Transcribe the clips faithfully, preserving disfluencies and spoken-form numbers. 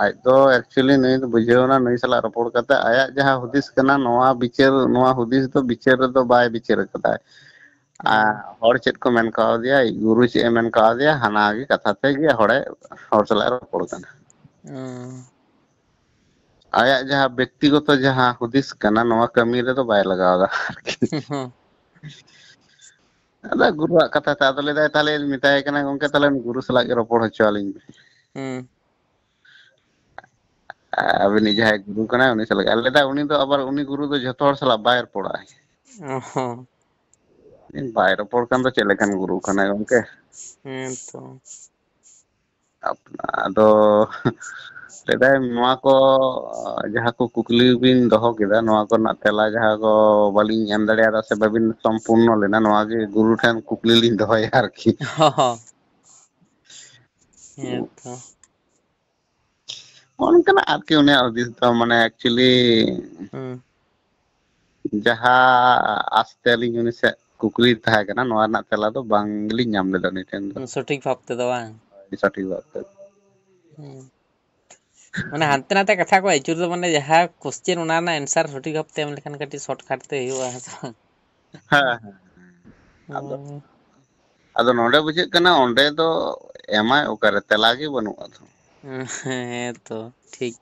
ᱟᱡ ᱫᱚ actually ᱱᱩᱭ ᱫᱚ ᱵᱩᱡᱷᱟᱹᱣ ᱮᱱᱟ, ᱱᱩᱭ ᱥᱟᱞᱟᱜ ᱨᱚᱯᱚᱲ ᱠᱟᱛᱮ ᱟᱭᱟᱜ ᱡᱟᱦᱟᱸ ᱦᱩᱫᱤᱥ ᱠᱟᱱᱟ, ᱱᱚᱣᱟ ᱵᱤᱪᱟᱹᱨ, ᱱᱚᱣᱟ ᱦᱩᱫᱤᱥ ᱫᱚ ᱵᱤᱪᱟᱹᱨ ᱨᱮᱫᱚ ᱵᱟᱭ ᱵᱤᱪᱟᱹᱨ ᱟᱠᱟᱫᱟ᱾ ᱟᱨ ᱦᱚᱲ ᱪᱮᱫ ᱠᱚ ᱢᱮᱱ ᱠᱟᱣᱫᱮᱭᱟ, ᱟᱡ ᱜᱩᱨᱩ ᱪᱮᱫ ᱮ ᱢᱮᱱ ᱠᱟᱣᱫᱮᱭᱟ, ᱦᱟᱱᱟ ᱜᱮ ᱠᱟᱛᱷᱟ ᱛᱮᱜᱮ ᱦᱚᱲᱮ, ᱦᱚᱲ ᱥᱟᱞᱟᱜ ᱮ ᱨᱚᱯᱚᱲ ᱠᱟᱱᱟ᱾ ᱚ᱾ ᱟᱭᱟᱜ ᱡᱟᱦᱟᱸ ᱵᱮᱠᱛᱤᱜᱚᱛᱚ ᱡᱟᱦᱟᱸ ᱦᱩᱫᱤᱥ ᱠᱟᱱᱟ, ᱱᱚᱣᱟ ᱠᱟᱹᱢᱤ ᱨᱮᱫᱚ ᱵᱟᱭ ᱞᱟᱜᱟᱣ ᱮᱫᱟ ᱟᱨᱠᱤ᱾ ᱦᱚᱸ᱾ ᱟᱫᱚ ᱜᱩᱨᱩᱣᱟᱜ ᱠᱟᱛᱷᱟ ᱛᱮ ᱟᱫᱚ ᱞᱟᱹᱭ ᱫᱟᱭ, ᱛᱟᱦᱞᱮ ᱢᱮᱛᱟᱭ ᱠᱟᱱᱟ, "ᱜᱚᱝᱠᱮ, ᱛᱟᱦᱞᱮ ᱩᱱᱤ ᱜᱩᱨᱩ ᱥᱟᱞᱟᱜ ᱜᱮ ᱨᱚᱯᱚᱲ ᱦᱚᱪᱚ ᱟᱹᱞᱤᱧ ᱵᱤᱱ᱾" ᱦᱩᱸ᱾ ᱟᱹᱵᱤᱱᱤᱡ ᱡᱟᱦᱟᱸᱭ ᱜᱩᱨᱩ ᱠᱟᱱᱟᱭ, ᱩᱱᱤ ᱥᱟᱞᱟᱜ᱾ ᱟᱨ ᱞᱟᱹᱭ ᱫᱟᱭ, ᱩᱱᱤ ᱫᱚ ᱟᱵᱟᱨ, ᱩᱱᱤ ᱜᱩᱨᱩ ᱫᱚ ᱡᱷᱚᱛᱚ ᱦᱚᱲ ᱥᱟᱞᱟᱜ ᱵᱟᱭ ᱨᱚᱯᱚᱲᱟ᱾ ᱚ ᱦᱚᱸ᱾ ᱵᱟᱭ ᱨᱚᱯᱚᱲ ᱠᱷᱟᱱ ᱫᱚ ᱪᱮᱫ ᱞᱮᱠᱟᱱ ᱜᱩᱨᱩ ᱠᱟᱱᱟᱭ ᱜᱚᱝᱠᱮ? ᱦᱮᱸ ᱛᱚ᱾ ᱟᱫᱚ ᱞᱟᱹᱭ ᱫᱟᱭ, ᱱᱚᱣᱟ ᱠᱚ ᱡᱟᱦᱟᱸ ᱠᱚ ᱠᱩᱠᱞᱤ ᱵᱤᱱ ᱫᱚᱦᱚ ᱠᱮᱫᱟ, ᱱᱚᱣᱟ ᱠᱚᱨᱮᱱᱟᱜ ᱛᱮᱞᱟ ᱡᱟᱦᱟᱸ ᱠᱚ ᱵᱟᱹᱞᱤᱧ ᱮᱢ ᱫᱟᱲᱮᱭᱟᱫᱟ ᱥᱮ ᱵᱟᱹᱵᱤᱱ ᱥᱚᱢᱯᱩᱨᱱᱚ ᱞᱮᱱᱟ, ᱱᱚᱣᱟ ᱜᱮ ᱜᱩᱨᱩ ᱴᱷᱮᱱ ᱠᱩᱠᱞᱤ ᱞᱤᱧ ᱫᱚᱦᱚᱭᱟ ᱟᱨᱠᱤ᱾ ᱦᱚᱸ ᱦᱚᱸ᱾ ᱦᱮᱸ ᱛᱚ᱾ ᱱᱚᱜᱼᱚ ᱱᱚᱝᱠᱟᱱᱟᱜ ᱟᱨᱠᱤ ᱩᱱᱤᱭᱟᱜ ᱦᱩᱫᱤᱥ ᱫᱚ, ᱢᱟᱱᱮ, actually ᱦᱩᱸ᱾ ᱡᱟᱦᱟᱸ ᱟᱥᱛᱮ ᱟᱹᱞᱤᱧ ᱩᱱᱤ ᱥᱮᱫ ᱠᱩᱠᱞᱤ ᱛᱟᱦᱮᱸ ᱠᱟᱱᱟ, ᱱᱚᱣᱟ ᱨᱮᱱᱟᱜ ᱛᱮᱞᱟ ᱫᱚ ᱵᱟᱝ ᱜᱮᱞᱤᱧ ᱧᱟᱢ ᱞᱮᱫᱟ ᱩᱱᱤ ᱴᱷᱮᱱ ᱫᱚ᱾ ᱦᱩᱸ, ᱥᱚᱴᱷᱤᱠ ᱵᱷᱟᱵ ᱛᱮᱫᱚ ᱵᱟᱝ? ᱥᱚᱴᱷᱤᱠ ᱵᱷᱟᱵ ᱛᱮ᱾ ᱦᱩᱸ᱾ ᱢᱟᱱᱮ, ᱦᱟᱱᱛᱮ ᱱᱟᱛᱮ ᱠᱟᱛᱷᱟ ᱠᱚ ᱟᱹᱪᱩᱨ ᱫᱚ, ᱢᱟᱱᱮ, ᱡᱟᱦᱟᱸ question ᱚᱱᱟ ᱨᱮᱱᱟᱜ answer ᱥᱚᱴᱷᱤᱠ ᱵᱷᱟᱵ ᱛᱮ ᱮᱢ ᱞᱮᱠᱷᱟᱱ ᱠᱟᱹᱴᱤᱡ shortcut ᱛᱮ ᱦᱩᱭᱩᱜᱼᱟ, ᱦᱮᱸ ᱥᱮ ᱵᱟᱝ? ᱦᱮᱸ, ᱦᱮᱸ, ᱦᱮᱸ᱾ ᱟᱫᱚ, ᱦᱩᱸ᱾ ᱟᱫᱚ ᱱᱚᱰᱮ ᱵᱩᱡᱷᱟᱹᱜ ᱠᱟᱱᱟ, ᱚᱸᱰᱮ ᱫᱚ ᱮᱢᱟᱭ ᱚᱠᱟᱨᱮ, ᱛᱮᱞᱟ ᱜᱮ ᱵᱟᱹᱱᱩᱜᱼᱟ ᱛᱚ᱾ ᱦᱮᱸ ᱛᱚ, ᱴᱷᱤᱠ᱾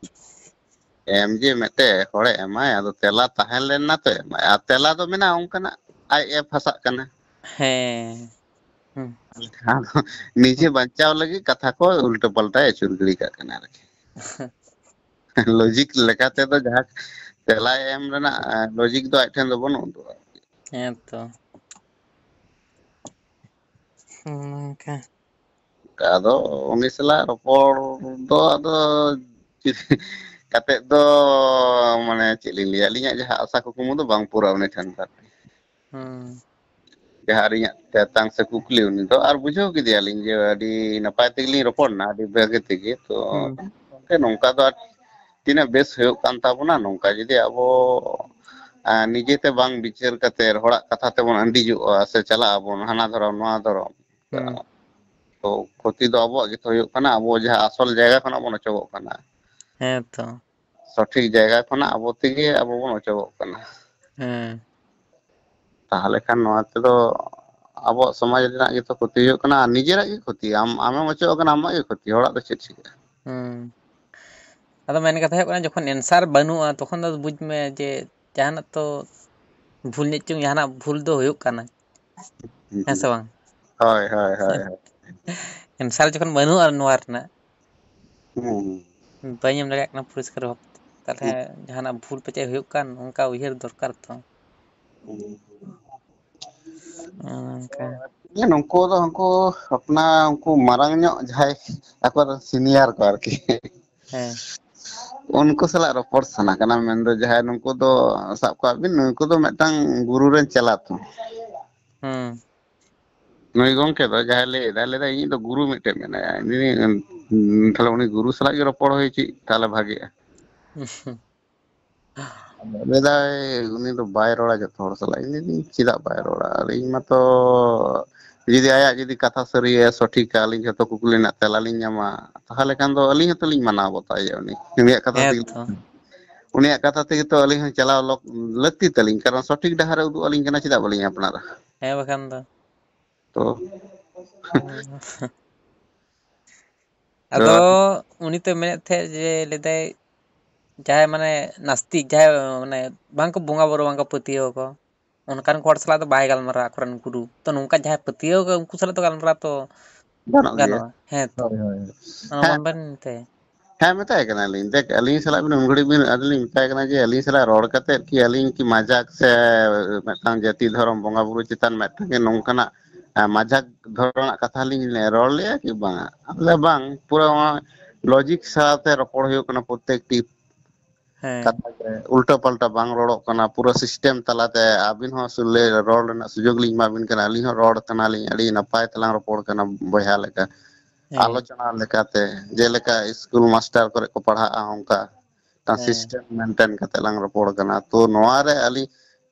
ᱮᱢ ᱡᱮ ᱢᱤᱫᱴᱮᱡ ᱦᱚᱲᱮ ᱮᱢᱟᱭ, ᱟᱫᱚ ᱛᱮᱞᱟ ᱛᱟᱦᱮᱸ ᱞᱮᱱ ᱱᱟ ᱛᱚ ᱮᱢᱟᱭ, ᱟᱨ ᱛᱮᱞᱟ ᱫᱚ ᱢᱮᱱᱟᱜᱼᱟ ᱚᱱᱠᱟᱱᱟᱜ, ᱟᱡ ᱮ ᱯᱷᱟᱥᱟᱜ ᱠᱟᱱᱟ᱾ ᱦᱮᱸ᱾ ᱦᱩᱸ᱾ ᱟᱫᱚ ᱱᱤᱡᱮ ᱵᱟᱧᱪᱟᱣ ᱞᱟᱹᱜᱤᱫ ᱠᱟᱛᱷᱟ ᱠᱚ ᱩᱞᱴᱟᱹ ᱯᱟᱞᱴᱟᱭ ᱟᱹᱪᱩᱨ ᱜᱤᱰᱤ ᱠᱟᱜ ᱠᱟᱱᱟ ᱟᱨᱠᱤ᱾ Logic ᱞᱮᱠᱟ ᱛᱮᱫᱚ ᱡᱟᱦᱟᱸ ᱛᱮᱞᱟ ᱮᱢ ᱨᱮᱱᱟᱜ, ᱮ, logic ᱫᱚ ᱟᱡ ᱴᱷᱮᱱ ᱫᱚ ᱵᱟᱹᱱᱩᱜ ᱫᱚ᱾ ᱦᱮᱸ ᱛᱚ᱾ ᱦᱩᱸ, ᱱᱚᱝᱠᱟ᱾ ᱟᱫᱚ ᱩᱱᱤ ᱥᱟᱞᱟᱜ ᱨᱚᱯᱚᱲ ᱫᱚ ᱟᱫᱚ ᱠᱟᱛᱮᱫ ᱫᱚ, ᱢᱟᱱᱮ, ᱪᱮᱫ ᱞᱤᱧ ᱞᱟᱹᱭᱟ, ᱟᱹᱞᱤᱧᱟᱜ ᱡᱟᱦᱟᱸ ᱟᱥᱟ ᱠᱩᱠᱢᱩ ᱫᱚ ᱵᱟᱝ ᱯᱩᱨᱟᱹᱜᱼᱟ ᱩᱱᱤ ᱴᱷᱮᱱ ᱫᱚ᱾ ᱦᱩᱸ᱾ ᱡᱟᱦᱟᱸ ᱟᱹᱞᱤᱧᱟᱜ ᱛᱮᱛᱟᱝ ᱥᱮ ᱠᱩᱠᱞᱤ, ᱩᱱᱤ ᱫᱚ ᱟᱨ ᱵᱩᱡᱷᱟᱹᱣ ᱠᱮᱫᱮᱭᱟᱞᱤᱧ ᱡᱮ ᱟᱹᱰᱤ ᱱᱟᱯᱟᱭ ᱛᱮᱜᱮᱞᱤᱧ ᱨᱚᱯᱚᱲ ᱮᱱᱟ, ᱟᱹᱰᱤ ᱵᱷᱟᱹᱜᱤ ᱛᱮᱜᱮ᱾ ᱛᱚ, ᱦᱩᱸ᱾ ᱜᱚᱢᱠᱮ, ᱱᱚᱝᱠᱟ ᱫᱚ ᱟᱨ ᱛᱤᱱᱟᱹᱜ ᱵᱮᱥ ᱦᱩᱭᱩᱜ ᱠᱟᱱ ᱛᱟᱵᱚᱱᱟ, ᱱᱚᱝᱠᱟ ᱡᱩᱫᱤ ᱟᱵᱚ, ᱟ, ᱱᱤᱡᱮᱛᱮ ᱵᱟᱝ ᱵᱤᱪᱟᱹᱨ ᱠᱟᱛᱮ ᱦᱚᱲᱟᱜ ᱠᱟᱛᱷᱟ ᱛᱮᱵᱚᱱ ᱟᱹᱱᱰᱤᱡᱚᱜᱼᱟ ᱥᱮ ᱪᱟᱞᱟᱜ ᱟᱵᱚᱱ ᱦᱟᱱᱟ ᱫᱷᱚᱨᱚᱢ ᱱᱚᱣᱟ ᱫᱷᱚᱨᱚᱢ, ᱦᱩᱸ᱾ ᱛᱚ ᱠᱷᱚᱛᱤ ᱫᱚ ᱟᱵᱚᱣᱟᱜ ᱜᱮᱛᱚ ᱦᱩᱭᱩᱜ ᱠᱟᱱᱟ, ᱟᱵᱚ ᱡᱟᱦᱟᱸ ᱟᱥᱚᱞ ᱡᱟᱭᱜᱟ ᱠᱷᱚᱱᱟᱜ ᱵᱚᱱ ᱚᱪᱚᱜᱚᱜ ᱠᱟᱱᱟ᱾ ᱦᱮᱸ ᱛᱚ᱾ ᱥᱚᱴᱷᱤᱠ ᱡᱟᱭᱜᱟ ᱠᱷᱚᱱᱟᱜ ᱟᱵᱚ ᱛᱮᱜᱮ ᱟᱵᱚ ᱵᱚᱱ ᱚᱪᱚᱜᱚᱜ ᱠᱟᱱᱟ᱾ ᱦᱮᱸ᱾ ᱛᱟᱦᱚᱞᱮ ᱠᱷᱟᱱ ᱱᱚᱣᱟ ᱛᱮᱫᱚ ᱟᱵᱚᱣᱟᱜ ᱥᱚᱢᱟᱡᱽ ᱨᱮᱱᱟᱜ ᱜᱮᱛᱚ ᱠᱷᱚᱛᱤ ᱦᱩᱭᱩᱜ ᱠᱟᱱᱟ, ᱟᱨ ᱱᱤᱡᱮᱨᱟᱜ ᱜᱮ ᱠᱷᱚᱛᱤ᱾ ᱟᱢ, ᱟᱢᱮᱢ ᱚᱪᱚᱜ ᱠᱟᱱᱟ, ᱟᱢᱟᱜ ᱜᱮ ᱠᱷᱚᱛᱤ, ᱦᱚᱲᱟᱜ ᱫᱚ ᱪᱮᱫ ᱪᱤᱠᱟᱹᱜᱼᱟ? ᱦᱩᱸ᱾ ᱟᱫᱚ ᱢᱮᱱ ᱠᱟᱛᱷᱟ ᱦᱩᱭᱩᱜ ᱠᱟᱱᱟ, ᱡᱚᱠᱷᱚᱱ answer ᱵᱟᱹᱱᱩᱜᱼᱟ, ᱛᱚᱠᱷᱚᱱ ᱫᱚ ᱵᱩᱡᱽ ᱢᱮ ᱡᱮ ᱡᱟᱦᱟᱱᱟᱜ ᱛᱚ ᱵᱷᱩᱞ ᱧᱚᱜ ᱪᱚᱝ, ᱡᱟᱦᱟᱱᱟᱜ ᱵᱷᱩᱞ ᱫᱚ ᱦᱩᱭᱩᱜ ᱠᱟᱱᱟ᱾ ᱦᱮᱸ ᱥᱮ ᱵᱟᱝ? ᱦᱳᱭ, ᱦᱳᱭ, ᱦᱳᱭ, ᱦᱳᱭ᱾ Answer ᱡᱚᱠᱷᱚᱱ ᱵᱟᱹᱱᱩᱜᱼᱟ ᱱᱚᱣᱟ ᱨᱮᱱᱟᱜ, ᱦᱩᱸ, ᱦᱩᱸ᱾ ᱵᱟᱹᱧ ᱮᱢ ᱫᱟᱲᱮᱭᱟᱜ ᱠᱟᱱᱟ ᱯᱚᱨᱤᱥᱠᱟᱨ ᱵᱷᱟᱵᱽ ᱛᱮ, ᱛᱟᱦᱚᱞᱮ ᱦᱩᱸ᱾ ᱡᱟᱦᱟᱱᱟᱜ ᱵᱷᱩᱞ ᱯᱟᱪᱮᱫ ᱦᱩᱭᱩᱜ ᱠᱟᱱ, ᱚᱱᱠᱟ ᱩᱭᱦᱟᱹᱨ ᱫᱚᱨᱠᱟᱨ ᱛᱚ᱾ ᱦᱩᱸ᱾ ᱚᱱᱠᱟ᱾ ᱱᱩᱠᱩ ᱫᱚ ᱩᱱᱠᱩ ᱟᱯᱱᱟ ᱩᱱᱠᱩ ᱢᱟᱨᱟᱝ ᱧᱚᱜ ᱡᱟᱦᱟᱸᱭ ᱟᱠᱚᱨᱮᱱ senior ᱠᱚ ᱟᱨᱠᱤ᱾ ᱦᱮᱸ᱾ ᱩᱱᱠᱩ ᱥᱟᱞᱟᱜ ᱨᱚᱯᱚᱲ ᱥᱟᱱᱟ ᱠᱟᱱᱟ, ᱢᱮᱱᱫᱚ ᱡᱟᱦᱟᱸᱭ ᱱᱩᱠᱩ ᱫᱚ ᱥᱟᱵ ᱠᱟᱜ ᱵᱤᱱ, ᱱᱩᱠᱩ ᱫᱚ ᱢᱤᱫᱴᱟᱝ ᱜᱩᱨᱩ ᱨᱮᱱ ᱪᱮᱞᱟ ᱛᱚ᱾ ᱦᱩᱸ᱾ ᱱᱩᱭ ᱜᱚᱝᱠᱮ ᱫᱚ ᱡᱟᱦᱟᱸᱭ ᱞᱟᱹᱭ ᱮᱫᱟ, ᱞᱟᱹᱭ ᱮᱫᱟ, "ᱤᱧᱤᱡ ᱫᱚ ᱜᱩᱨᱩ ᱢᱤᱫᱴᱮᱱ ᱢᱮᱱᱟᱭᱟ, ᱤᱧ, ᱛᱟᱦᱞᱮ ᱩᱱᱤ ᱜᱩᱨᱩ ᱥᱟᱞᱟᱜ ᱜᱮ ᱨᱚᱯᱚᱲ ᱦᱩᱭ ᱦᱚᱪᱚᱭ, ᱛᱟᱦᱞᱮ ᱵᱷᱟᱜᱮᱜᱼᱟ᱾" ᱟᱫᱚ ᱞᱟᱹᱭ ᱮᱫᱟᱭ, "ᱩᱱᱤ ᱫᱚ ᱵᱟᱭ ᱨᱚᱲᱟ ᱡᱚᱛᱚ ᱦᱚᱲ ᱥᱟᱞᱟᱜ᱾" ᱤᱧ ᱞᱟᱹᱭ ᱫᱟᱹᱧ, "ᱪᱮᱫᱟᱜ ᱵᱟᱭ ᱨᱚᱲᱟ? ᱟᱨ ᱤᱧ ᱢᱟᱛᱚ ᱡᱩᱫᱤ ᱟᱭᱟᱜ ᱡᱩᱫᱤ ᱠᱟᱛᱷᱟ ᱥᱟᱹᱨᱤᱭᱟ, ᱥᱚᱴᱷᱤᱠᱟ, ᱟᱹᱞᱤᱧ ᱡᱷᱚᱛᱚ ᱠᱩᱠᱞᱤ ᱨᱮᱱᱟᱜ ᱛᱮᱞᱟ ᱞᱤᱧ ᱧᱟᱢᱟ, ᱛᱟᱦᱞᱮ ᱠᱷᱟᱱ ᱫᱚ ᱟᱹᱞᱤᱧ ᱦᱚᱸᱛᱚ ᱞᱤᱧ ᱢᱟᱱᱟᱣ ᱵᱟᱛᱟᱣᱮᱭᱟ ᱩᱱᱤ᱾ ᱩᱱᱤᱭᱟᱜ ᱠᱟᱛᱷᱟ ᱦᱮᱸ ᱛᱮᱜᱮ ᱛᱚ᱾ ᱩᱱᱤᱭᱟᱜ ᱠᱟᱛᱷᱟ ᱛᱮᱜᱮ ᱛᱚ ᱟᱹᱞᱤᱧ ᱦᱚᱸ ᱪᱟᱞᱟᱣ ᱞᱚᱠ-, ᱞᱟᱹᱠᱛᱤ ᱛᱟᱹᱞᱤᱧ, ᱠᱟᱨᱚᱱ ᱥᱚᱴᱷᱤᱠ ᱰᱟᱦᱟᱨᱮ ᱩᱫᱩᱜ ᱟᱹᱞᱤᱧ ᱠᱟᱱᱟ, ᱪᱮᱫᱟᱜ ᱵᱟᱹᱞᱤᱧ ᱟᱯᱱᱟᱨᱟ?" ᱦᱮᱸ, ᱵᱟᱠᱷᱟᱱ ᱫᱚ᱾ ᱛᱚ᱾ ᱟᱫᱚ ᱛᱚ᱾ ᱩᱱᱤ ᱛᱚ ᱢᱮᱱᱮᱫ ᱛᱟᱦᱮᱸᱫ ᱡᱮ, ᱞᱟᱹᱭᱫᱟᱭ, ᱡᱟᱦᱟᱸᱭ ᱢᱟᱱᱮ ᱱᱟᱥᱛᱤᱠ, ᱡᱟᱦᱟᱸᱭ ᱢᱟᱱᱮ ᱵᱟᱝᱠᱚ ᱵᱚᱸᱜᱟ ᱵᱩᱨᱩ, ᱵᱟᱝᱠᱚ ᱯᱟᱹᱛᱭᱟᱹᱣ ᱟᱠᱚ, ᱚᱱᱠᱟᱱ ᱠᱚ ᱦᱚᱲ ᱥᱟᱞᱟᱜ ᱫᱚ ᱵᱟᱭ ᱜᱟᱞᱢᱟᱨᱟᱣᱟ, ᱟᱠᱚᱨᱮᱱ ᱜᱩᱨᱩ᱾ ᱛᱚ, ᱱᱚᱝᱠᱟ ᱡᱟᱦᱟᱸᱭ ᱯᱟᱹᱛᱭᱟᱹᱣ ᱟᱠᱟᱫ, ᱩᱱᱠᱩ ᱥᱟᱞᱟᱜ ᱫᱚ ᱜᱟᱞᱢᱟᱨᱟᱣ ᱛᱚ ᱜᱟᱱᱚᱜ ᱜᱮᱭᱟ᱾ ᱜᱟᱱᱚᱜᱼᱟ᱾ ᱦᱮᱸ ᱛᱚ᱾ ᱦᱳᱭ, ᱦᱳᱭ᱾ ᱚᱱᱟ ᱦᱮᱸ᱾ ᱵᱟᱝ ᱵᱮᱱ ᱢᱮᱛᱟᱭᱟ? ᱦᱮᱸ, ᱢᱮᱛᱟᱭ ᱠᱟᱱᱟᱞᱤᱧ, "ᱫᱮᱠ, ᱟᱹᱞᱤᱧ ᱥᱟᱞᱟᱜ ᱵᱤᱱ ᱩᱱ ᱜᱷᱟᱹᱲᱤᱡ ᱵᱤᱱ", ᱟᱫᱚᱞᱤᱧ ᱢᱮᱛᱟᱭ ᱠᱟᱱᱟ ᱡᱮ, "ᱟᱹᱞᱤᱧ ᱥᱟᱞᱟᱜ ᱨᱚᱲ ᱠᱟᱛᱮᱫ ᱠᱤ ᱟᱹᱞᱤᱧ ᱠᱤ ᱢᱟᱡᱟᱠ ᱥᱮ ᱢᱤᱫᱴᱟᱝ ᱡᱟᱹᱛᱤ ᱫᱷᱚᱨᱚᱢ ᱵᱚᱸᱜᱟ ᱵᱩᱨᱩ ᱪᱮᱛᱟᱱ ᱢᱤᱫᱴᱟᱝ ᱜᱮ ᱱᱚᱝᱠᱟᱱᱟᱜ, ᱮ, ᱢᱟᱡᱟᱠ ᱫᱷᱚᱨᱚᱱᱟᱜ ᱠᱟᱛᱷᱟ ᱞᱤᱧ ᱨᱚᱲ ᱞᱮᱜᱼᱟ ᱠᱤ ᱵᱟᱝᱟ?" ᱟᱫᱚ ᱞᱟᱹᱭᱟ, "ᱵᱟᱝ, ᱯᱩᱨᱟᱹ ᱚᱱᱟ logic ᱥᱟᱶᱛᱮ ᱨᱚᱯᱚᱲ ᱦᱩᱭᱩᱜ ᱠᱟᱱᱟ ᱯᱨᱚᱛᱮᱠᱴᱤ ᱦᱮᱸ᱾ ᱠᱟᱛᱷᱟ ᱜᱮ, ᱩᱞᱴᱟᱹ ᱯᱟᱞᱴᱟ ᱵᱟᱝ ᱨᱚᱲᱚᱜ ᱠᱟᱱᱟ, ᱯᱩᱨᱟᱹ system ᱛᱟᱞᱟᱛᱮ ᱟᱹᱵᱤᱱ ᱦᱚᱸ ᱥᱩ-, ᱞᱟᱹᱭ, ᱨᱚᱲ ᱨᱮᱱᱟᱜ ᱥᱩᱡᱳᱜᱽ ᱞᱤᱧ ᱮᱢᱟ ᱵᱤᱱ ᱠᱟᱱᱟ, ᱟᱹᱞᱤᱧ ᱦᱚᱸ ᱨᱚᱲ ᱠᱟᱱᱟᱞᱤᱧ, ᱟᱹᱰᱤ ᱱᱟᱯᱟᱭ ᱛᱮᱞᱟᱝ ᱨᱚᱯᱚᱲ ᱠᱟᱱᱟ ᱵᱚᱭᱦᱟ ᱞᱮᱠᱟ, ᱦᱮᱸ᱾ ᱟᱞᱳᱪᱚᱱᱟ ᱞᱮᱠᱟᱛᱮ, ᱡᱮᱞᱮᱠᱟ ᱤᱥᱠᱩᱞ ᱢᱟᱥᱴᱟᱨ ᱠᱚᱨᱮ ᱠᱚ ᱯᱟᱲᱦᱟᱜᱼᱟ ᱚᱱᱠᱟ, ᱢᱤᱫᱴᱟᱝ ᱦᱮᱸ᱾ System maintain ᱠᱟᱛᱮ ᱞᱟᱝ ᱨᱚᱯᱚᱲ ᱠᱟᱱᱟ᱾ ᱛᱚ ᱱᱚᱣᱟ ᱨᱮ ᱟᱹᱞᱤᱧ,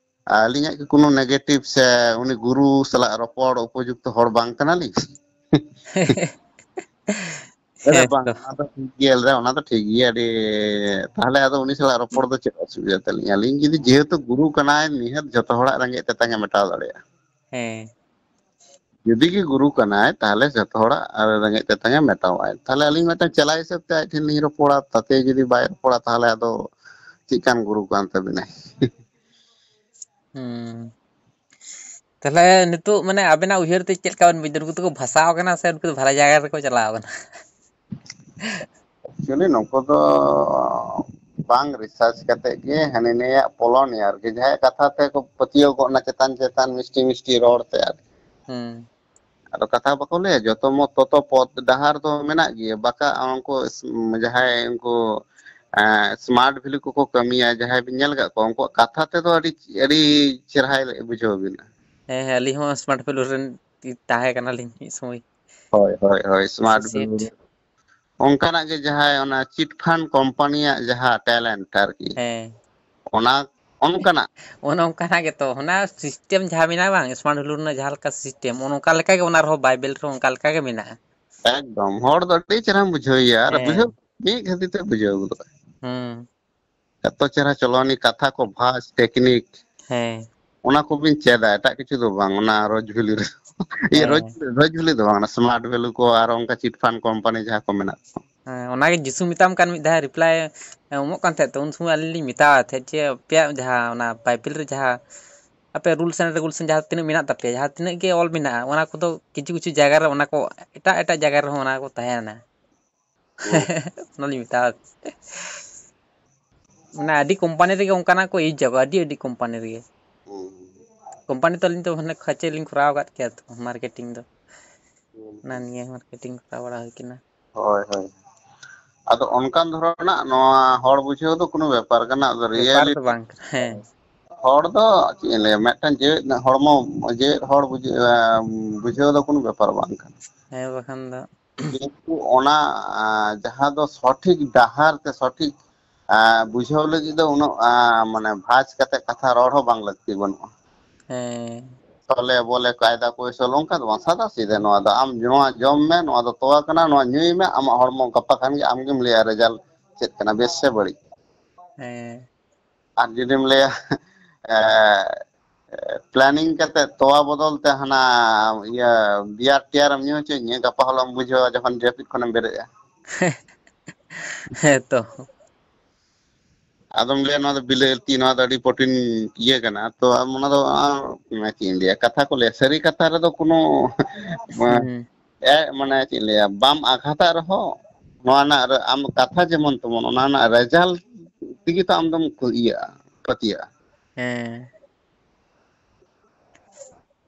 ᱟᱹᱞᱤᱧᱟᱜ ᱠᱤ ᱠᱳᱱᱳ negative ᱥᱮ ᱩᱱᱤ ᱜᱩᱨᱩ ᱥᱟᱞᱟᱜ ᱨᱚᱯᱚᱲ ᱩᱯᱚᱡᱩᱠᱛᱚ ᱦᱚᱲ ᱵᱟᱝ ᱠᱟᱱᱟᱞᱤᱧ? ᱦᱮᱸ, ᱵᱟᱝ, ᱚᱱᱟ ᱫᱚ ᱴᱷᱤᱠ ᱜᱮᱭᱟ, ᱞᱟᱹᱭᱫᱟ, ᱚᱱᱟ ᱫᱚ ᱴᱷᱤᱠ ᱜᱮᱭᱟ, ᱟᱹᱰᱤ, ᱛᱟᱦᱚᱞᱮ ᱟᱫᱚ ᱩᱱᱤ ᱥᱟᱞᱟᱜ ᱨᱚᱯᱚᱲ ᱫᱚ ᱪᱮᱫ ᱚᱥᱩᱵᱤᱫᱷᱟ ᱛᱟᱹᱞᱤᱧᱟ? ᱟᱹᱞᱤᱧ ᱡᱩᱫᱤ, ᱡᱮᱦᱮᱛᱩ ᱜᱩᱨᱩ ᱠᱟᱱᱟᱭ, ᱱᱤᱦᱟᱹᱛ ᱡᱷᱚᱛᱚ ᱦᱚᱲᱟᱜ ᱨᱮᱸᱜᱮᱡ ᱛᱮᱛᱟᱝ ᱮ ᱢᱮᱴᱟᱣ ᱫᱟᱲᱮᱭᱟᱜᱼᱟ᱾ ᱦᱮᱸ᱾ ᱡᱩᱫᱤ ᱜᱮ ᱜᱩᱨᱩ ᱠᱟᱱᱟᱭ, ᱛᱟᱦᱚᱞᱮ ᱡᱷᱚᱛᱚ ᱦᱚᱲᱟᱜ ᱨᱮᱸᱜᱮᱡ ᱛᱮᱛᱟᱝ ᱮ ᱢᱮᱴᱟᱣᱟᱭ᱾ ᱛᱟᱦᱚᱞᱮ ᱟᱹᱞᱤᱧ ᱢᱤᱫᱴᱟᱝ ᱪᱮᱞᱟ ᱦᱤᱥᱟᱹᱵ ᱛᱮ ᱟᱡ ᱴᱷᱮᱱ ᱞᱤᱧ ᱨᱚᱯᱚᱲᱟ, ᱛᱟᱛᱮ ᱡᱩᱫᱤ ᱵᱟᱭ ᱨᱚᱯᱚᱲᱟ, ᱛᱟᱦᱚᱞᱮ ᱟᱫᱚ ᱪᱮᱫ ᱠᱟᱱ ᱜᱩᱨᱩ ᱠᱟᱱ ᱛᱟᱵᱤᱱᱟᱭ? ᱦᱩᱸ᱾ ᱛᱟᱦᱞᱮ ᱱᱤᱛᱚᱜ ᱢᱟᱱᱮ ᱟᱵᱮᱱᱟᱜ ᱩᱭᱦᱟᱹᱨ ᱛᱮ ᱪᱮᱫ ᱞᱮᱠᱟ ᱵᱮᱱ ᱵᱩᱡᱽ ᱮᱫᱟ? ᱱᱩᱠᱩ ᱫᱚᱠᱚ ᱵᱷᱟᱥᱟᱣ ᱠᱟᱱᱟ ᱥᱮ ᱱᱩᱠᱩ ᱫᱚ ᱵᱷᱟᱞᱮ ᱡᱟᱭᱜᱟ ᱨᱮᱠᱚ ᱪᱟᱞᱟᱣ ᱠᱟᱱᱟ? Actually ᱱᱩᱠᱩ ᱫᱚ ᱵᱟᱝ research ᱠᱟᱛᱮ ᱜᱮ ᱦᱟᱹᱱᱤ ᱱᱟᱹᱭᱟᱜ ᱯᱚᱞᱚᱱᱤᱭᱟ ᱟᱨᱠᱤ, ᱡᱟᱦᱟᱸᱭᱟᱜ ᱠᱟᱛᱷᱟ ᱛᱮᱠᱚ ᱯᱟᱹᱛᱭᱟᱹᱣ ᱜᱚᱫ ᱱᱟ, ᱪᱮᱛᱟᱱ ᱪᱮᱛᱟᱱ ᱢᱤᱥᱴᱤ ᱢᱤᱥᱴᱤ ᱨᱚᱲ ᱛᱮ ᱟᱨᱠᱤ᱾ ᱦᱩᱸ᱾ ᱟᱫᱚ ᱠᱟᱛᱷᱟ ᱵᱟᱠᱚ ᱞᱟᱹᱭᱟ, ᱡᱚᱛᱚ ᱢᱚᱛ ᱛᱚᱛᱚ ᱯᱚᱫ ᱰᱟᱦᱟᱨ ᱫᱚ ᱢᱮᱱᱟᱜ ᱜᱮᱭᱟ, ᱵᱟᱠᱟ ᱩᱱᱠᱩ ᱡᱟᱦᱟᱸᱭ ᱩᱱᱠᱩ smart value ᱠᱚᱠᱚ ᱠᱟᱹᱢᱤᱭᱟ, ᱡᱟᱦᱟᱸᱭ ᱵᱤᱱ ᱧᱮᱞ ᱟᱠᱟᱫ ᱠᱚᱣᱟ, ᱩᱱᱠᱩᱣᱟᱜ ᱠᱟᱛᱷᱟ ᱛᱮᱫᱚ ᱟᱹᱰᱤ, ᱟᱹᱰᱤ ᱪᱮᱦᱨᱟᱭ ᱵᱩᱡᱷᱟᱹᱣ ᱵᱤᱱᱟ᱾ ᱦᱮᱸ, ᱦᱮᱸ, ᱟᱹᱞᱤᱧ ᱦᱚᱸ smart value ᱨᱮᱱ ᱛᱟᱦᱮᱸ ᱠᱟᱱᱟᱞᱤᱧ ᱢᱤᱫ ᱥᱚᱢᱚᱭ᱾ ᱦᱳᱭ, ᱦᱳᱭ, ᱦᱳᱭ, smart value ᱨᱮ᱾ ᱚᱱᱠᱟᱱᱟᱜ ᱜᱮ ᱡᱟᱦᱟᱸᱭ ᱚᱱᱟ chit fund company ᱭᱟᱜ ᱡᱟᱦᱟᱸ talent ᱟᱨᱠᱤ, ᱦᱮᱸ᱾ ᱚᱱᱟ, ᱚᱱᱠᱟᱱᱟᱜ᱾ ᱚᱱᱮ ᱚᱱᱠᱟᱱᱟᱜ ᱜᱮᱛᱚ, ᱚᱱᱟ system ᱡᱟᱦᱟᱸ ᱢᱮᱱᱟᱜᱼᱟ ᱵᱟᱝ, smart value ᱨᱮᱱᱟᱜ ᱡᱟᱦᱟᱸ ᱞᱮᱠᱟ system, ᱚᱱᱮ ᱚᱱᱠᱟ ᱞᱮᱠᱟ ᱜᱮ ᱚᱱᱟ ᱨᱮᱦᱚᱸ ᱵᱟᱭᱵᱮᱞ ᱨᱮᱦᱚᱸ ᱚᱱᱠᱟ ᱞᱮᱠᱟ ᱜᱮ ᱢᱮᱱᱟᱜᱼᱟ᱾ ᱮᱠᱫᱚᱢ, ᱦᱚᱲ ᱫᱚ ᱟᱹᱰᱤ ᱪᱮᱦᱨᱟᱢ ᱵᱩᱡᱷᱟᱹᱣᱮᱭᱟ ᱟᱨ ᱦᱮᱸ᱾ ᱵᱩᱡᱷᱟᱹᱣ ᱢᱤᱫ ᱜᱷᱟᱹᱲᱤ ᱛᱮ ᱵᱩᱡᱷᱟᱹᱣ ᱜᱚᱫᱚᱜᱼᱟ᱾ ᱦᱩᱸ᱾ ᱮᱛᱚ ᱪᱮᱦᱨᱟ ᱪᱚᱞᱚᱱᱤ, ᱠᱟᱛᱷᱟ ᱠᱚ, ᱵᱷᱟᱡᱽ, technique, ᱦᱮᱸ᱾ ᱚᱱᱟ ᱠᱚᱵᱤᱱ ᱪᱮᱫᱟ, ᱮᱴᱟᱜ ᱠᱤᱪᱷᱩ ᱫᱚ ᱵᱟᱝ, ᱚᱱᱟ ᱨᱳᱡᱽ ᱵᱷᱮᱞᱤ ᱨᱮ᱾ ᱤᱭᱟᱹ, ᱨᱳᱡᱽ, ᱦᱮᱸ᱾ ᱨᱳᱡᱽ ᱵᱷᱮᱞᱤ ᱫᱚ ᱵᱟᱝ, ᱚᱱᱟ smart value ᱠᱚ ᱟᱨ ᱚᱱᱠᱟ chit fund company ᱡᱟᱦᱟᱸ ᱠᱚ ᱢᱮᱱᱟᱜ ᱠᱚ᱾ ᱦᱮᱸ, ᱚᱱᱟᱜᱮ ᱡᱤᱥᱩ ᱢᱮᱛᱟᱢ ᱠᱟᱱ ᱢᱤᱫ ᱫᱷᱟᱣ reply ᱮᱢᱚᱜ ᱠᱟᱱ ᱛᱟᱦᱮᱸᱫ, ᱛᱚ ᱩᱱ ᱥᱚᱢᱚᱭ ᱟᱹᱞᱤᱧ ᱞᱤᱧ ᱢᱮᱛᱟᱣᱟᱫ ᱛᱟᱦᱮᱸᱫ ᱡᱮ, "ᱟᱯᱮᱭᱟᱜ ᱡᱟᱦᱟᱸ ᱚᱱᱟ ᱵᱟᱭᱵᱮᱞ ᱨᱮ ᱡᱟᱦᱟᱸ ᱟᱯᱮ rules and regulation ᱡᱟᱦᱟᱸ ᱛᱤᱱᱟᱹᱜ ᱢᱮᱱᱟᱜ ᱛᱟᱯᱮᱭᱟ, ᱡᱟᱦᱟᱸ ᱛᱤᱱᱟᱹᱜ ᱜᱮ ᱚᱞ ᱢᱮᱱᱟᱜᱼᱟ, ᱚᱱᱟ ᱠᱚᱫᱚ ᱠᱤᱪᱷᱩ ᱠᱤᱪᱷᱩ ᱡᱟᱭᱜᱟ ᱨᱮ ᱚᱱᱟ ᱠᱚ ᱮᱴᱟᱜ ᱮᱴᱟᱜ ᱡᱟᱭᱜᱟ ᱨᱮᱦᱚᱸ ᱚᱱᱟ ᱠᱚ ᱛᱟᱦᱮᱸᱱᱟ᱾" ᱦᱩᱸ᱾ ᱚᱱᱟᱞᱤᱧ ᱢᱮᱛᱟᱣᱟᱫ ᱢᱟᱱᱮ ᱟᱹᱰᱤ company ᱨᱮᱜᱮ ᱚᱱᱠᱟᱱᱟᱜ ᱠᱚ ᱤᱭᱩᱡᱽ ᱟᱠᱚ, ᱟᱹᱰᱤ, ᱟᱹᱰᱤ company ᱨᱮᱜᱮ᱾ ᱦᱩᱸ᱾ Company ᱛᱚ ᱟᱹᱞᱤᱧ ᱫᱚ ᱢᱟᱱᱮ ᱠᱷᱟᱪᱮ ᱞᱤᱧ ᱠᱚᱨᱟᱣ ᱟᱠᱟᱫ ᱜᱮᱭᱟ ᱛᱚ, marketing ᱫᱚ᱾ ᱦᱩᱸ᱾ ᱚᱱᱟ ᱱᱤᱭᱮ marketing ᱠᱚᱨᱟᱣ ᱵᱟᱲᱟ ᱦᱩᱭ ᱠᱟᱱᱟ᱾ ᱦᱳᱭ, ᱦᱳᱭ᱾ ᱟᱫᱚ ᱚᱱᱠᱟᱱ ᱫᱷᱚᱨᱚᱱᱟᱜ ᱱᱚᱣᱟ ᱦᱚᱲ ᱵᱩᱡᱷᱟᱹᱣ ᱫᱚ ᱠᱳᱱᱳ ᱵᱮᱯᱟᱨ ᱠᱟᱱᱟ, ᱟᱫᱚ ᱵᱮᱯᱟᱨ ᱫᱚ reality ᱵᱟᱝ ᱠᱟᱱᱟ, ᱦᱮᱸ᱾ ᱦᱚᱲ ᱫᱚ ᱪᱮᱫ ᱤᱧ ᱞᱟᱹᱭᱟ, ᱢᱤᱫᱴᱟᱝ ᱡᱮᱣᱮᱫ ᱦᱚᱲᱢᱚ, ᱡᱮᱣᱮᱫ ᱦᱚᱲ ᱵᱩᱡᱷᱟᱹᱣ, ᱵᱩᱡᱷᱟᱹᱣ ᱫᱚ ᱠᱳᱱᱳ ᱵᱮᱯᱟᱨ ᱵᱟᱝ ᱠᱟᱱᱟ᱾ ᱦᱮᱸ, ᱵᱟᱠᱷᱟᱱ ᱫᱚ᱾ ᱠᱤᱱᱛᱩ ᱚᱱᱟ, ᱟᱸ, ᱡᱟᱦᱟᱸ ᱫᱚ ᱥᱚᱴᱷᱤᱠ ᱰᱟᱦᱟᱨ ᱛᱮ ᱥᱚᱴᱷᱤᱠ, ᱟᱸ, ᱵᱩᱡᱷᱟᱹᱣ ᱞᱟᱹᱜᱤᱫ ᱫᱚ ᱩᱱᱟᱹᱜ, ᱟᱸ, ᱢᱟᱱᱮ ᱵᱷᱟᱡᱽ ᱠᱟᱛᱮ ᱠᱟᱛᱷᱟ ᱨᱚᱲ ᱦᱚᱸ ᱵᱟᱝ ᱞᱟᱹᱠᱛᱤ ᱵᱟᱹᱱᱩᱜᱼᱟ᱾ ᱦᱮᱸ᱾ ᱪᱷᱚᱞᱮ ᱵᱚᱞᱮ ᱠᱟᱭᱫᱟ ᱠᱚᱭᱥᱚᱞ, ᱚᱱᱠᱟ ᱫᱚ ᱵᱟᱝ, ᱥᱟᱫᱟ ᱥᱤᱫᱷᱮ᱾ ᱱᱚᱣᱟ ᱫᱚ ᱟᱢ ᱱᱚᱣᱟ ᱡᱚᱢ ᱢᱮ, ᱱᱚᱣᱟ ᱫᱚ ᱛᱚᱣᱟ ᱠᱟᱱᱟ, ᱱᱚᱣᱟ ᱧᱩᱭ ᱢᱮ, ᱟᱢᱟᱜ ᱦᱚᱲᱢᱚ ᱜᱟᱯᱟ ᱠᱷᱟᱱ ᱜᱮ ᱟᱢ ᱜᱮᱢ ᱞᱟᱹᱭᱟ ᱨᱮᱡᱟᱞᱴ ᱪᱮᱫ ᱠᱟᱱᱟ, ᱵᱮᱥ ᱥᱮ ᱵᱟᱹᱲᱤᱡ᱾ ᱦᱮᱸ᱾ ᱟᱨ ᱡᱩᱫᱤᱢ ᱞᱟᱹᱭᱟ ᱯᱞᱟᱱᱤᱝ ᱠᱟᱛᱮ ᱛᱚᱣᱟ ᱵᱚᱫᱚᱞ ᱛᱮ ᱦᱟᱱᱟ ᱤᱭᱟᱹ ᱵᱤᱭᱟᱨ ᱴᱤᱭᱟᱨ ᱮᱢ ᱧᱩ ᱦᱚᱪᱚᱧᱟ, ᱜᱟᱯᱟ ᱦᱤᱞᱳᱜ ᱮᱢ ᱵᱩᱡᱷᱟᱹᱣᱟ ᱡᱚᱠᱷᱚᱱ ᱡᱟᱹᱯᱤᱫ ᱠᱷᱚᱱᱮᱢ ᱵᱮᱨᱮᱫᱼᱟ᱾ ᱦᱮᱸ ᱛᱚ᱾ ᱟᱫᱚᱢ ᱞᱟᱹᱭᱟ ᱱᱚᱣᱟ ᱫᱚ ᱵᱤᱞᱟᱹᱛᱤ, ᱱᱚᱣᱟ ᱫᱚ ᱟᱹᱰᱤ ᱯᱨᱚᱴᱤᱱ ᱤᱭᱟᱹ ᱠᱟᱱᱟ, ᱛᱚ ᱟᱢ ᱚᱱᱟ ᱫᱚ, ᱟᱨ ᱪᱮᱫ ᱤᱧ ᱞᱟᱹᱭᱟ, ᱠᱟᱛᱷᱟ ᱠᱚ ᱞᱟᱹᱭᱟ, ᱥᱟᱹᱨᱤ ᱠᱟᱛᱷᱟ ᱨᱮᱫᱚ ᱠᱳᱱᱳ ᱦᱩᱸ᱾ ᱮ, ᱢᱟᱱᱮ ᱪᱮᱫ ᱤᱧ ᱞᱟᱹᱭᱟ, ᱵᱟᱢ ᱟᱜᱷᱟᱛᱟᱜ ᱨᱮᱦᱚᱸ ᱱᱚᱣᱟ ᱨᱮᱱᱟᱜ ᱨᱮ-, ᱟᱢ ᱠᱟᱛᱷᱟ ᱡᱮᱢᱚᱱ ᱛᱮᱢᱚᱱ, ᱚᱱᱟ ᱨᱮᱱᱟᱜ ᱨᱮᱡᱟᱞᱴ ᱛᱮᱜᱮ ᱛᱚ ᱟᱢ ᱫᱚᱢ ᱠᱩ-, ᱤᱭᱟᱹᱜᱼᱟ, ᱯᱟᱹᱛᱭᱟᱹᱜᱼᱟ᱾ ᱦᱮᱸ᱾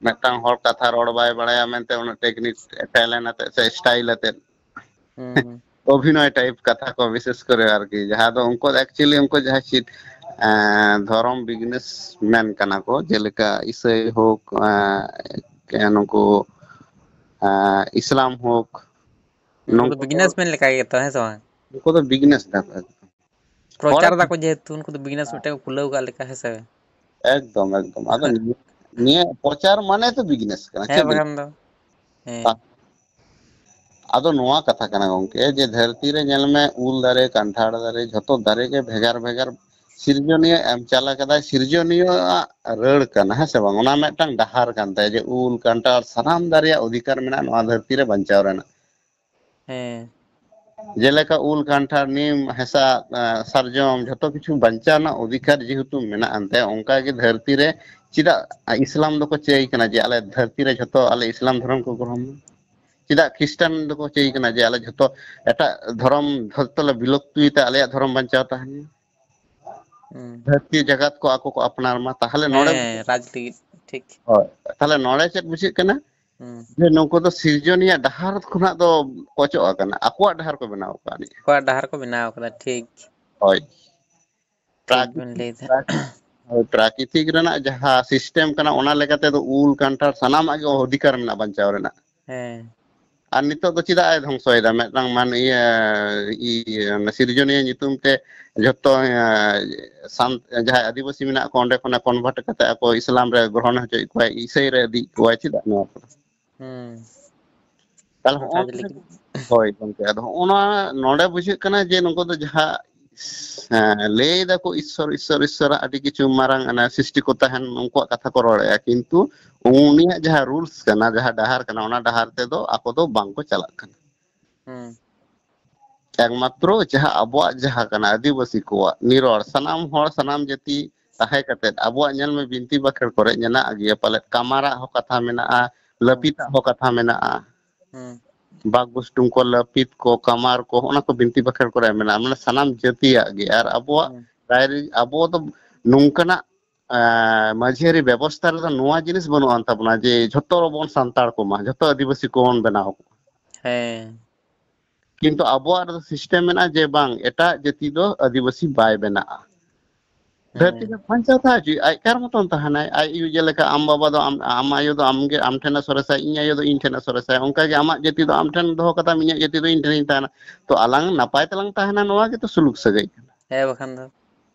ᱢᱤᱫᱴᱟᱝ ᱦᱚᱲ ᱠᱟᱛᱷᱟ ᱨᱚᱲ ᱵᱟᱭ ᱵᱟᱲᱟᱭᱟ ᱢᱮᱱᱛᱮ ᱚᱱᱟ ᱴᱮᱠᱱᱤᱠ, ᱴᱮᱞᱮᱱᱴ ᱟᱛᱮᱫ ᱥᱮ ᱥᱴᱟᱭᱤᱞ ᱟᱛᱮᱫ, ᱦᱩᱸ᱾ ᱚᱵᱷᱤᱱᱚᱭ ᱴᱟᱭᱤᱯ ᱠᱟᱛᱷᱟ ᱠᱚ ᱵᱤᱥᱮᱥ ᱠᱚᱨᱮ ᱟᱨᱠᱤ, ᱡᱟᱦᱟᱸ ᱫᱚ ᱩᱱᱠᱩ ᱫᱚ actually ᱩᱱᱠᱩ ᱡᱟᱦᱟᱸ ᱪᱮᱫ, ᱮᱸ, ᱫᱷᱚᱨᱚᱢ ᱵᱤᱡᱽᱱᱮᱥ ᱢᱮᱱ ᱠᱟᱱᱟ ᱠᱚ, ᱡᱮᱞᱮᱠᱟ ᱤᱥᱟᱹᱭ ᱦᱳᱠ, ᱮᱸ, ᱱᱩᱠᱩ, ᱮᱸ, ᱤᱥᱞᱟᱢ ᱦᱳᱠ, ᱩᱱᱠᱩ ᱫᱚ ᱱᱩᱠᱩ ᱫᱚ, ᱵᱤᱡᱽᱱᱮᱥ ᱢᱮᱱ ᱞᱮᱠᱟ ᱜᱮᱛᱚ, ᱦᱮᱸ ᱥᱮ ᱵᱟᱝ? ᱱᱩᱠᱩ ᱫᱚ ᱵᱤᱡᱽᱱᱮᱥ ᱫᱟᱠᱚ ᱮᱠᱫᱚᱢ᱾ ᱦᱚᱲᱮ ᱯᱨᱚᱪᱟᱨ ᱫᱟᱠᱚ ᱡᱮᱦᱮᱛᱩ, ᱩᱱᱠᱩ ᱫᱚ ᱵᱤᱡᱽᱱᱮᱥ ᱢᱤᱫᱴᱮᱱ ᱠᱚ ᱠᱷᱩᱞᱟᱹᱣ ᱠᱟᱜ ᱞᱮᱠᱟ, ᱦᱮᱸ ᱥᱮ? ᱮᱠᱫᱚᱢ, ᱮᱠᱫᱚᱢ᱾ ᱟᱫᱚ ᱱᱤᱭᱟᱹ, ᱱᱤᱭᱟᱹ ᱯᱨᱚᱪᱟᱨ ᱢᱟᱱᱮ ᱛᱚ ᱵᱤᱡᱽᱱᱮᱥ ᱠᱟᱱᱟ, ᱦᱮᱸ, ᱪᱮᱫ ᱵᱤᱡᱽᱱᱮᱥ? ᱵᱟᱠᱷᱟᱱ ᱫᱚ᱾ ᱦᱮᱸ᱾ ᱟᱫᱚ ᱱᱚᱣᱟ ᱠᱟᱛᱷᱟ ᱠᱟᱱᱟ ᱜᱚᱝᱠᱮ, ᱡᱮ ᱫᱷᱟᱹᱨᱛᱤ ᱨᱮ ᱧᱮᱞ ᱢᱮ, ᱩᱞ ᱫᱟᱨᱮ, ᱠᱟᱱᱴᱷᱟᱲ ᱫᱟᱨᱮ, ᱡᱷᱚᱛᱚ ᱫᱟᱨᱮ ᱜᱮ ᱵᱷᱮᱜᱟᱨ ᱵᱷᱮᱜᱟᱨ ᱥᱤᱨᱡᱚᱱᱤᱭᱟᱹ ᱮᱢ ᱪᱟᱞ ᱟᱠᱟᱫᱟᱭ, ᱥᱤᱨᱡᱚᱱᱤᱭᱟᱹᱣᱟᱜ ᱨᱟᱹᱲ ᱠᱟᱱᱟ, ᱦᱮᱸ ᱥᱮ ᱵᱟᱝ? ᱚᱱᱟ ᱢᱤᱫᱴᱟᱝ ᱰᱟᱦᱟᱨ ᱠᱟᱱ ᱛᱟᱭᱟ, ᱡᱮ ᱩᱞ, ᱠᱟᱱᱴᱷᱟᱲ, ᱥᱟᱱᱟᱢ ᱫᱟᱨᱮᱭᱟᱜ ᱚᱫᱷᱤᱠᱟᱨ ᱢᱮᱱᱟᱜᱼᱟ ᱱᱚᱣᱟ ᱫᱷᱟᱹᱨᱛᱤ ᱨᱮ ᱵᱟᱧᱪᱟᱣ ᱨᱮᱱᱟᱜ᱾ ᱦᱮᱸ᱾ ᱡᱮᱞᱮᱠᱟ ᱩᱞ, ᱠᱟᱱᱴᱷᱟᱲ, ᱱᱤᱢ, ᱦᱮᱸᱥᱟᱜ, ᱮᱸ, ᱥᱟᱨᱡᱚᱢ, ᱡᱷᱚᱛᱚ ᱠᱤᱪᱷᱩ ᱵᱟᱧᱪᱟᱣ ᱨᱮᱱᱟᱜ ᱚᱫᱷᱤᱠᱟᱨ ᱡᱮᱦᱮᱛᱩ ᱢᱮᱱᱟᱜ ᱟᱱᱛᱮ, ᱚᱱᱠᱟ ᱜᱮ ᱫᱷᱟᱹᱨᱛᱤ ᱨᱮ ᱪᱮᱫᱟᱜ ᱤᱥᱞᱟᱢ ᱫᱚᱠᱚ ᱪᱟᱹᱭ ᱠᱟᱱᱟ ᱡᱮ ᱟᱞᱮ ᱫᱷᱟᱹᱨᱛᱤ ᱨᱮ ᱡᱷᱚᱛᱚ ᱟᱞᱮ ᱤᱥᱞᱟᱢ ᱫᱷᱚᱨᱚᱢ ᱠᱚ ᱜᱨᱚᱦᱚᱱ ᱢᱟ? ᱪᱮᱫᱟᱜ ᱠᱷᱨᱤᱥᱴᱟᱱ ᱫᱚᱠᱚ ᱪᱟᱹᱭ ᱠᱟᱱᱟ ᱡᱮ ᱟᱞᱮ ᱡᱷᱚᱛᱚ ᱮᱴᱟᱜ ᱫᱷᱚᱨᱚᱢ ᱡᱷᱚᱛᱚ ᱞᱮ ᱵᱤᱞᱩᱯᱛᱤᱭ ᱛᱮ ᱟᱞᱮᱭᱟᱜ ᱫᱷᱚᱨᱚᱢ ᱵᱟᱧᱪᱟᱣ ᱛᱟᱦᱮᱱ ᱢᱟ? ᱦᱩᱸ᱾ ᱫᱷᱟᱹᱨᱛᱤ ᱡᱟᱠᱟᱛ ᱠᱚ ᱟᱠᱚ ᱠᱚ ᱟᱯᱱᱟᱨ ᱢᱟ᱾ ᱛᱟᱦᱞᱮ ᱱᱚᱰᱮ ᱦᱮᱸ, ᱨᱟᱡᱽ ᱞᱟᱹᱜᱤᱫ, ᱴᱷᱤᱠ᱾ ᱦᱳᱭ, ᱛᱟᱦᱞᱮ ᱱᱚᱰᱮ ᱪᱮᱫ ᱵᱩᱡᱷᱟᱹᱜ ᱠᱟᱱᱟ? ᱦᱩᱸ᱾ ᱡᱮ ᱱᱩᱠᱩ ᱫᱚ ᱥᱤᱨᱡᱚᱱᱤᱭᱟᱹ ᱰᱟᱦᱟᱨ ᱠᱷᱚᱱᱟᱜ ᱫᱚ ᱚᱪᱚᱜ ᱟᱠᱟᱱᱟ, ᱟᱠᱚᱣᱟᱜ ᱰᱟᱦᱟᱨ ᱠᱚ ᱵᱮᱱᱟᱣ ᱟᱠᱟᱫᱼᱟ᱾ ᱟᱠᱚᱣᱟᱜ ᱰᱟᱦᱟᱨ ᱠᱚ ᱵᱮᱱᱟᱣ ᱟᱠᱟᱫᱟ, ᱴᱷᱤᱠ᱾ ᱦᱳᱭ᱾ ᱴᱷᱤᱠ ᱵᱮᱱ ᱞᱟᱹᱭ ᱮᱫᱟ᱾ ᱯᱨᱟᱠᱨᱤᱛᱤᱠ ᱨᱮᱱᱟᱜ ᱡᱟᱦᱟᱸ ᱥᱤᱥᱴᱮᱢ ᱠᱟᱱᱟ, ᱚᱱᱟ ᱞᱮᱠᱟᱛᱮ ᱫᱚ ᱩᱞ, ᱠᱟᱱᱴᱷᱟᱲ ᱥᱟᱱᱟᱢᱟᱜ ᱜᱮ ᱚᱫᱷᱤᱠᱟᱨ ᱢᱮᱱᱟᱜᱼᱟ ᱵᱟᱧᱪᱟᱣ ᱨᱮᱱᱟᱜ᱾ ᱦᱮᱸ᱾ ᱟᱨ ᱱᱤᱛᱚᱜ ᱫᱚ ᱪᱮᱫᱟᱜ ᱮ ᱫᱷᱚᱝᱥᱚᱭᱮᱫᱟ? ᱢᱤᱫᱴᱟᱝ ᱢᱟᱱ ᱤᱭᱟᱹ ᱤᱭᱟᱹ ᱥᱤᱨᱡᱚᱱᱤᱭᱟᱹ ᱧᱩᱛᱩᱢ ᱛᱮ ᱡᱷᱚᱛᱚ ᱥᱟᱱ ᱡᱟᱦᱟᱸᱭ ᱟᱹᱫᱤᱵᱟᱹᱥᱤ ᱢᱮᱱᱟᱜ ᱠᱚ, ᱚᱸᱰᱮ ᱠᱷᱚᱱᱮ ᱠᱚᱱᱵᱷᱟᱨᱴ ᱠᱟᱛᱮ ᱟᱠᱚ ᱤᱥᱞᱟᱢ ᱨᱮ ᱜᱨᱚᱦᱚᱱ ᱦᱚᱪᱚᱭᱮᱫ ᱠᱚᱣᱟᱭ, ᱤᱥᱟᱹᱭ ᱨᱮ ᱤᱫᱤᱭᱮᱫ ᱠᱚᱣᱟᱭ᱾ ᱪᱮᱫᱟᱜ ᱱᱚᱣᱟ ᱠᱚ? ᱦᱩᱸ᱾ ᱛᱟᱦᱞᱮ ᱦᱚᱸᱜᱼᱚ ᱱᱚᱝᱠᱟ ᱡᱮ ᱞᱮᱠᱤᱱ ᱦᱳᱭ ᱜᱚᱝᱠᱮ, ᱟᱫᱚ ᱦᱚᱸᱜᱼᱚ ᱱᱚᱣᱟ ᱱᱚᱰᱮ ᱵᱩᱡᱷᱟᱹᱜ ᱠᱟᱱᱟ ᱡᱮ ᱱᱩᱠᱩ ᱫᱚ ᱡᱟᱦᱟᱸ ᱦᱮᱸ, ᱞᱟᱹᱭ ᱫᱟᱠᱚ ᱤᱥᱥᱚᱨ, ᱤᱥᱥᱚᱨ, ᱤᱥᱥᱚᱨᱟᱜ ᱟᱹᱰᱤ ᱠᱤᱪᱷᱩ ᱢᱟᱨᱟᱝ ᱚᱱᱟ ᱥᱨᱤᱥᱴᱤ ᱠᱚ ᱛᱟᱦᱮᱱ, ᱩᱱᱠᱩᱣᱟᱜ ᱠᱟᱛᱷᱟ ᱠᱚ ᱨᱚᱲᱮᱫᱼᱟ, ᱠᱤᱱᱛᱩ ᱩᱱᱤᱭᱟᱜ ᱡᱟᱦᱟᱸ ᱨᱩᱞᱥ ᱠᱟᱱᱟ, ᱡᱟᱦᱟᱸ ᱰᱟᱦᱟᱨ ᱠᱟᱱᱟ, ᱚᱱᱟ ᱰᱟᱦᱟᱨ ᱛᱮᱫᱚ ᱟᱠᱚ ᱫᱚ ᱵᱟᱝ ᱠᱚ ᱪᱟᱞᱟᱜ ᱠᱟᱱᱟ᱾ ᱦᱩᱸ᱾ ᱮᱠᱢᱟᱛᱨᱚ ᱡᱟᱦᱟᱸ ᱟᱵᱚᱣᱟᱜ ᱡᱟᱦᱟᱸ ᱠᱟᱱᱟ, ᱟᱹᱫᱤᱵᱟᱹᱥᱤ ᱠᱚᱣᱟᱜ ᱱᱤᱨᱚᱲ, ᱥᱟᱱᱟᱢ ᱦᱚᱲ, ᱥᱟᱱᱟᱢ ᱡᱟᱹᱛᱤ ᱛᱟᱦᱮᱸ ᱠᱟᱛᱮᱫ ᱟᱵᱚᱣᱟᱜ, ᱧᱮᱞ ᱢᱮ, ᱵᱤᱱᱛᱤ ᱵᱟᱠᱷᱮᱲ ᱠᱚᱨᱮ ᱢᱮᱱᱟᱜ ᱜᱮᱭᱟ ᱯᱟᱞᱮᱫ, ᱠᱟᱢᱟᱨᱟᱜ ᱦᱚᱸ ᱠᱟᱛᱷᱟ ᱢᱮᱱᱟᱜᱼᱟ, ᱦᱩᱸ᱾ ᱞᱟᱹᱯᱤᱛᱟᱜ ᱦᱚᱸ ᱠᱟᱛᱷᱟ ᱢᱮᱱᱟᱜᱼᱟ, ᱦᱩᱸ᱾ ᱵᱟᱜᱽ ᱜᱩᱥᱴᱩᱝ ᱠᱚ, ᱞᱟᱹᱯᱤᱛ ᱠᱚ, ᱠᱟᱢᱟᱨ ᱠᱚ, ᱚᱱᱟ ᱠᱚ ᱵᱤᱱᱛᱤ ᱵᱟᱠᱷᱮᱲ ᱠᱚᱨᱮ ᱢᱮᱱᱟᱜᱼᱟ᱾ ᱢᱟᱱᱮ ᱥᱟᱱᱟᱢ ᱡᱟᱹᱛᱤᱭᱟᱜ ᱜᱮ᱾ ᱟᱨ ᱟᱵᱚᱣᱟᱜ ᱦᱩᱸ᱾ ᱨᱟᱭᱨᱤᱛ, ᱟᱵᱚ ᱫᱚ ᱱᱚᱝᱠᱟᱱᱟᱜ ᱮᱸ, ᱢᱟᱹᱡᱷᱤ ᱟᱹᱨᱤ ᱵᱮᱵᱚᱥᱛᱷᱟ ᱨᱮᱫᱚ ᱱᱚᱣᱟ ᱡᱤᱱᱤᱥ ᱵᱟᱹᱱᱩᱜ ᱟᱱ ᱛᱟᱵᱚᱱᱟ ᱡᱮ ᱡᱷᱚᱛᱚ ᱵᱚᱱ ᱥᱟᱱᱛᱟᱲ ᱠᱚᱢᱟ, ᱡᱷᱚᱛᱚ ᱟᱹᱫᱤᱵᱟᱹᱥᱤ ᱠᱚᱵᱚᱱ ᱵᱮᱱᱟᱣ ᱠᱚᱣᱟ᱾ ᱦᱮᱸ᱾ ᱠᱤᱱᱛᱩ ᱟᱵᱚᱣᱟᱜ ᱨᱮᱫᱚ ᱥᱤᱥᱴᱮᱢ ᱢᱮᱱᱟᱜᱼᱟ ᱡᱮ ᱵᱟᱝ, ᱮᱴᱟᱜ ᱡᱟᱹᱛᱤ ᱫᱚ ᱟᱹᱫᱤᱵᱟᱹᱥᱤ ᱵᱟᱭ ᱵᱮᱱᱟᱜᱼᱟ᱾ ᱫᱷᱟᱹᱨᱛᱤ ᱦᱮᱸ᱾ ᱨᱮ ᱵᱟᱧᱪᱟᱣ ᱛᱟᱦᱮᱸ ᱦᱚᱪᱚᱭ, ᱟᱡ ᱠᱟᱨ ᱢᱚᱛᱚᱱ ᱛᱟᱦᱮᱱᱟᱭ᱾ ᱟᱡ ᱟᱭᱳ ᱡᱮᱞᱮᱠᱟ, ᱟᱢ ᱵᱟᱵᱟ ᱫᱚ ᱟᱢ, ᱟᱢ ᱟᱭᱳ ᱫᱚ ᱟᱢᱜᱮ, ᱟᱢ ᱴᱷᱮᱱᱮ ᱥᱚᱨᱮᱥᱟ, ᱤᱧ ᱟᱭᱳ ᱫᱚ ᱤᱧ ᱴᱷᱮᱱᱮ ᱥᱚᱨᱮᱥᱟ, ᱚᱱᱠᱟᱜᱮ ᱟᱢᱟᱜ ᱡᱟᱹᱛᱤ ᱫᱚ ᱟᱢ ᱴᱷᱮᱱ ᱫᱚᱦᱚ ᱠᱟᱛᱟᱢ, ᱤᱧᱟᱹᱜ ᱡᱟᱹᱛᱤ ᱫᱚ ᱤᱧ ᱴᱷᱮᱱᱤᱧ ᱛᱟᱦᱮᱱᱟ᱾ ᱛᱚ ᱟᱞᱟᱝ ᱱᱟᱯᱟᱭ ᱛᱮᱞᱟᱝ ᱛᱟᱦᱮᱱᱟ, ᱱᱚᱣᱟ ᱜᱮᱛᱚ ᱥᱩᱞᱩᱠ ᱥᱟᱹᱜᱟᱹᱭ ᱠᱟᱱᱟ᱾ ᱦᱮᱸ, ᱵᱟᱠᱷᱟᱱ ᱫᱚ᱾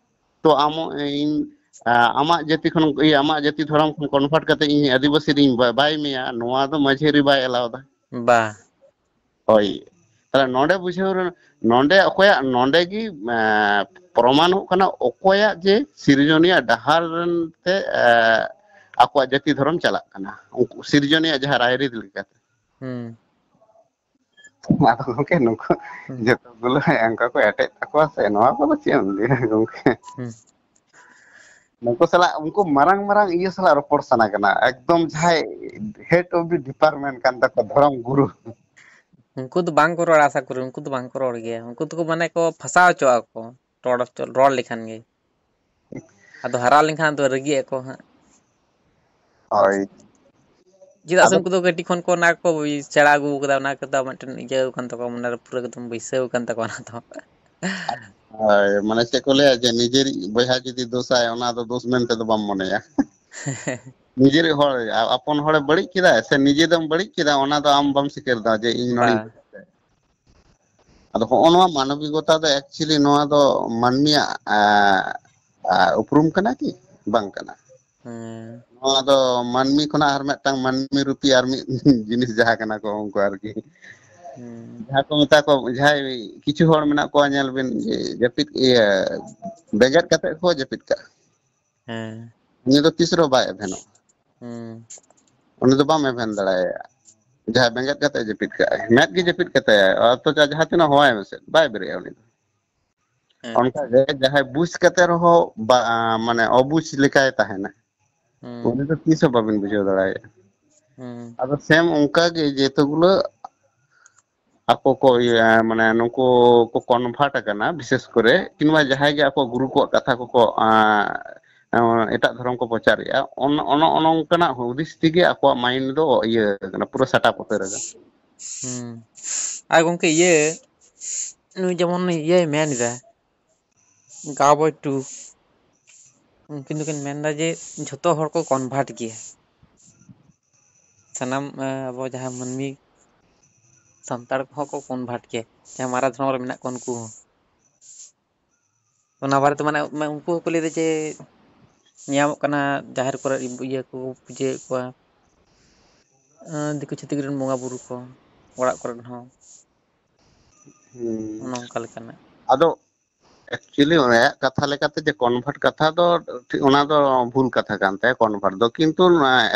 ᱛᱚ ᱟᱢ, ᱤᱧ, ᱟ, ᱟᱢᱟᱜ ᱡᱟᱹᱛᱤ ᱠᱷᱚᱱ, ᱤᱭᱟᱹ, ᱟᱢᱟᱜ ᱡᱟᱹᱛᱤ ᱫᱷᱚᱨᱚᱢ ᱠᱷᱚᱱ ᱠᱚᱱᱵᱷᱟᱨᱴ ᱠᱟᱛᱮ ᱤᱧ ᱟᱹᱫᱤᱵᱟᱹᱥᱤ ᱨᱤᱧ ᱵᱟ-, ᱵᱟᱭ ᱢᱮᱭᱟ, ᱱᱚᱣᱟ ᱫᱚ ᱢᱟᱹᱡᱷᱤ ᱟᱹᱨᱤ ᱵᱟᱭ ᱮᱞᱟᱣ ᱮᱫᱟ᱾ ᱵᱟ᱾ ᱦᱳᱭ᱾ ᱛᱟᱦᱞᱮ ᱱᱚᱰᱮ ᱵᱩᱡᱷᱟᱹᱣ ᱨᱮ-, ᱱᱚᱰᱮ ᱚᱠᱚᱭᱟᱜ, ᱱᱚᱰᱮ ᱜᱮ, ᱮ, ᱯᱨᱚᱢᱟᱱᱚᱜ ᱠᱟᱱᱟ ᱚᱠᱚᱭᱟᱜ ᱡᱮ ᱥᱤᱨᱡᱚᱱᱤᱭᱟᱹ ᱰᱟᱦᱟᱨ ᱨᱮᱱ ᱛᱮ, ᱮ, ᱟᱠᱚᱣᱟᱜ ᱡᱟᱹᱛᱤ ᱫᱷᱚᱨᱚᱢ ᱪᱟᱞᱟᱜ ᱠᱟᱱᱟ, ᱩᱱᱠᱩ ᱥᱤᱨᱡᱚᱱᱤᱭᱟᱹ ᱡᱟᱦᱟᱸ ᱨᱟᱭᱨᱤᱛ ᱞᱮᱠᱟᱛᱮ᱾ ᱦᱩᱸ᱾ ᱟᱫᱚ ᱜᱚᱝᱠᱮ, ᱱᱩᱠᱩ ᱦᱩᱸ᱾ ᱡᱚᱛᱚ ᱜᱩᱞᱟᱹ ᱚᱱᱠᱟ ᱠᱚ ᱮᱴᱮᱫ ᱛᱟᱠᱚᱣᱟ ᱥᱮ, ᱱᱚᱣᱟ ᱠᱚᱫᱚ ᱪᱮᱫ ᱮᱢ ᱞᱟᱹᱭᱟ ᱜᱚᱝᱠᱮ? ᱦᱩᱸ᱾ ᱱᱩᱠᱩ ᱥᱟᱞᱟᱜ, ᱩᱱᱠᱩ ᱢᱟᱨᱟᱝ ᱢᱟᱨᱟᱝ ᱤᱭᱟᱹ ᱥᱟᱞᱟᱜ ᱨᱚᱯᱚᱲ ᱥᱟᱱᱟ ᱠᱟᱱᱟ, ᱮᱠᱫᱚᱢ ᱡᱟᱦᱟᱸᱭ head of the department ᱠᱟᱱ ᱛᱟᱠᱚᱣᱟ, ᱫᱷᱚᱨᱚᱢ ᱜᱩᱨᱩ᱾ ᱩᱱᱠᱩ ᱫᱚ ᱵᱟᱝ ᱠᱚ ᱨᱚᱲᱟ, ᱟᱥᱟ ᱠᱚᱨᱮ ᱩᱱᱠᱩ ᱫᱚ ᱵᱟᱝ ᱠᱚ ᱨᱚᱲ ᱜᱮᱭᱟ᱾ ᱩᱱᱠᱩ ᱫᱚᱠᱚ ᱢᱟᱱᱮ ᱠᱚ ᱯᱷᱟᱥᱟᱣ ᱦᱚᱪᱚᱜ ᱟᱠᱚ ᱨᱚᱲ, ᱨᱚᱲ ᱞᱮᱠᱷᱟᱱ ᱜᱮ᱾ ᱟᱫᱚ ᱦᱟᱨᱟ ᱞᱮᱱᱠᱷᱟᱱ ᱫᱚ ᱨᱟᱹᱜᱤᱜ ᱟᱠᱚ ᱦᱟᱸᱜ᱾ ᱦᱳᱭ᱾ ᱪᱮᱫᱟᱜ ᱥᱮ ᱟᱫᱚ ᱩᱱᱠᱩ ᱫᱚ ᱠᱟᱹᱴᱤᱡ ᱠᱷᱚᱱ ᱠᱚ ᱚᱱᱟ ᱠᱚ ᱥᱮᱬᱟ ᱟᱹᱜᱩ ᱠᱟᱫᱟ, ᱚᱱᱟ ᱠᱚᱫᱚ ᱢᱤᱫᱴᱮᱱ ᱤᱭᱟᱹ ᱠᱟᱱ ᱛᱟᱠᱚᱣᱟ, ᱢᱚᱱᱮ ᱨᱮ ᱯᱩᱨᱟᱹ ᱮᱠᱫᱚᱢ ᱵᱟᱹᱭᱥᱟᱹᱣ ᱠᱟᱱ ᱛᱟᱠᱚᱣᱟ ᱚᱱᱟ ᱫᱚ᱾ ᱦᱳᱭ, ᱢᱟᱱᱮ ᱪᱮᱫ ᱠᱚ ᱞᱟᱹᱭᱟ ᱡᱮ ᱱᱤᱡᱮᱨᱤᱡ ᱵᱚᱭᱦᱟ ᱡᱩᱫᱤ ᱫᱳᱥᱟᱭ, ᱚᱱᱟ ᱫᱚ ᱫᱳᱥ ᱢᱮᱱᱛᱮ ᱫᱚ ᱵᱟᱢ ᱢᱚᱱᱮᱭᱟ᱾ ᱱᱤᱡᱮᱨ ᱦᱚᱲ, ᱟ-, ᱟᱯᱚᱱ ᱦᱚᱲᱮ ᱵᱟᱹᱲᱤᱡ ᱠᱮᱫᱟ ᱥᱮ ᱱᱤᱡᱮ ᱫᱚᱢ ᱵᱟᱹᱲᱤᱡ ᱠᱮᱫᱟ, ᱚᱱᱟ ᱫᱚ ᱟᱢ ᱵᱟᱢ ᱥᱤᱠᱟᱹᱨ ᱫᱟ ᱡᱮ ᱤᱧ ᱱᱚᱰᱮᱧ ᱵᱟᱝ᱾ ᱟᱫᱚ ᱦᱚᱸᱜᱼᱚ ᱱᱚᱣᱟ ᱢᱟᱱᱚᱵᱤᱠᱚᱛᱟ ᱫᱚ actually ᱱᱚᱣᱟ ᱫᱚ ᱢᱟᱹᱱᱢᱤᱭᱟᱜ, ᱟ, ᱟ, ᱩᱯᱨᱩᱢ ᱠᱟᱱᱟ ᱠᱤ? ᱵᱟᱝ ᱠᱟᱱᱟ᱾ ᱦᱮᱸ᱾ ᱱᱚᱣᱟ ᱫᱚ ᱢᱟᱹᱱᱢᱤ ᱠᱷᱚᱱᱟᱜ ᱟᱨ ᱢᱤᱫᱴᱟᱝ ᱢᱟᱹᱱᱢᱤ ᱨᱩᱯᱤ ᱟᱨ ᱢᱤᱫ ᱡᱤᱱᱤᱥ ᱡᱟᱦᱟᱸ ᱠᱟᱱᱟ ᱠᱚ ᱩᱱᱠᱩ ᱟᱨᱠᱤ᱾ ᱦᱮᱸ᱾ ᱡᱟᱦᱟᱸ ᱠᱚ ᱢᱮᱛᱟ ᱠᱚᱣᱟ, ᱡᱟᱦᱟᱸᱭ ᱠᱤᱪᱷᱩ ᱦᱚᱲ ᱢᱮᱱᱟᱜ ᱠᱚᱣᱟ, ᱧᱮᱞ ᱵᱤᱱ ᱡᱮ ᱡᱟᱹᱯᱤᱫ, ᱤᱭᱟᱹ, ᱵᱮᱸᱜᱮᱫ ᱠᱟᱛᱮ ᱠᱚ ᱡᱟᱹᱯᱤᱫ ᱠᱟᱜᱼᱟ᱾ ᱦᱮᱸ᱾ ᱩᱱᱤ ᱫᱚ ᱛᱤᱥ ᱨᱮᱦᱚᱸ ᱵᱟᱭ ᱮᱵᱷᱮᱱᱚᱜᱼᱟ᱾ ᱦᱮᱸ᱾ ᱩᱱᱤ ᱫᱚ ᱵᱟᱢ ᱮᱵᱷᱮᱱ ᱫᱟᱲᱮᱭᱟᱭᱟ᱾ ᱡᱟᱦᱟᱸᱭ ᱵᱮᱸᱜᱮᱫ ᱠᱟᱛᱮ ᱡᱟᱹᱯᱤᱫ ᱠᱟᱜᱼᱟᱭ, ᱢᱮᱫ ᱜᱮ ᱡᱟᱹᱯᱤᱫ ᱠᱟᱛᱟᱭᱟ, ᱚᱛᱷᱚᱪᱚ ᱡᱟᱦᱟᱸ ᱛᱤᱱᱟᱹᱜ ᱦᱚᱦᱚᱭ ᱢᱮᱥᱮ, ᱵᱟᱭ ᱵᱮᱨᱮᱫᱼᱟ ᱩᱱᱤ ᱫᱚ᱾ ᱦᱮᱸ᱾ ᱚᱱᱠᱟ ᱜᱮ ᱡᱟᱦᱟᱸᱭ ᱵᱩᱡᱽ ᱠᱟᱛᱮ ᱨᱮᱦᱚᱸ ᱵᱟ-, ᱢᱟᱱᱮ ᱚᱵᱩᱡᱽ ᱞᱮᱠᱟᱭ ᱛᱟᱦᱮᱱᱟ, ᱦᱮᱸ᱾ ᱩᱱᱤ ᱫᱚ ᱛᱤᱥ ᱦᱚᱸ ᱵᱟᱵᱤᱱ ᱵᱩᱡᱷᱟᱹᱣ ᱫᱟᱲᱮᱭᱟᱭᱟ᱾ ᱦᱮᱸ᱾ ᱟᱫᱚ ᱥᱮᱢ ᱚᱱᱠᱟ ᱜᱮ ᱡᱮᱛᱮ ᱜᱩᱞᱟᱹ ᱟᱠᱚ ᱠᱚ ᱤᱭᱟᱹ, ᱢᱟᱱᱮ ᱱᱩᱠᱩ ᱠᱚ convert ᱟᱠᱟᱱᱟ, ᱵᱤᱥᱮᱥ ᱠᱚᱨᱮ ᱠᱤᱝᱵᱟ ᱡᱟᱦᱟᱸᱭ ᱜᱮ ᱟᱠᱚ ᱜᱩᱨᱩ ᱠᱚᱣᱟᱜ ᱠᱟᱛᱷᱟ ᱠᱚᱠᱚ, ᱟᱸ, ᱮᱴᱟᱜ ᱫᱷᱚᱨᱚᱢ ᱠᱚ ᱯᱨᱚᱪᱟᱨᱮᱜᱼᱟ, ᱚᱱ-, ᱚᱱ-, ᱚᱱ-, ᱚᱱᱠᱟᱱᱟᱜ ᱦᱩᱫᱤᱥ ᱛᱮᱜᱮ ᱟᱠᱚᱣᱟᱜ mind ᱫᱚ ᱤᱭᱟᱹ ᱠᱟᱱᱟ, ᱯᱩᱨᱟᱹ ᱥᱟᱴᱟᱯ ᱩᱛᱟᱹᱨ ᱟᱠᱟᱱᱟ᱾ ᱦᱩᱸ᱾ ᱟᱨ ᱜᱚᱝᱠᱮ, ᱤᱭᱟᱹ, ᱱᱩᱭ ᱡᱮᱢᱚᱱ ᱤᱭᱟᱹᱭ ᱢᱮᱱ ᱮᱫᱟ, Cowboy two, ᱩᱱᱠᱤᱱ ᱫᱚᱠᱤᱱ ᱢᱮᱱᱫᱟ ᱡᱮ ᱡᱷᱚᱛᱚ ᱦᱚᱲ ᱠᱚ convert ᱜᱮᱭᱟ, ᱥᱟᱱᱟᱢ, ᱮ, ᱟᱵᱚ ᱡᱟᱦᱟᱸ ᱢᱟᱹᱱᱢᱤ ᱥᱟᱱᱛᱟᱲ ᱠᱚᱦᱚᱸ ᱠᱚ convert ᱜᱮᱭᱟ, ᱡᱟᱦᱟᱸ ᱢᱟᱨᱟ ᱫᱷᱚᱨᱚᱢ ᱨᱮ ᱢᱮᱱᱟᱜ ᱠᱚᱣᱟ ᱩᱱᱠᱩ ᱦᱚᱸ᱾ ᱚᱱᱟ ᱵᱟᱨᱮᱛᱮ ᱢᱟᱱᱮ, ᱢᱟᱱᱮ ᱩᱱᱠᱩ ᱦᱚᱸᱠᱚ ᱞᱟᱹᱭᱫᱟ ᱡᱮ ᱧᱮᱧᱟᱢᱚᱜ ᱠᱟᱱᱟ ᱡᱟᱦᱮᱨ ᱠᱚᱨᱮ ᱤᱭᱟᱹ ᱠᱚ ᱯᱩᱡᱟᱹᱭᱮᱫ ᱠᱚᱣᱟ, ᱮ, ᱫᱤᱠᱩ ᱪᱷᱟᱹᱛᱤᱠ ᱨᱮᱱ ᱵᱚᱸᱜᱟ ᱵᱩᱨᱩ ᱠᱚ ᱚᱲᱟᱜ ᱠᱚᱨᱮ ᱦᱚᱸ᱾ ᱦᱩᱸ᱾ ᱚᱱᱮ ᱚᱱᱠᱟ ᱞᱮᱠᱟᱱᱟᱜ᱾ ᱟᱫᱚ actually ᱚᱱᱟ ᱠᱟᱛᱷᱟ ᱞᱮᱠᱟᱛᱮ ᱡᱮ convert ᱠᱟᱛᱷᱟ ᱫᱚ ᱴᱷᱤᱠ, ᱚᱱᱟ ᱫᱚ ᱵᱷᱩᱞ ᱠᱟᱛᱷᱟ ᱠᱟᱱ ᱛᱟᱭᱟ᱾ Convert ᱫᱚ ᱠᱤᱱᱛᱩ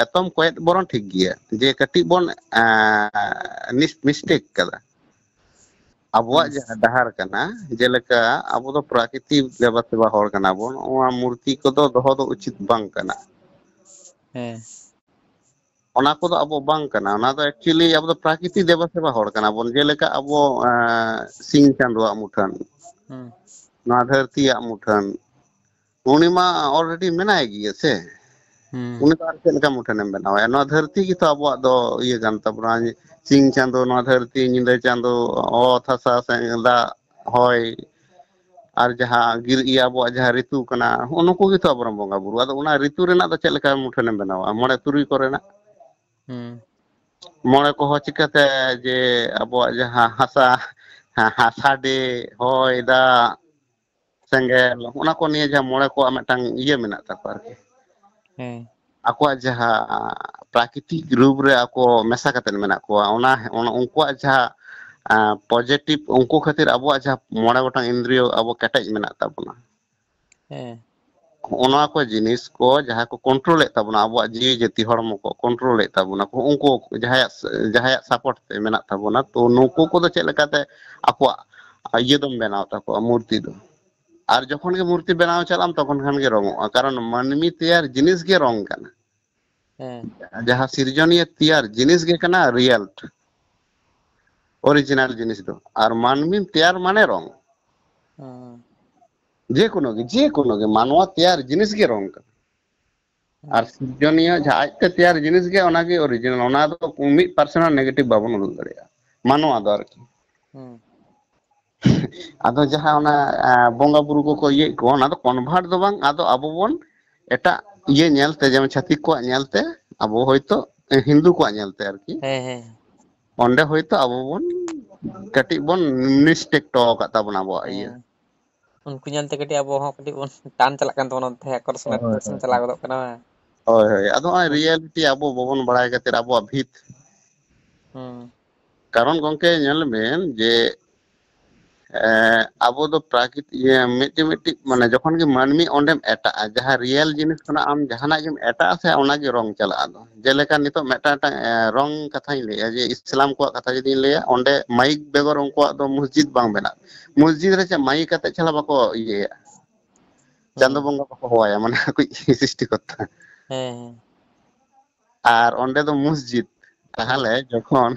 ᱮᱛᱚᱢ ᱠᱚᱭᱮᱫ ᱵᱚᱨᱚᱱ ᱴᱷᱤᱠ ᱜᱮᱭᱟ, ᱡᱮ ᱠᱟᱹᱴᱤᱡ ᱵᱚᱱ, ᱮᱸ, ᱢᱤᱥ-, mistake ᱠᱟᱫᱟ᱾ ᱟᱵᱚᱣᱟᱜ ᱦᱩᱸ᱾ ᱡᱟᱦᱟᱸ ᱰᱟᱦᱟᱨ ᱠᱟᱱᱟ, ᱡᱮᱞᱮᱠᱟ ᱟᱵᱚ ᱫᱚ ᱯᱨᱟᱠᱨᱤᱛᱤᱠ ᱫᱮᱵᱟ ᱥᱮᱵᱟ ᱦᱚᱲ ᱠᱟᱱᱟ ᱵᱚᱱ, ᱱᱚᱣᱟ ᱢᱩᱨᱛᱤ ᱠᱚᱫᱚ ᱫᱚᱦᱚ ᱫᱚ ᱩᱪᱤᱛ ᱵᱟᱝ ᱠᱟᱱᱟ᱾ ᱦᱮᱸ᱾ ᱚᱱᱟ ᱠᱚᱫᱚ ᱟᱵᱚ ᱵᱟᱝ ᱠᱟᱱᱟ᱾ ᱚᱱᱟ ᱫᱚ actually ᱟᱵᱚ ᱫᱚ ᱯᱨᱟᱠᱨᱤᱛᱤᱠ ᱫᱮᱵᱟ ᱥᱮᱵᱟ ᱦᱚᱲ ᱠᱟᱱᱟ ᱵᱚᱱ᱾ ᱡᱮᱞᱮᱠᱟ ᱟᱵᱚ, ᱮᱸ, ᱥᱤᱧ ᱪᱟᱸᱫᱳᱣᱟᱜ ᱢᱩᱴᱷᱟᱹᱱ, ᱦᱩᱸ᱾ ᱱᱚᱣᱟ ᱫᱷᱟᱹᱨᱛᱤᱭᱟᱜ ᱢᱩᱴᱷᱟᱹᱱ, ᱩᱱᱤ ᱢᱟ already ᱢᱮᱱᱟᱭ ᱜᱮᱭᱟ ᱥᱮ᱾ ᱦᱩᱸ᱾ ᱩᱱᱤ ᱫᱚ ᱟᱨ ᱪᱮᱫ ᱞᱮᱠᱟ ᱢᱩᱴᱷᱟᱹᱱᱮᱢ ᱵᱮᱱᱟᱣᱟᱭᱟ? ᱱᱚᱣᱟ ᱫᱷᱟᱹᱨᱛᱤ ᱜᱮᱛᱚ ᱟᱵᱚᱣᱟᱜ ᱫᱚ ᱤᱭᱟᱹ ᱠᱟᱱ ᱛᱟᱵᱚᱱᱟ᱾ ᱥᱤᱧ ᱪᱟᱸᱫᱳ, ᱱᱚᱣᱟ ᱫᱷᱟᱹᱨᱛᱤ, ᱧᱤᱫᱟᱹ ᱪᱟᱸᱫᱳ, ᱚᱛ ᱦᱟᱥᱟ, ᱥᱮ ᱫᱟᱜ, ᱦᱚᱭ, ᱟᱨ ᱡᱟᱦᱟᱸ ᱜᱤᱨ-, ᱤᱭᱟᱹ, ᱟᱵᱚᱣᱟᱜ ᱡᱟᱦᱟᱸ ᱨᱤᱛᱩ ᱠᱟᱱᱟ, ᱦᱚᱸᱜᱼᱚ ᱱᱩᱠᱩ ᱜᱮᱛᱚ ᱟᱵᱚᱨᱮᱱ ᱵᱚᱸᱜᱟ ᱵᱩᱨᱩ᱾ ᱟᱫᱚ ᱚᱱᱟ ᱨᱤᱛᱩ ᱨᱮᱱᱟᱜ ᱫᱚ ᱪᱮᱫ ᱞᱮᱠᱟ ᱢᱩᱴᱷᱟᱹᱱᱮᱢ ᱵᱮᱱᱟᱣᱟ? ᱢᱚᱬᱮ ᱛᱩᱨᱩᱭ ᱠᱚᱨᱮᱱᱟᱜ᱾ ᱦᱩᱸ᱾ ᱢᱚᱬᱮ ᱠᱚᱦᱚᱸ ᱪᱤᱠᱟᱹᱛᱮ ᱡᱮ ᱟᱵᱚᱣᱟᱜ ᱡᱟᱦᱟᱸ ᱦᱟᱥᱟ, ᱦᱟ-, ᱦᱟᱥᱟ ᱰᱮ, ᱦᱚᱭ, ᱫᱟᱜ, ᱥᱮᱸᱜᱮᱞ, ᱚᱱᱟ ᱠᱚ ᱱᱤᱭᱮ ᱡᱟᱦᱟᱸ ᱢᱚᱬᱮ ᱠᱚᱣᱟᱜ ᱢᱤᱫᱴᱟᱝ ᱤᱭᱟᱹ ᱢᱮᱱᱟᱜ ᱛᱟᱠᱚᱣᱟ ᱟᱨᱠᱤ᱾ ᱦᱮᱸ᱾ ᱟᱠᱚᱣᱟᱜ ᱡᱟᱦᱟᱸ ᱯᱨᱟᱠᱨᱤᱛᱤᱠ ᱨᱩᱯ ᱨᱮ ᱟᱠᱚ ᱢᱮᱥᱟ ᱠᱟᱛᱮᱫ ᱢᱮᱱᱟᱜ ᱠᱚᱣᱟ, ᱚᱱᱟ, ᱚᱱᱟ ᱩᱱᱠᱩᱣᱟᱜ ᱡᱟᱦᱟᱸ, ᱟᱸ, positive, ᱩᱱᱠᱩ ᱠᱷᱟᱹᱛᱤᱨ ᱟᱵᱚᱣᱟᱜ ᱡᱟᱦᱟᱸ ᱢᱚᱬᱮ ᱜᱚᱴᱟᱝ ᱤᱱᱫᱨᱤᱭᱚ ᱟᱵᱚ ᱠᱮᱴᱮᱡ ᱢᱮᱱᱟᱜ ᱛᱟᱵᱚᱱᱟ᱾ ᱦᱮᱸ᱾ ᱦᱚᱸᱜᱼᱚ ᱱᱚᱣᱟ ᱠᱚ ᱡᱤᱱᱤᱥ ᱠᱚ ᱡᱟᱦᱟᱸ ᱠᱚ control ᱮᱫ ᱛᱟᱵᱚᱱᱟ, ᱟᱵᱚᱣᱟᱜ ᱡᱤᱣᱤ ᱡᱟᱹᱛᱤ ᱦᱚᱲᱢᱚ ᱠᱚ control ᱮᱫ ᱛᱟᱵᱚᱱᱟ ᱠᱚ, ᱩᱱᱠᱩ ᱡᱟᱦᱟᱸᱭᱟᱜ, ᱡᱟᱦᱟᱸᱭᱟᱜ support ᱛᱮ ᱢᱮᱱᱟᱜ ᱛᱟᱵᱚᱱᱟ, ᱛᱚ ᱱᱩᱠᱩ ᱠᱚᱫᱚ ᱪᱮᱫ ᱞᱮᱠᱟᱛᱮ ᱟᱠᱚᱣᱟᱜ ᱤᱭᱟᱹ ᱫᱚᱢ ᱵᱮᱱᱟᱣ ᱛᱟᱠᱚᱣᱟ, ᱢᱩᱨᱛᱤ ᱫᱚ? ᱟᱨ ᱡᱚᱠᱷᱚᱱ ᱜᱮ ᱢᱩᱨᱛᱤ ᱵᱮᱱᱟᱣ ᱪᱟᱞᱟᱜ ᱟᱢ, ᱛᱚᱠᱷᱚᱱ ᱠᱷᱟᱱ ᱜᱮ ᱨᱚᱝᱚᱜᱼᱟ, ᱠᱟᱨᱚᱱ ᱢᱟᱹᱱᱢᱤ ᱛᱮᱭᱟᱨ ᱡᱤᱱᱤᱥ ᱜᱮ ᱨᱚᱝ ᱠᱟᱱᱟ᱾ ᱦᱮᱸ᱾ ᱡᱟᱦᱟᱸ ᱥᱤᱨᱡᱚᱱᱤᱭᱟᱹ ᱛᱮᱭᱟᱨ ᱡᱤᱱᱤᱥ ᱜᱮ ᱠᱟᱱᱟ real, original ᱡᱤᱱᱤᱥ ᱫᱚ, ᱟᱨ ᱢᱟᱹᱱᱢᱤᱢ ᱛᱮᱭᱟᱨ ᱢᱟᱱᱮ ᱨᱚᱝ᱾ ᱦᱮᱸ᱾ ᱡᱮᱠᱳᱱᱳ ᱜᱮ, ᱡᱮᱠᱳᱱᱳ ᱜᱮ ᱢᱟᱱᱣᱟ ᱛᱮᱭᱟᱨ ᱡᱤᱱᱤᱥ ᱜᱮ ᱨᱚᱝ ᱠᱟᱱᱟ᱾ ᱟᱨ ᱦᱮᱸ᱾ ᱥᱤᱨᱡᱚᱱᱤᱭᱟᱹ ᱡᱟᱦᱟᱸ ᱟᱡᱛᱮ ᱛᱮᱭᱟᱨ ᱡᱤᱱᱤᱥ ᱜᱮ, ᱚᱱᱟᱜᱮ original, ᱚᱱᱟ ᱫᱚ ᱢᱤᱫ percent ᱦᱚᱸ negative ᱵᱟᱵᱚᱱ ᱩᱫᱩᱜ ᱫᱟᱲᱮᱭᱟᱜᱼᱟ, ᱢᱟᱱᱣᱟ ᱫᱚ ᱟᱨᱠᱤ᱾ ᱦᱮᱸ᱾ ᱟᱫᱚ ᱡᱟᱦᱟᱸ ᱚᱱᱟ, ᱟ, ᱵᱚᱸᱜᱟ ᱵᱩᱨᱩ ᱠᱚᱠᱚ ᱤᱭᱟᱹᱭᱮᱫ ᱠᱚ, ᱚᱱᱟ ᱫᱚ convert ᱫᱚ ᱵᱟᱝ, ᱟᱫᱚ ᱟᱵᱚ ᱵᱚᱱ ᱮᱴᱟᱜ ᱤᱭᱟᱹ ᱧᱮᱞᱛᱮ, ᱡᱮᱢᱚᱱ ᱪᱷᱟᱹᱛᱤᱠ ᱠᱚᱣᱟᱜ ᱧᱮᱞᱛᱮ, ᱟᱵᱚ ᱦᱚᱭᱛᱳ ᱦᱤᱱᱫᱩ ᱠᱚᱣᱟᱜ ᱧᱮᱞᱛᱮ ᱟᱨᱠᱤ, ᱦᱮᱸ, ᱦᱮᱸ᱾ ᱚᱸᱰᱮ ᱦᱚᱭᱛᱳ ᱟᱵᱚ ᱵᱚᱱ ᱠᱟᱹᱴᱤᱡ ᱵᱚᱱ mistake ᱦᱚᱴᱚ ᱟᱠᱟᱫ ᱛᱟᱵᱚᱱᱟ ᱟᱵᱚᱣᱟᱜ ᱤᱭᱟᱹ᱾ ᱦᱮᱸ᱾ ᱩᱱᱠᱩ ᱧᱮᱞᱛᱮ ᱠᱟᱹᱴᱤᱡ ᱟᱵᱚ ᱦᱚᱸ ᱠᱟᱹᱴᱤᱡ ᱵᱚᱱ ᱴᱟᱱ ᱪᱟᱞᱟᱜ ᱠᱟᱱ ᱛᱟᱵᱚᱱᱟ, ᱚᱱᱛᱮ ᱟᱠᱚᱨᱥᱚᱱ, ᱦᱳᱭ, ᱟᱠᱚᱨᱥᱚᱱ ᱦᱳᱭ᱾ ᱪᱟᱞᱟᱣ ᱜᱚᱫᱚᱜ ᱠᱟᱱᱟ᱾ ᱦᱳᱭ, ᱦᱳᱭ᱾ ᱟᱫᱚ ᱱᱚᱜᱼᱚᱭ ᱦᱩᱸ᱾ Reality ᱟᱵᱚ ᱵᱟᱵᱚᱱ ᱵᱟᱲᱟᱭ ᱠᱷᱟᱹᱛᱤᱨ ᱟᱵᱚᱣᱟᱜ ᱵᱷᱤᱛ᱾ ᱦᱩᱸ᱾ ᱠᱟᱨᱚᱱ ᱜᱚᱝᱠᱮ ᱧᱮᱞ ᱵᱮᱱ ᱡᱮ, ᱮ, ᱟᱵᱚ ᱫᱚ ᱯᱨᱟᱠᱨᱤᱛ-, ᱤᱭᱟᱹ, ᱢᱤᱫᱴᱤᱡ, ᱢᱤᱫᱴᱤᱡ, ᱢᱟᱱᱮ, ᱡᱚᱠᱷᱚᱱ ᱜᱮ ᱢᱟᱹᱱᱢᱤ ᱚᱸᱰᱮᱢ ᱮᱴᱟᱜᱼᱟ, ᱡᱟᱦᱟᱸ real ᱡᱤᱱᱤᱥ ᱠᱷᱚᱱᱟᱜ ᱟᱢ ᱡᱟᱦᱟᱱᱟᱜ ᱜᱮᱢ ᱮᱴᱟᱜᱼᱟ ᱥᱮ, ᱚᱱᱟᱜᱮ ᱨᱚᱝ ᱪᱟᱞᱟᱜᱼᱟ᱾ ᱟᱫᱚ ᱡᱮᱞᱮᱠᱟ ᱱᱤᱛᱚᱜ ᱢᱤᱫᱴᱟᱝ, ᱢᱤᱫᱴᱟᱝ, ᱮ, ᱨᱚᱝ ᱠᱟᱛᱷᱟᱧ ᱞᱟᱹᱭᱟ, ᱡᱮ ᱤᱥᱞᱟᱢ ᱠᱚᱣᱟᱜ ᱠᱟᱛᱷᱟ ᱡᱩᱫᱤᱧ ᱞᱟᱹᱭᱟ, ᱚᱸᱰᱮ ᱢᱟᱭᱤᱠ ᱵᱮᱜᱚᱨ ᱩᱱᱠᱩᱣᱟᱜ ᱫᱚ ᱢᱚᱥᱡᱤᱫ ᱵᱟᱝ ᱵᱮᱱᱟᱜ᱾ ᱢᱚᱥᱡᱤᱫ ᱨᱮ ᱪᱮᱫ ᱢᱟᱭᱤᱠ ᱟᱛᱮᱫ ᱪᱷᱟᱲᱟ ᱵᱟᱠᱚ ᱤᱭᱟᱹᱭᱟ? ᱪᱟᱸᱫᱚ ᱦᱩᱸ᱾ ᱵᱚᱸᱜᱟ ᱵᱟᱠᱚ ᱦᱚᱦᱚᱣᱟᱭᱟ, ᱢᱟᱱᱮ, ᱟᱠᱚᱭᱤᱡ ᱥᱨᱤᱥᱴᱤᱠᱚᱨᱛᱟ᱾ ᱦᱮᱸ, ᱦᱮᱸ᱾ ᱟᱨ ᱚᱸᱰᱮ ᱫᱚ ᱢᱚᱥᱡᱤᱫ᱾ ᱛᱟᱦᱚᱞᱮ ᱦᱮᱸ᱾ ᱡᱚᱠᱷᱚᱱ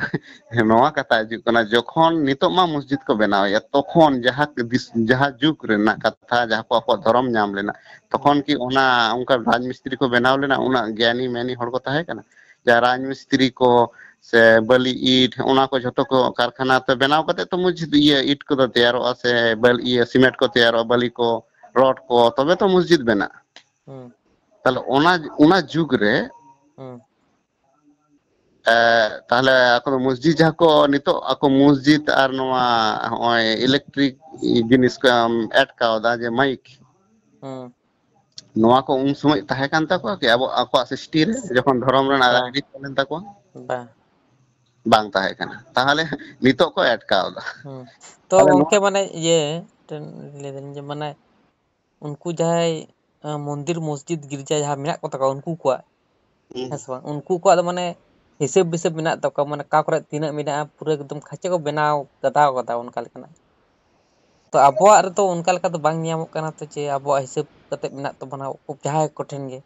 ᱱᱚᱣᱟ ᱠᱟᱛᱷᱟ ᱦᱤᱡᱩᱜ ᱠᱟᱱᱟ, ᱡᱚᱠᱷᱚᱱ ᱱᱤᱛᱚᱜ ᱢᱟ ᱢᱚᱥᱡᱤᱫ ᱠᱚ ᱵᱮᱱᱟᱣᱮᱫᱼᱟ, ᱛᱚᱠᱷᱚᱱ ᱡᱟᱦᱟᱸ ᱫᱤᱥ-, ᱡᱟᱦᱟᱸ ᱡᱩᱜᱽ ᱨᱮᱱᱟᱜ ᱠᱟᱛᱷᱟ, ᱡᱟᱦᱟᱸ ᱠᱚ ᱟᱠᱚᱣᱟᱜ ᱫᱷᱚᱨᱚᱢ ᱧᱟᱢ ᱞᱮᱱᱟ, ᱛᱚᱠᱷᱚᱱ ᱦᱮᱸ᱾ ᱠᱤ ᱚᱱᱟ ᱚᱱᱠᱟ ᱨᱟᱡᱽ ᱢᱤᱥᱛᱨᱤ ᱠᱚ ᱵᱮᱱᱟᱣ ᱞᱮᱱᱟ? ᱩᱱᱟᱹᱜ ᱜᱮᱭᱟᱱᱤ ᱢᱮᱭᱟᱱᱤ ᱦᱚᱲ ᱠᱚ ᱛᱟᱦᱮᱸ ᱠᱟᱱᱟ? ᱡᱟᱦᱟᱸ ᱨᱟᱡᱽ ᱢᱤᱥᱛᱨᱤ ᱠᱚ, ᱥᱮ ᱵᱟᱹᱞᱤ ᱤᱴ, ᱚᱱᱟ ᱠᱚ ᱡᱷᱚᱛᱚ ᱠᱚ ᱠᱟᱨᱠᱷᱟᱱᱟ ᱛᱮ ᱵᱮᱱᱟᱣ ᱠᱟᱛᱮ ᱛᱚ ᱢᱚᱥᱡᱤᱫ, ᱤᱭᱟᱹ, ᱤᱴ ᱠᱚᱫᱚ ᱛᱮᱭᱟᱨᱚᱜᱼᱟ, ᱥᱮ ᱵᱟᱹᱞᱤ, ᱤᱭᱟᱹ, ᱥᱤᱢᱮᱱᱴ ᱠᱚ ᱛᱮᱭᱟᱨᱚᱜᱼᱟ, ᱵᱟᱹᱞᱤ ᱠᱚ, ᱨᱚᱰ ᱠᱚ, ᱛᱚᱵᱮ ᱛᱚ ᱢᱚᱥᱡᱤᱫ ᱵᱮᱱᱟᱜᱼᱟ᱾ ᱦᱩᱸ ᱛᱟᱦᱞᱮ ᱚᱱᱟ, ᱚᱱᱟ ᱡᱩᱜᱽ ᱨᱮ, ᱦᱩᱸ ᱮ, ᱛᱟᱦᱞᱮ ᱟᱠᱚ ᱫᱚ ᱢᱚᱥᱡᱤᱫ, ᱡᱟᱦᱟᱸ ᱠᱚ ᱱᱤᱛᱚᱜ ᱟᱠᱚ ᱢᱚᱥᱡᱤᱫ ᱟᱨ ᱱᱚᱣᱟ ᱦᱚᱸᱜᱼᱚᱭ ᱤᱞᱮᱠᱴᱨᱤᱠ ᱡᱤᱱᱤᱥ ᱠᱚ ᱮᱢ ᱮᱰ ᱠᱟᱣᱫᱟ, ᱡᱮ ᱢᱟᱭᱤᱠ, ᱦᱩᱸ ᱱᱚᱣᱟ ᱠᱚ ᱩᱱ ᱥᱚᱢᱚᱭ ᱛᱟᱦᱮᱸ ᱠᱟᱱ ᱛᱟᱠᱚᱣᱟ ᱠᱤ ᱟᱵᱚ, ᱟᱠᱚᱣᱟᱜ ᱥᱨᱤᱥᱴᱤ ᱨᱮ, ᱡᱚᱠᱷᱚᱱ ᱫᱷᱚᱨᱚᱢ ᱨᱮᱱᱟᱜ ᱵᱟ ᱨᱟᱡᱽᱱᱤᱛᱤ ᱛᱟᱦᱮᱸ ᱞᱮᱱ ᱛᱟᱠᱚᱣᱟ? ᱵᱟ ᱵᱟᱝ ᱛᱟᱦᱮᱸ ᱠᱟᱱᱟ᱾ ᱛᱟᱦᱚᱞᱮ ᱱᱤᱛᱚᱜ ᱠᱚ ᱮᱰ ᱠᱟᱣᱫᱟ᱾ ᱦᱩᱸ᱾ ᱛᱚ ᱛᱟᱦᱚᱞᱮ ᱱᱚᱣᱟ ᱜᱚᱝᱠᱮ, ᱢᱟᱱᱮ ᱤᱭᱟᱹ ᱢᱤᱫᱴᱮᱱ ᱞᱟᱹᱭ ᱫᱟᱹᱧ ᱡᱮ, ᱢᱟᱱᱮ ᱩᱱᱠᱩ ᱡᱟᱦᱟᱸᱭ, ᱟᱸ, ᱢᱚᱱᱫᱤᱨ, ᱢᱚᱥᱡᱤᱫ, ᱜᱤᱨᱡᱟ ᱡᱟᱦᱟᱸ ᱢᱮᱱᱟᱜ ᱠᱚ ᱛᱟᱠᱚᱣᱟ ᱩᱱᱠᱩ ᱠᱚᱣᱟᱜ, ᱦᱩᱸ᱾ ᱦᱮᱸ ᱥᱮ ᱵᱟᱝ? ᱩᱱᱠᱩ ᱠᱚᱣᱟᱜ ᱫᱚ ᱢᱟᱱᱮ ᱦᱤᱥᱟᱹᱵ ᱵᱤᱥᱟᱹᱵ ᱢᱮᱱᱟᱜ ᱛᱟᱠᱚᱣᱟ, ᱢᱟᱱᱮ ᱚᱠᱟ ᱠᱚᱨᱮ ᱛᱤᱱᱟᱹᱜ ᱢᱮᱱᱟᱜᱼᱟ, ᱯᱩᱨᱟᱹ ᱮᱠᱫᱚᱢ ᱠᱷᱟᱸᱪᱟ ᱠᱚ ᱵᱮᱱᱟᱣ ᱜᱟᱫᱟᱣ ᱠᱟᱫᱟ ᱚᱱᱠᱟ ᱞᱮᱠᱟᱱᱟᱜ᱾ ᱛᱚ ᱟᱵᱚᱣᱟᱜ ᱨᱮᱫᱚ ᱚᱱᱠᱟ ᱞᱮᱠᱟ ᱫᱚ ᱵᱟᱝ ᱧᱟᱢᱚᱜ ᱠᱟᱱᱟ ᱛᱚ, ᱡᱮ ᱟᱵᱚᱣᱟᱜ ᱦᱤᱥᱟᱹᱵ ᱠᱟᱛᱮ ᱢᱮᱱᱟᱜ ᱛᱟᱵᱚᱱᱟ ᱡᱟᱦᱟᱸᱭ ᱠᱚᱴᱷᱮᱱ ᱜᱮ,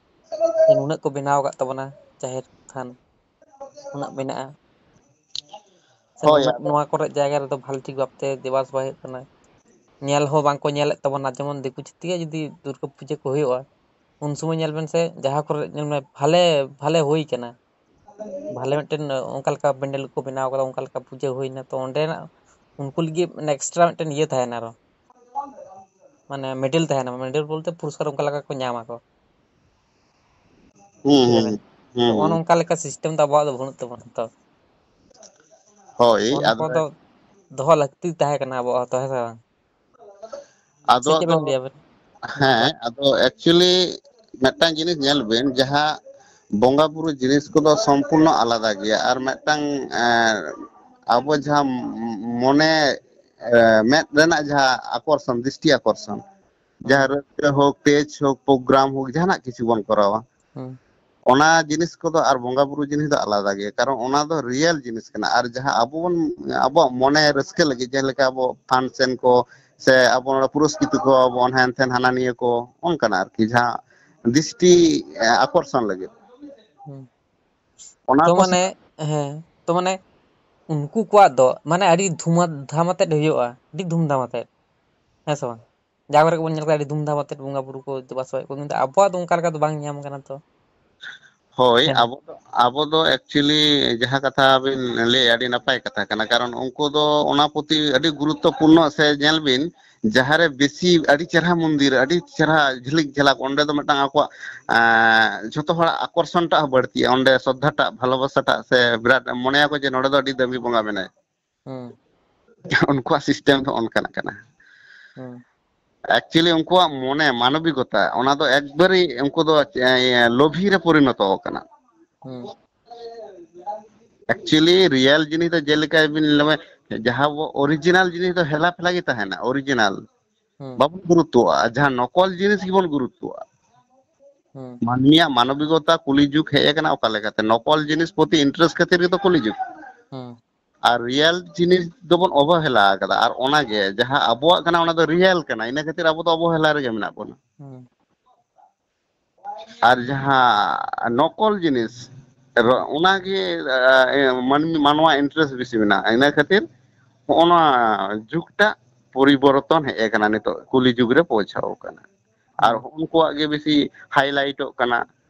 ᱡᱮ ᱱᱩᱱᱟᱹᱜ ᱠᱚ ᱵᱮᱱᱟᱣ ᱟᱠᱟᱫ ᱛᱟᱵᱚᱱᱟ ᱡᱟᱦᱮᱨ ᱛᱷᱟᱱ, ᱩᱱᱟᱹᱜ ᱢᱮᱱᱟᱜᱼᱟ᱾ ᱥᱮ ᱦᱳᱭ, ᱱᱩᱱᱟᱹᱜ ᱟᱫᱚ ᱱᱚᱣᱟ ᱠᱚᱨᱮ ᱡᱟᱭᱜᱟ ᱨᱮᱫᱚ ᱵᱷᱟᱞᱮ ᱴᱷᱤᱠ ᱵᱷᱟᱵᱛᱮ ᱫᱮᱵᱟ ᱥᱮᱵᱟ ᱦᱩᱭᱩᱜ ᱠᱟᱱᱟ, ᱧᱮᱞ ᱦᱚᱸ ᱵᱟᱝ ᱠᱚ ᱧᱮᱞᱮᱫ ᱛᱟᱵᱚᱱᱟ᱾ ᱡᱮᱢᱚᱱ ᱫᱤᱠᱩ ᱪᱷᱟᱹᱛᱤᱠᱟᱜ ᱡᱩᱫᱤ ᱫᱩᱨᱜᱟᱹ ᱯᱩᱡᱟᱹ ᱠᱚ ᱦᱩᱭᱩᱜᱼᱟ, ᱩᱱ ᱥᱚᱢᱚᱭ ᱧᱮᱞ ᱵᱮᱱ ᱥᱮ ᱡᱟᱦᱟᱸ ᱠᱚᱨᱮ ᱧᱮᱞ ᱢᱮ ᱵᱷᱟᱞᱮ, ᱵᱷᱟᱞᱮ ᱦᱩᱭ ᱠᱟᱱᱟ, ᱵᱷᱟᱞᱮ ᱢᱤᱫᱴᱮᱱ ᱚᱱᱠᱟ ᱞᱮᱠᱟ ᱯᱮᱱᱰᱮᱞ ᱠᱚ ᱵᱮᱱᱟᱣ ᱠᱟᱫᱟ, ᱚᱱᱠᱟ ᱞᱮᱠᱟ ᱯᱩᱡᱟᱹ ᱦᱩᱭᱱᱟ, ᱛᱚ ᱚᱸᱰᱮᱱᱟᱜ ᱩᱱᱠᱩ ᱞᱟᱹᱜᱤᱫ ᱢᱟᱱᱮ ᱮᱠᱥᱴᱨᱟ ᱢᱤᱫᱴᱮᱱ ᱤᱭᱟᱹ ᱛᱟᱦᱮᱱᱟ ᱟᱨᱚ, ᱢᱟᱱᱮ ᱢᱮᱰᱮᱞ ᱛᱟᱦᱮᱱᱟ, ᱢᱮᱰᱮᱞ ᱵᱚᱞᱛᱮ ᱯᱩᱨᱚᱥᱠᱟᱨ ᱚᱱᱠᱟ ᱞᱮᱠᱟ ᱠᱚ ᱧᱟᱢᱟ ᱠᱚ᱾ ᱦᱩᱸ, ᱵᱩᱡᱷᱟᱹᱣ ᱦᱩᱸ, ᱫᱟᱵᱮᱱ? ᱦᱩᱸ, ᱛᱚ ᱱᱚᱜᱼᱚ ᱦᱩᱸ᱾ ᱱᱚᱝᱠᱟ ᱞᱮᱠᱟ ᱥᱤᱥᱴᱮᱢ ᱫᱚ ᱟᱵᱚᱣᱟᱜ ᱫᱚ ᱵᱟᱹᱱᱩᱜ ᱛᱟᱵᱚᱱᱟ ᱛᱚ᱾ ᱦᱳᱭ, ᱚᱱᱟ ᱟᱫᱚ ᱠᱚᱫᱚ ᱫᱚᱦᱚ ᱞᱟᱹᱠᱛᱤ ᱛᱟᱦᱮᱸ ᱠᱟᱱᱟ ᱟᱵᱚᱣᱟᱜ ᱦᱚᱸᱛᱚ, ᱦᱮᱸ ᱥᱮ ᱵᱟᱝ? ᱥᱮ ᱟᱫᱚ, ᱪᱮᱫ ᱟᱫᱚ, ᱵᱮᱱ ᱞᱟᱹᱭᱟ ᱟᱵᱮᱱ? ᱦᱮᱸ, ᱟᱫᱚ actually ᱢᱤᱫᱴᱟᱝ ᱡᱤᱱᱤᱥ ᱧᱮᱞ ᱵᱮᱱ, ᱡᱟᱦᱟᱸ ᱵᱚᱸᱜᱟ ᱵᱩᱨᱩ ᱡᱤᱱᱤᱥ ᱠᱚᱫᱚ ᱥᱚᱢᱯᱩᱨᱱᱚ ᱟᱞᱟᱫᱟ ᱜᱮᱭᱟ, ᱟᱨ ᱢᱤᱫᱴᱟᱝ, ᱮᱸ, ᱟᱵᱚ ᱡᱟᱦᱟᱸ ᱢᱚᱱᱮ, ᱮᱸ, ᱢᱮᱫ ᱨᱮᱱᱟᱜ ᱡᱟᱦᱟᱸ ᱟᱠᱚᱨᱥᱚᱱ, ᱫᱨᱤᱥᱴᱤ ᱟᱠᱚᱨᱥᱚᱱ, ᱡᱟᱦᱟᱸ ᱦᱩᱸ, ᱨᱟᱹᱥᱠᱟᱹ ᱦᱳᱠ, ᱯᱮᱡᱽ ᱦᱳᱠ, ᱯᱨᱳᱜᱨᱟᱢ ᱦᱳᱠ, ᱡᱟᱦᱟᱱᱟᱜ ᱠᱤᱪᱷᱩ ᱵᱚᱱ ᱠᱚᱨᱟᱣᱟ, ᱦᱩᱸ, ᱚᱱᱟ ᱡᱤᱱᱤᱥ ᱠᱚᱫᱚ ᱟᱨ ᱵᱚᱸᱜᱟ ᱵᱩᱨᱩ ᱡᱤᱱᱤᱥ ᱫᱚ ᱟᱞᱟᱫᱟ ᱜᱮᱭᱟ᱾ ᱠᱟᱨᱚᱱ ᱚᱱᱟ ᱫᱚ ᱨᱤᱭᱮᱞ ᱡᱤᱱᱤᱥ ᱠᱟᱱᱟ᱾ ᱟᱨ ᱡᱟᱦᱟᱸ ᱟᱵᱚ ᱵᱚᱱ, ᱟᱵᱚᱣᱟᱜ ᱢᱚᱱᱮ ᱨᱟᱹᱥᱠᱟᱹ ᱞᱟᱹᱜᱤᱫ, ᱡᱮᱞᱮᱠᱟ ᱟᱵᱚ ᱯᱷᱟᱱᱥᱮᱱ ᱠᱚ, ᱥᱮ ᱟᱵᱚ ᱱᱚᱰᱮ ᱯᱩᱨᱚᱥᱠᱨᱤᱛᱤ ᱠᱚ, ᱟᱵᱚ ᱦᱮᱱ ᱛᱷᱮᱱ ᱦᱟᱱᱟ ᱱᱤᱭᱟᱹ ᱠᱚ, ᱚᱱᱠᱟᱱᱟᱜ ᱟᱨᱠᱤ, ᱡᱟᱦᱟᱸ ᱫᱨᱤᱥᱴᱤ, ᱮ, ᱟᱠᱚᱨᱥᱚᱱ ᱞᱟᱹᱜᱤᱫ᱾ ᱦᱩᱸ᱾ ᱚᱱᱟ ᱛᱚ ᱠᱚ ᱥᱟ- ᱢᱟᱱᱮ, ᱦᱮᱸ, ᱛᱚ ᱢᱟᱱᱮ ᱩᱱᱠᱩ ᱠᱚᱣᱟᱜ ᱫᱚ ᱢᱟᱱᱮ ᱟᱹᱰᱤ ᱫᱷᱩᱢᱟᱫᱷᱟᱢ ᱟᱛᱮᱫ ᱦᱩᱭᱩᱜᱼᱟ, ᱟᱹᱰᱤ ᱫᱷᱩᱢᱫᱷᱟᱢ ᱟᱛᱮᱫ, ᱦᱮᱸ ᱥᱮ ᱵᱟᱝ? ᱡᱟᱦᱟᱸ ᱠᱚᱨᱮ ᱜᱮᱵᱚᱱ ᱧᱮᱞ ᱠᱚᱣᱟ ᱟᱹᱰᱤ ᱫᱷᱩᱢᱫᱷᱟᱢ ᱟᱛᱮᱫ ᱵᱚᱸᱜᱟ ᱵᱩᱨᱩ ᱠᱚ ᱫᱮᱵᱟ ᱥᱮᱵᱟᱭᱮᱫ ᱠᱚᱣᱟ, ᱠᱤᱱᱛᱩ ᱟᱵᱚᱣᱟᱜ ᱫᱚ ᱚᱱᱠᱟ ᱞᱮᱠᱟ ᱫᱚ ᱵᱟᱝ ᱧᱟᱢ ᱠᱟᱱᱟ ᱛᱚ᱾ ᱦᱳᱭ, ᱟᱵᱚ ᱫᱚ, ᱟᱵᱚ ᱫᱚ actually ᱡᱟᱦᱟᱸ ᱠᱟᱛᱷᱟ ᱵᱤᱱ ᱞᱟᱹᱭ, ᱟᱹᱰᱤ ᱱᱟᱯᱟᱭ ᱠᱟᱛᱷᱟ ᱠᱟᱱᱟ, ᱠᱟᱨᱚᱱ ᱩᱱᱠᱩ ᱫᱚ ᱚᱱᱟ ᱯᱩᱛᱷᱤ ᱟᱹᱰᱤ ᱜᱩᱨᱩᱛᱛᱚᱯᱩᱨᱱᱚ᱾ ᱥᱮ ᱧᱮᱞ ᱵᱤᱱ, ᱡᱟᱦᱟᱸᱨᱮ ᱵᱮᱥᱤ ᱟᱹᱰᱤ ᱪᱮᱦᱨᱟ ᱢᱚᱱᱫᱤᱨ, ᱟᱹᱰᱤ ᱪᱮᱦᱨᱟ ᱡᱷᱤᱞᱤᱠ ᱡᱷᱟᱞᱟᱠ, ᱚᱸᱰᱮ ᱫᱚ ᱢᱤᱫᱴᱟᱝ ᱟᱠᱚᱣᱟᱜ ᱮᱸ, ᱡᱷᱚᱛᱚ ᱦᱚᱲᱟᱜ ᱟᱠᱚᱨᱥᱚᱱ ᱴᱟᱜ ᱦᱚᱸ ᱵᱟᱹᱲᱛᱤᱜᱼᱟ, ᱚᱸᱰᱮ ᱥᱨᱚᱫᱷᱟ ᱴᱟᱜ, ᱵᱷᱟᱞᱚᱵᱟᱥᱟ ᱴᱟᱜ, ᱥᱮ ᱵᱤᱨᱟᱴ ᱢᱚᱱᱮᱭᱟᱠᱚ ᱡᱮ ᱱᱚᱰᱮ ᱫᱚ ᱟᱹᱰᱤ ᱫᱟᱹᱢᱤ ᱵᱚᱸᱜᱟ ᱢᱮᱱᱟᱭᱟ᱾ ᱦᱩᱸ ᱩᱱᱠᱩᱣᱟᱜ ᱥᱤᱥᱴᱮᱢ ᱫᱚ ᱚᱱᱠᱟᱱᱟᱜ ᱠᱟᱱᱟ᱾ ᱦᱩᱸ Actually ᱩᱱᱠᱩᱣᱟᱜ ᱢᱚᱱᱮ, ᱢᱟᱱᱚᱵᱤᱠᱚᱛᱟ, ᱚᱱᱟ ᱫᱚ ᱮᱠᱵᱟᱨᱮ ᱩᱱᱠᱩ ᱫᱚ ᱮ, ᱞᱳᱵᱷᱤ ᱨᱮ ᱯᱚᱨᱤᱱᱚᱛᱚ ᱟᱠᱟᱱᱟ᱾ ᱦᱩᱸ Actually ᱨᱤᱭᱮᱞ ᱡᱤᱱᱤᱥ ᱫᱚ ᱡᱮᱞᱮᱠᱟ ᱵᱤᱱ ᱞᱟᱹᱭᱟ, ᱡᱟᱦᱟᱸ ᱟᱵᱚ ᱚᱨᱤᱡᱤᱱᱟᱞ ᱡᱤᱱᱤᱥ ᱫᱚ ᱦᱮᱞᱟ ᱯᱷᱮᱞᱟ ᱜᱮ ᱛᱟᱦᱮᱱᱟ, ᱚᱨᱤᱡᱤᱱᱟᱞ᱾ ᱦᱩᱸ ᱵᱟᱵᱚᱱ ᱜᱩᱨᱩᱛᱛᱚᱣᱟᱜᱼᱟ, ᱡᱟᱦᱟᱸ ᱱᱚᱠᱚᱞ ᱡᱤᱱᱤᱥ ᱜᱮᱵᱚᱱ ᱜᱩᱨᱩᱛᱛᱚᱣᱟᱜᱼᱟ᱾ ᱦᱩᱸ ᱢᱟᱹᱱᱢᱤᱭᱟᱜ ᱢᱟᱱᱚᱵᱤᱠᱚᱛᱟ, ᱠᱩᱞᱤ ᱡᱩᱜᱽ ᱦᱮᱡ ᱟᱠᱟᱱᱟ ᱚᱠᱟ ᱞᱮᱠᱟᱛᱮ? ᱱᱚᱠᱚᱞ ᱡᱤᱱᱤᱥ ᱯᱨᱚᱛᱤ ᱤᱱᱴᱟᱨᱮᱥᱴ ᱠᱷᱟᱹᱛᱤᱨ ᱜᱮᱛᱚ ᱠᱩᱞᱤ ᱡᱩᱜᱽ᱾ ᱦᱩᱸ ᱟᱨ ᱨᱤᱭᱮᱞ ᱡᱤᱱᱤᱥ ᱫᱚᱵᱚᱱ ᱚᱵᱚᱦᱮᱞᱟ ᱟᱠᱟᱫᱟ, ᱟᱨ ᱚᱱᱟᱜᱮ ᱡᱟᱦᱟᱸ ᱟᱵᱚᱣᱟᱜ ᱠᱟᱱᱟ ᱚᱱᱟ ᱫᱚ ᱨᱤᱭᱮᱞ ᱠᱟᱱᱟ, ᱤᱱᱟᱹ ᱠᱷᱟᱹᱛᱤᱨ ᱟᱵᱚ ᱫᱚ ᱚᱵᱚᱦᱮᱞᱟ ᱨᱮᱜᱮ ᱢᱮᱱᱟᱜ ᱵᱚᱱᱟ᱾ ᱦᱩᱸ ᱟᱨ ᱡᱟᱦᱟᱸ ᱱᱚᱠᱚᱞ ᱡᱤᱱᱤᱥ, ᱨᱚ- ᱚᱱᱟᱜᱮ ᱮ, ᱢᱟᱹᱱᱢᱤ, ᱢᱟᱱᱣᱟ ᱤᱱᱴᱟᱨᱮᱥᱴ ᱵᱮᱥᱤ ᱢᱮᱱᱟᱜᱼᱟ, ᱤᱱᱟᱹ ᱠᱷᱟᱹᱛᱤᱨ ᱦᱚᱸᱜᱼᱚ ᱱᱚᱣᱟ ᱡᱩᱜᱽᱴᱟᱜ ᱯᱚᱨᱤᱵᱚᱨᱛᱚᱱ ᱦᱮᱡ ᱟᱠᱟᱱᱟ, ᱱᱤᱛᱚᱜ ᱠᱩᱞᱤ ᱡᱩᱜᱽ ᱨᱮ ᱯᱳᱣᱪᱷᱟᱣ ᱟᱠᱟᱱᱟ᱾ ᱟᱨ ᱦᱩᱸ ᱦᱚᱸᱜᱼᱚ ᱱᱩᱠᱩᱣᱟᱜ ᱜᱮ ᱵᱮᱥᱤ ᱦᱟᱭᱞᱟᱭᱤᱴᱚᱜ ᱠᱟᱱᱟ,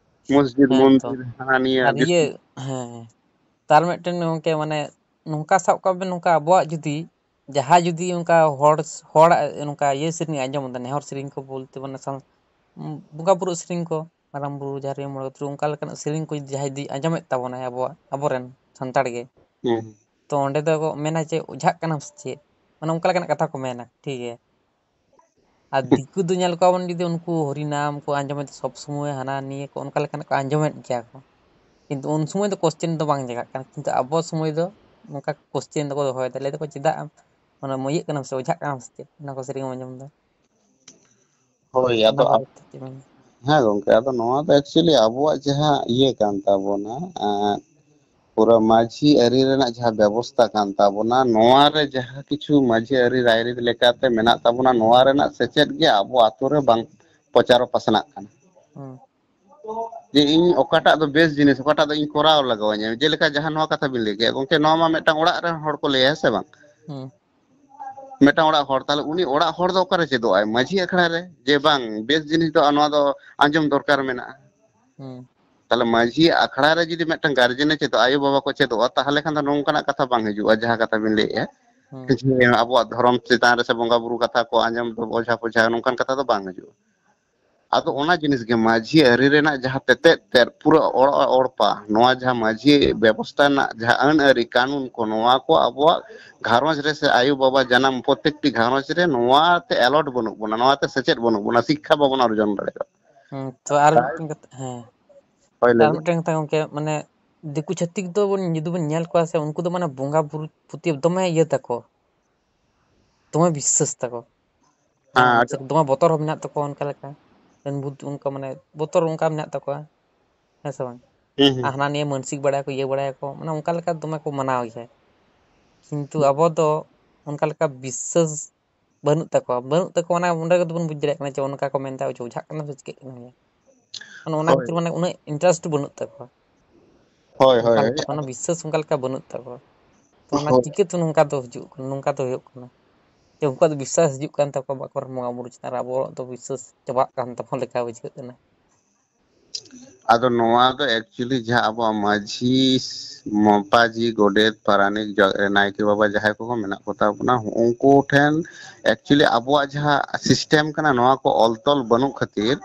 ᱢᱚᱥᱡᱤᱫ ᱦᱮᱸ ᱛᱚ ᱢᱚᱱᱫᱤᱨ ᱦᱟᱱᱟ ᱱᱤᱭᱟᱹ ᱟᱨ ᱤᱭᱟᱹ ᱵᱮᱥᱤ᱾ ᱦᱮᱸ ᱛᱟᱨ ᱢᱤᱫᱴᱮᱱ ᱜᱚᱝᱠᱮ ᱢᱟᱱᱮ ᱱᱚᱝᱠᱟ ᱥᱟᱵ ᱠᱟᱜ ᱵᱮᱱ ᱱᱚᱝᱠᱟ ᱟᱵᱚᱣᱟᱜ ᱡᱩᱫᱤ ᱡᱟᱦᱟᱸᱭ ᱡᱩᱫᱤ ᱚᱱᱠᱟ ᱦᱚᱲ ᱦᱚᱲᱟᱜ ᱱᱚᱝᱠᱟ ᱤᱭᱟᱹ ᱥᱮᱨᱮᱧ ᱟᱸᱡᱚᱢ ᱮᱫᱟ ᱱᱮᱦᱚᱨ ᱥᱮᱨᱮᱧ ᱠᱚ ᱵᱚᱞᱛᱮ ᱢᱟᱱᱮ ᱥᱟᱶ ᱵᱚᱸᱜᱟ ᱵᱩᱨᱩ ᱥᱮᱨᱮᱧ ᱠᱚ ᱢᱟᱨᱟᱝ ᱵᱩᱨᱩ ᱡᱟᱦᱮᱨ ᱟᱭᱳ ᱢᱚᱬᱮ ᱠᱚ ᱛᱩᱨᱩᱭ ᱚᱱᱠᱟ ᱞᱮᱠᱟᱱᱟᱜ ᱥᱮᱨᱮᱧ ᱠᱚ ᱡᱩᱫᱤ ᱡᱟᱦᱟᱸᱭ ᱡᱩᱫᱤ ᱟᱸᱡᱚᱢᱮᱫ ᱛᱟᱵᱚᱱᱟᱭ ᱟᱵᱚᱣᱟᱜ ᱟᱵᱚᱨᱮᱱ ᱥᱟᱱᱛᱟᱲ ᱜᱮ ᱦᱩᱸ᱾ ᱛᱚ ᱚᱸᱰᱮ ᱫᱚ ᱠᱚ ᱢᱮᱱᱟ ᱡᱮ ᱚᱡᱷᱟᱜ ᱠᱟᱱᱟᱢ ᱥᱮ ᱪᱮᱫ ᱢᱟᱱᱮ ᱚᱱᱠᱟ ᱞᱮᱠᱟᱱᱟᱜ ᱠᱟᱛᱷᱟ ᱠᱚ ᱢᱮᱱᱟ ᱴᱷᱤᱠ ᱜᱮᱭᱟ᱾ ᱟᱨ ᱫᱤᱠᱩ ᱫᱚ ᱧᱮᱞ ᱠᱚᱣᱟ ᱵᱚᱱ ᱡᱩᱫᱤ ᱩᱱᱠᱩ ᱦᱚᱨᱤᱱᱟᱢ ᱠᱚ ᱟᱸᱡᱚᱢᱮᱫ ᱥᱚᱵ ᱥᱚᱢᱚᱭ ᱦᱟᱱᱟ ᱱᱤᱭᱟᱹ ᱠᱚ ᱚᱱᱠᱟ ᱞᱮᱠᱟᱱᱟᱜ ᱠᱚ ᱟᱸᱡᱚᱢᱮᱫ ᱜᱮᱭᱟ ᱠᱚ ᱠᱤᱱᱛᱩ ᱩᱱ ᱥᱚᱢᱚᱭ ᱫᱚ ᱠᱚᱥᱪᱮᱱ ᱫᱚ ᱵᱟᱝ ᱡᱟᱜᱟᱜ ᱠᱟᱱᱟ ᱠᱤᱱᱛᱩ ᱟᱵᱚ ᱥᱚᱢᱚᱭ ᱫᱚ ᱱᱚᱝᱠᱟ ᱠᱚᱥᱪᱮᱱ ᱫᱚᱠᱚ ᱫᱚᱦᱚᱭᱮᱫᱟ ᱞᱟᱹᱭ ᱫᱟᱠᱚ ᱪᱮᱫᱟᱜ ᱟᱢ ᱚᱱᱟ ᱤᱭᱟᱹᱜ ᱠᱟᱱᱟᱢ ᱥᱮ ᱚᱡᱷᱟᱜ ᱠᱟᱱᱟᱢ ᱥᱮ ᱪᱮᱫ ᱚᱱᱟ ᱠᱚ ᱥᱮᱨᱮᱧ ᱮᱢ ᱟᱸᱡᱚᱢ ᱮᱫᱟ᱾ ᱦᱳᱭ, ᱚᱱᱟ ᱟᱫᱚ ᱟ- ᱵᱟᱵᱚᱫ ᱛᱮ ᱪᱮᱫ ᱢᱮᱱ ᱦᱮᱸ ᱜᱚᱝᱠᱮ, ᱟᱫᱚ ᱱᱚᱣᱟ ᱫᱚ actually ᱟᱵᱚᱣᱟᱜ ᱡᱟᱦᱟᱸ ᱤᱭᱟᱹ ᱠᱟᱱ ᱛᱟᱵᱚᱱᱟ, ᱮᱸ, ᱯᱩᱨᱟᱹ ᱢᱟᱹᱡᱷᱤ ᱟᱹᱨᱤ ᱨᱮᱱᱟᱜ ᱡᱟᱦᱟᱸ ᱵᱮᱵᱚᱥᱛᱟ ᱠᱟᱱ ᱛᱟᱵᱚᱱᱟ, ᱱᱚᱣᱟ ᱨᱮ ᱡᱟᱦᱟᱸ ᱠᱤᱪᱷᱩ ᱢᱟᱹᱡᱷᱤ ᱟᱹᱨᱤ ᱨᱟᱭᱨᱤᱛ ᱞᱮᱠᱟᱛᱮ ᱢᱮᱱᱟᱜ ᱛᱟᱵᱚᱱᱟ, ᱱᱚᱣᱟ ᱨᱮᱱᱟᱜ ᱥᱮᱪᱮᱫ ᱜᱮ ᱟᱵᱚ ᱟᱛᱳ ᱨᱮ ᱵᱟᱝ ᱯᱨᱚᱪᱟᱨᱚ ᱯᱟᱥᱱᱟᱜ ᱠᱟᱱᱟ᱾ ᱦᱩᱸ ᱡᱮ ᱤᱧ ᱚᱠᱟᱴᱟᱜ ᱫᱚ ᱵᱮᱥ ᱡᱤᱱᱤᱥ, ᱚᱠᱟᱴᱟᱜ ᱫᱚ ᱤᱧ ᱠᱚᱨᱟᱣ ᱞᱟᱜᱟᱣ ᱤᱧᱟ, ᱡᱮᱞᱮᱠᱟ ᱡᱟᱦᱟᱸ ᱱᱚᱣᱟ ᱠᱟᱛᱷᱟ ᱵᱤᱱ ᱞᱟᱹᱭ ᱠᱮᱫ ᱜᱚᱝᱠᱮ, ᱱᱚᱣᱟ ᱢᱟ ᱢᱤᱫᱴᱟᱝ ᱚᱲᱟᱜ ᱨᱮᱱ ᱦᱚᱲ ᱠᱚ ᱞᱟᱹᱭᱟ, ᱦᱮᱸ ᱥᱮ ᱵᱟᱝ? ᱦᱩᱸ ᱢᱤᱫᱴᱟᱝ ᱚᱲᱟᱜ ᱦᱚᱲ, ᱛᱟᱦᱞᱮ ᱩᱱᱤ ᱚᱲᱟᱜ ᱦᱚᱲ ᱫᱚ ᱚᱠᱟᱨᱮ ᱪᱮᱫᱚᱜ ᱟᱭ? ᱢᱟᱹᱡᱷᱤ ᱟᱠᱷᱲᱟ ᱨᱮ, ᱡᱮ ᱵᱟᱝ, ᱵᱮᱥ ᱡᱤᱱᱤᱥ ᱫᱚ ᱱᱚᱣᱟ ᱫᱚ ᱟᱸᱡᱚᱢ ᱫᱚᱨᱠᱟᱨ ᱢᱮᱱᱟᱜᱼᱟ᱾ ᱦᱩᱸ ᱛᱟᱦᱚᱞᱮ ᱢᱟᱹᱡᱷᱤ ᱟᱠᱷᱲᱟ ᱨᱮ ᱡᱩᱫᱤ ᱢᱤᱫᱴᱟᱝ ᱜᱟᱨᱡᱮᱱ ᱮ ᱪᱮᱫᱚᱜᱼᱟ, ᱟᱭᱳ ᱵᱟᱵᱟ ᱠᱚ ᱪᱮᱫᱚᱜᱼᱟ, ᱛᱟᱦᱚᱞᱮ ᱠᱷᱟᱱ ᱫᱚ ᱱᱚᱝᱠᱟᱱᱟᱜ ᱠᱟᱛᱷᱟ ᱵᱟᱝ ᱦᱤᱡᱩᱜᱼᱟ, ᱡᱟᱦᱟᱸ ᱠᱟᱛᱷᱟ ᱵᱤᱱ ᱞᱟᱹᱭᱮᱫᱼᱟ᱾ ᱦᱩᱸ᱾ ᱡᱮ ᱟᱵᱚᱣᱟᱜ ᱫᱷᱚᱨᱚᱢ ᱪᱮᱛᱟᱱ ᱨᱮ ᱥᱮ ᱵᱚᱸᱜᱟ ᱵᱩᱨᱩ ᱠᱟᱛᱷᱟ ᱠᱚ ᱟᱸᱡᱚᱢ ᱫᱚ ᱚᱡᱷᱟ ᱯᱚᱡᱷᱟ, ᱱᱚᱝᱠᱟᱱ ᱠᱟᱛᱷᱟ ᱫᱚ ᱵᱟᱝ ᱦᱤᱡᱩᱜᱼᱟ᱾ ᱟᱫᱚ ᱚᱱᱟ ᱡᱤᱱᱤᱥ ᱜᱮ ᱢᱟᱹᱡᱷᱤ ᱟᱹᱨᱤ ᱨᱮᱱᱟᱜ ᱡᱟᱦᱟᱸ ᱛᱮᱛᱮᱫ ᱛᱮᱫ ᱯᱩᱨᱟᱹ ᱚᱲ-, ᱚᱲᱯᱟ, ᱱᱚᱣᱟ ᱡᱟᱦᱟᱸ ᱢᱟᱹᱡᱷᱤ ᱵᱮᱵᱚᱥᱛᱷᱟ ᱨᱮᱱᱟᱜ ᱡᱟᱦᱟᱸ ᱟᱹᱱ ᱟᱹᱨᱤ ᱠᱟᱹᱱᱩᱱ ᱠᱚ, ᱱᱚᱣᱟ ᱠᱚ ᱟᱵᱚᱣᱟᱜ ᱜᱷᱟᱨᱚᱸᱡᱽ ᱨᱮ ᱥᱮ ᱟᱭᱳ ᱵᱟᱵᱟ ᱡᱟᱱᱟᱢ ᱯᱨᱚᱛᱮᱠᱴᱤ ᱜᱷᱟᱨᱚᱸᱡᱽ ᱨᱮ ᱱᱚᱣᱟ ᱛᱮ ᱮᱞᱚᱴ ᱵᱟᱹᱱᱩᱜ ᱵᱚᱱᱟ, ᱱᱚᱣᱟ ᱛᱮ ᱥᱮᱪᱮᱫ ᱵᱟᱹᱱᱩᱜ ᱵᱚᱱᱟ, ᱥᱤᱠᱠᱷᱟ ᱵᱟᱵᱚᱱ ᱚᱨᱡᱚᱱ ᱫᱟᱲᱮ ᱠᱟᱣᱫᱟ᱾ ᱦᱩᱸ, ᱛᱚ ᱟᱨ ᱢᱤᱫᱴᱮᱱ ᱠᱟᱛᱷᱟ, ᱦᱮᱸ᱾ ᱦᱳᱭ, ᱛᱚ ᱞᱟᱹᱭ ᱟᱨ ᱵᱤᱱ᱾ ᱢᱤᱫᱴᱮᱱ ᱠᱟᱛᱷᱟ ᱜᱚᱝᱠᱮ, ᱢᱟᱱᱮ ᱫᱤᱠᱩ ᱪᱷᱟᱹᱛᱤᱠ ᱫᱚ ᱵᱚᱱ, ᱡᱩᱫᱤ ᱵᱚᱱ ᱧᱮᱞ ᱠᱚᱣᱟ ᱥᱮ, ᱩᱱᱠᱩ ᱫᱚ ᱢᱟᱱᱮ ᱵᱚᱸᱜᱟ ᱵᱩᱨᱩ ᱯᱨᱚᱛᱤ ᱫᱚᱢᱮ ᱤᱭᱟᱹ ᱛᱟᱠᱚ, ᱫᱚᱢᱮ ᱵᱤᱥᱥᱟᱹᱥ ᱛᱟᱠᱚ᱾ ᱦᱮᱸ, ᱦᱮᱸ, ᱟᱹᱰᱤ ᱥᱮ ᱫᱚᱢᱮ ᱵᱚᱛᱚᱨ ᱦᱚᱸ ᱢᱮᱱᱟᱜ ᱛᱟᱠᱚᱣᱟ, ᱚᱱᱠᱟ ᱞᱮᱠᱟ ᱰᱟᱹᱱ ᱵᱷᱩᱛ ᱚᱱᱠᱟ, ᱢᱟᱱᱮ ᱵᱚᱛᱚᱨ ᱚᱱᱠᱟ ᱢᱮᱱᱟᱜ ᱛᱟᱠᱚᱣᱟ, ᱦᱮᱸ ᱥᱮ ᱵᱟᱝ? ᱦᱩᱸ, ᱦᱩᱸ᱾ ᱟᱨ ᱦᱟᱱᱟ ᱱᱤᱭᱟᱹ ᱢᱟᱹᱱᱥᱤᱠ ᱵᱟᱲᱟᱭᱟᱠᱚ, ᱤᱭᱟᱹ ᱵᱟᱲᱟᱭᱟᱠᱚ, ᱢᱟᱱᱮ ᱚᱱᱠᱟ ᱞᱮᱠᱟ ᱫᱚᱢᱮ ᱠᱚ ᱢᱟᱱᱟᱣ ᱜᱮᱭᱟ᱾ ᱠᱤᱱᱛᱩ ᱟᱵᱚ ᱫᱚ ᱚᱱᱠᱟ ᱞᱮᱠᱟ ᱵᱤᱥᱥᱟᱹᱥ ᱵᱟᱹᱱᱩᱜ ᱛᱟᱠᱚᱣᱟ, ᱵᱟᱹᱱᱩᱜ ᱛᱟᱠᱚᱣᱟ, ᱚᱱᱟ ᱚᱸᱰᱮ ᱜᱮᱛᱚ ᱵᱚᱱ ᱵᱩᱡᱽ ᱫᱟᱲᱮᱭᱟᱜ ᱠᱟᱱᱟ ᱡᱮ ᱚᱱᱠᱟ ᱠᱚ ᱢᱮᱱᱫᱟ, ᱚᱡᱮ ᱚᱡᱷᱟᱜ ᱠᱟᱱᱟ ᱥᱮ ᱪᱤᱠᱟᱹᱜ ᱠᱟᱱᱟ ᱜᱮᱭᱟ᱾ ᱚᱱᱮ ᱚᱱᱟ ᱦᱳᱭ᱾ ᱠᱷᱟᱹᱛᱤᱨ ᱢᱟᱱᱮ ᱩᱱᱟᱹᱜ interest ᱵᱟᱹᱱᱩᱜ ᱛᱟᱠᱚᱣᱟ᱾ ᱦᱳᱭ, ᱦᱳᱭ, ᱚᱱᱠᱟ ᱦᱳᱭ᱾ ᱞᱮᱠᱟ ᱢᱟᱱᱮ ᱵᱤᱥᱥᱟᱹᱥ ᱚᱱᱠᱟ ᱞᱮᱠᱟ ᱵᱟᱹᱱᱩᱜ ᱛᱟᱠᱚᱣᱟ᱾ ᱛᱚ ᱚᱱᱟ ᱦᱳᱭ᱾ ᱪᱤᱠᱟᱹᱛᱮ ᱱᱚᱝᱠᱟ ᱫᱚ ᱦᱤᱡᱩᱜ ᱠᱟᱱᱟ, ᱱᱚᱝᱠᱟ ᱫᱚ ᱦᱩᱭᱩᱜ ᱠᱟᱱᱟ? ᱡᱮ ᱩᱱᱠᱩᱣᱟᱜ ᱫᱚ ᱵᱤᱥᱥᱟᱥ ᱦᱤᱡᱩᱜ ᱠᱟᱱ ᱛᱟᱠᱚᱣᱟ ᱵᱟᱠᱚ ᱵᱚᱸᱜᱟ ᱵᱩᱨᱩ ᱪᱮᱛᱟᱱ ᱨᱮ, ᱟᱵᱚᱣᱟᱜ ᱫᱚ ᱵᱤᱥᱥᱟᱥ ᱪᱟᱵᱟᱜ ᱠᱟᱱ ᱛᱟᱵᱚᱱ ᱞᱮᱠᱟ ᱵᱩᱡᱷᱟᱹᱜ ᱠᱟᱱᱟ᱾ ᱟᱫᱚ ᱱᱚᱣᱟ ᱫᱚ actually ᱡᱟᱦᱟᱸ ᱟᱵᱚᱣᱟᱜ ᱢᱟᱹᱡᱷᱤ, ᱢᱟᱯᱟᱡᱷᱤ, ᱜᱚᱰᱮᱛ, ᱯᱟᱨᱟᱱᱤᱠ, ᱡᱚ-, ᱱᱟᱭᱠᱮ ᱵᱟᱵᱟ ᱡᱟᱦᱟᱸᱭ ᱠᱚᱠᱚ ᱢᱮᱱᱟᱜ ᱠᱚᱛᱟ ᱵᱚᱱᱟ, ᱩᱱᱠᱩ ᱴᱷᱮᱱ actually ᱟᱵᱚᱣᱟᱜ ᱡᱟᱦᱟᱸ system ᱠᱟᱱᱟ, ᱱᱚᱣᱟ ᱠᱚ ᱚᱞ ᱛᱚᱞ ᱵᱟᱹᱱᱩᱜ ᱠᱷᱟᱹᱛᱤᱨ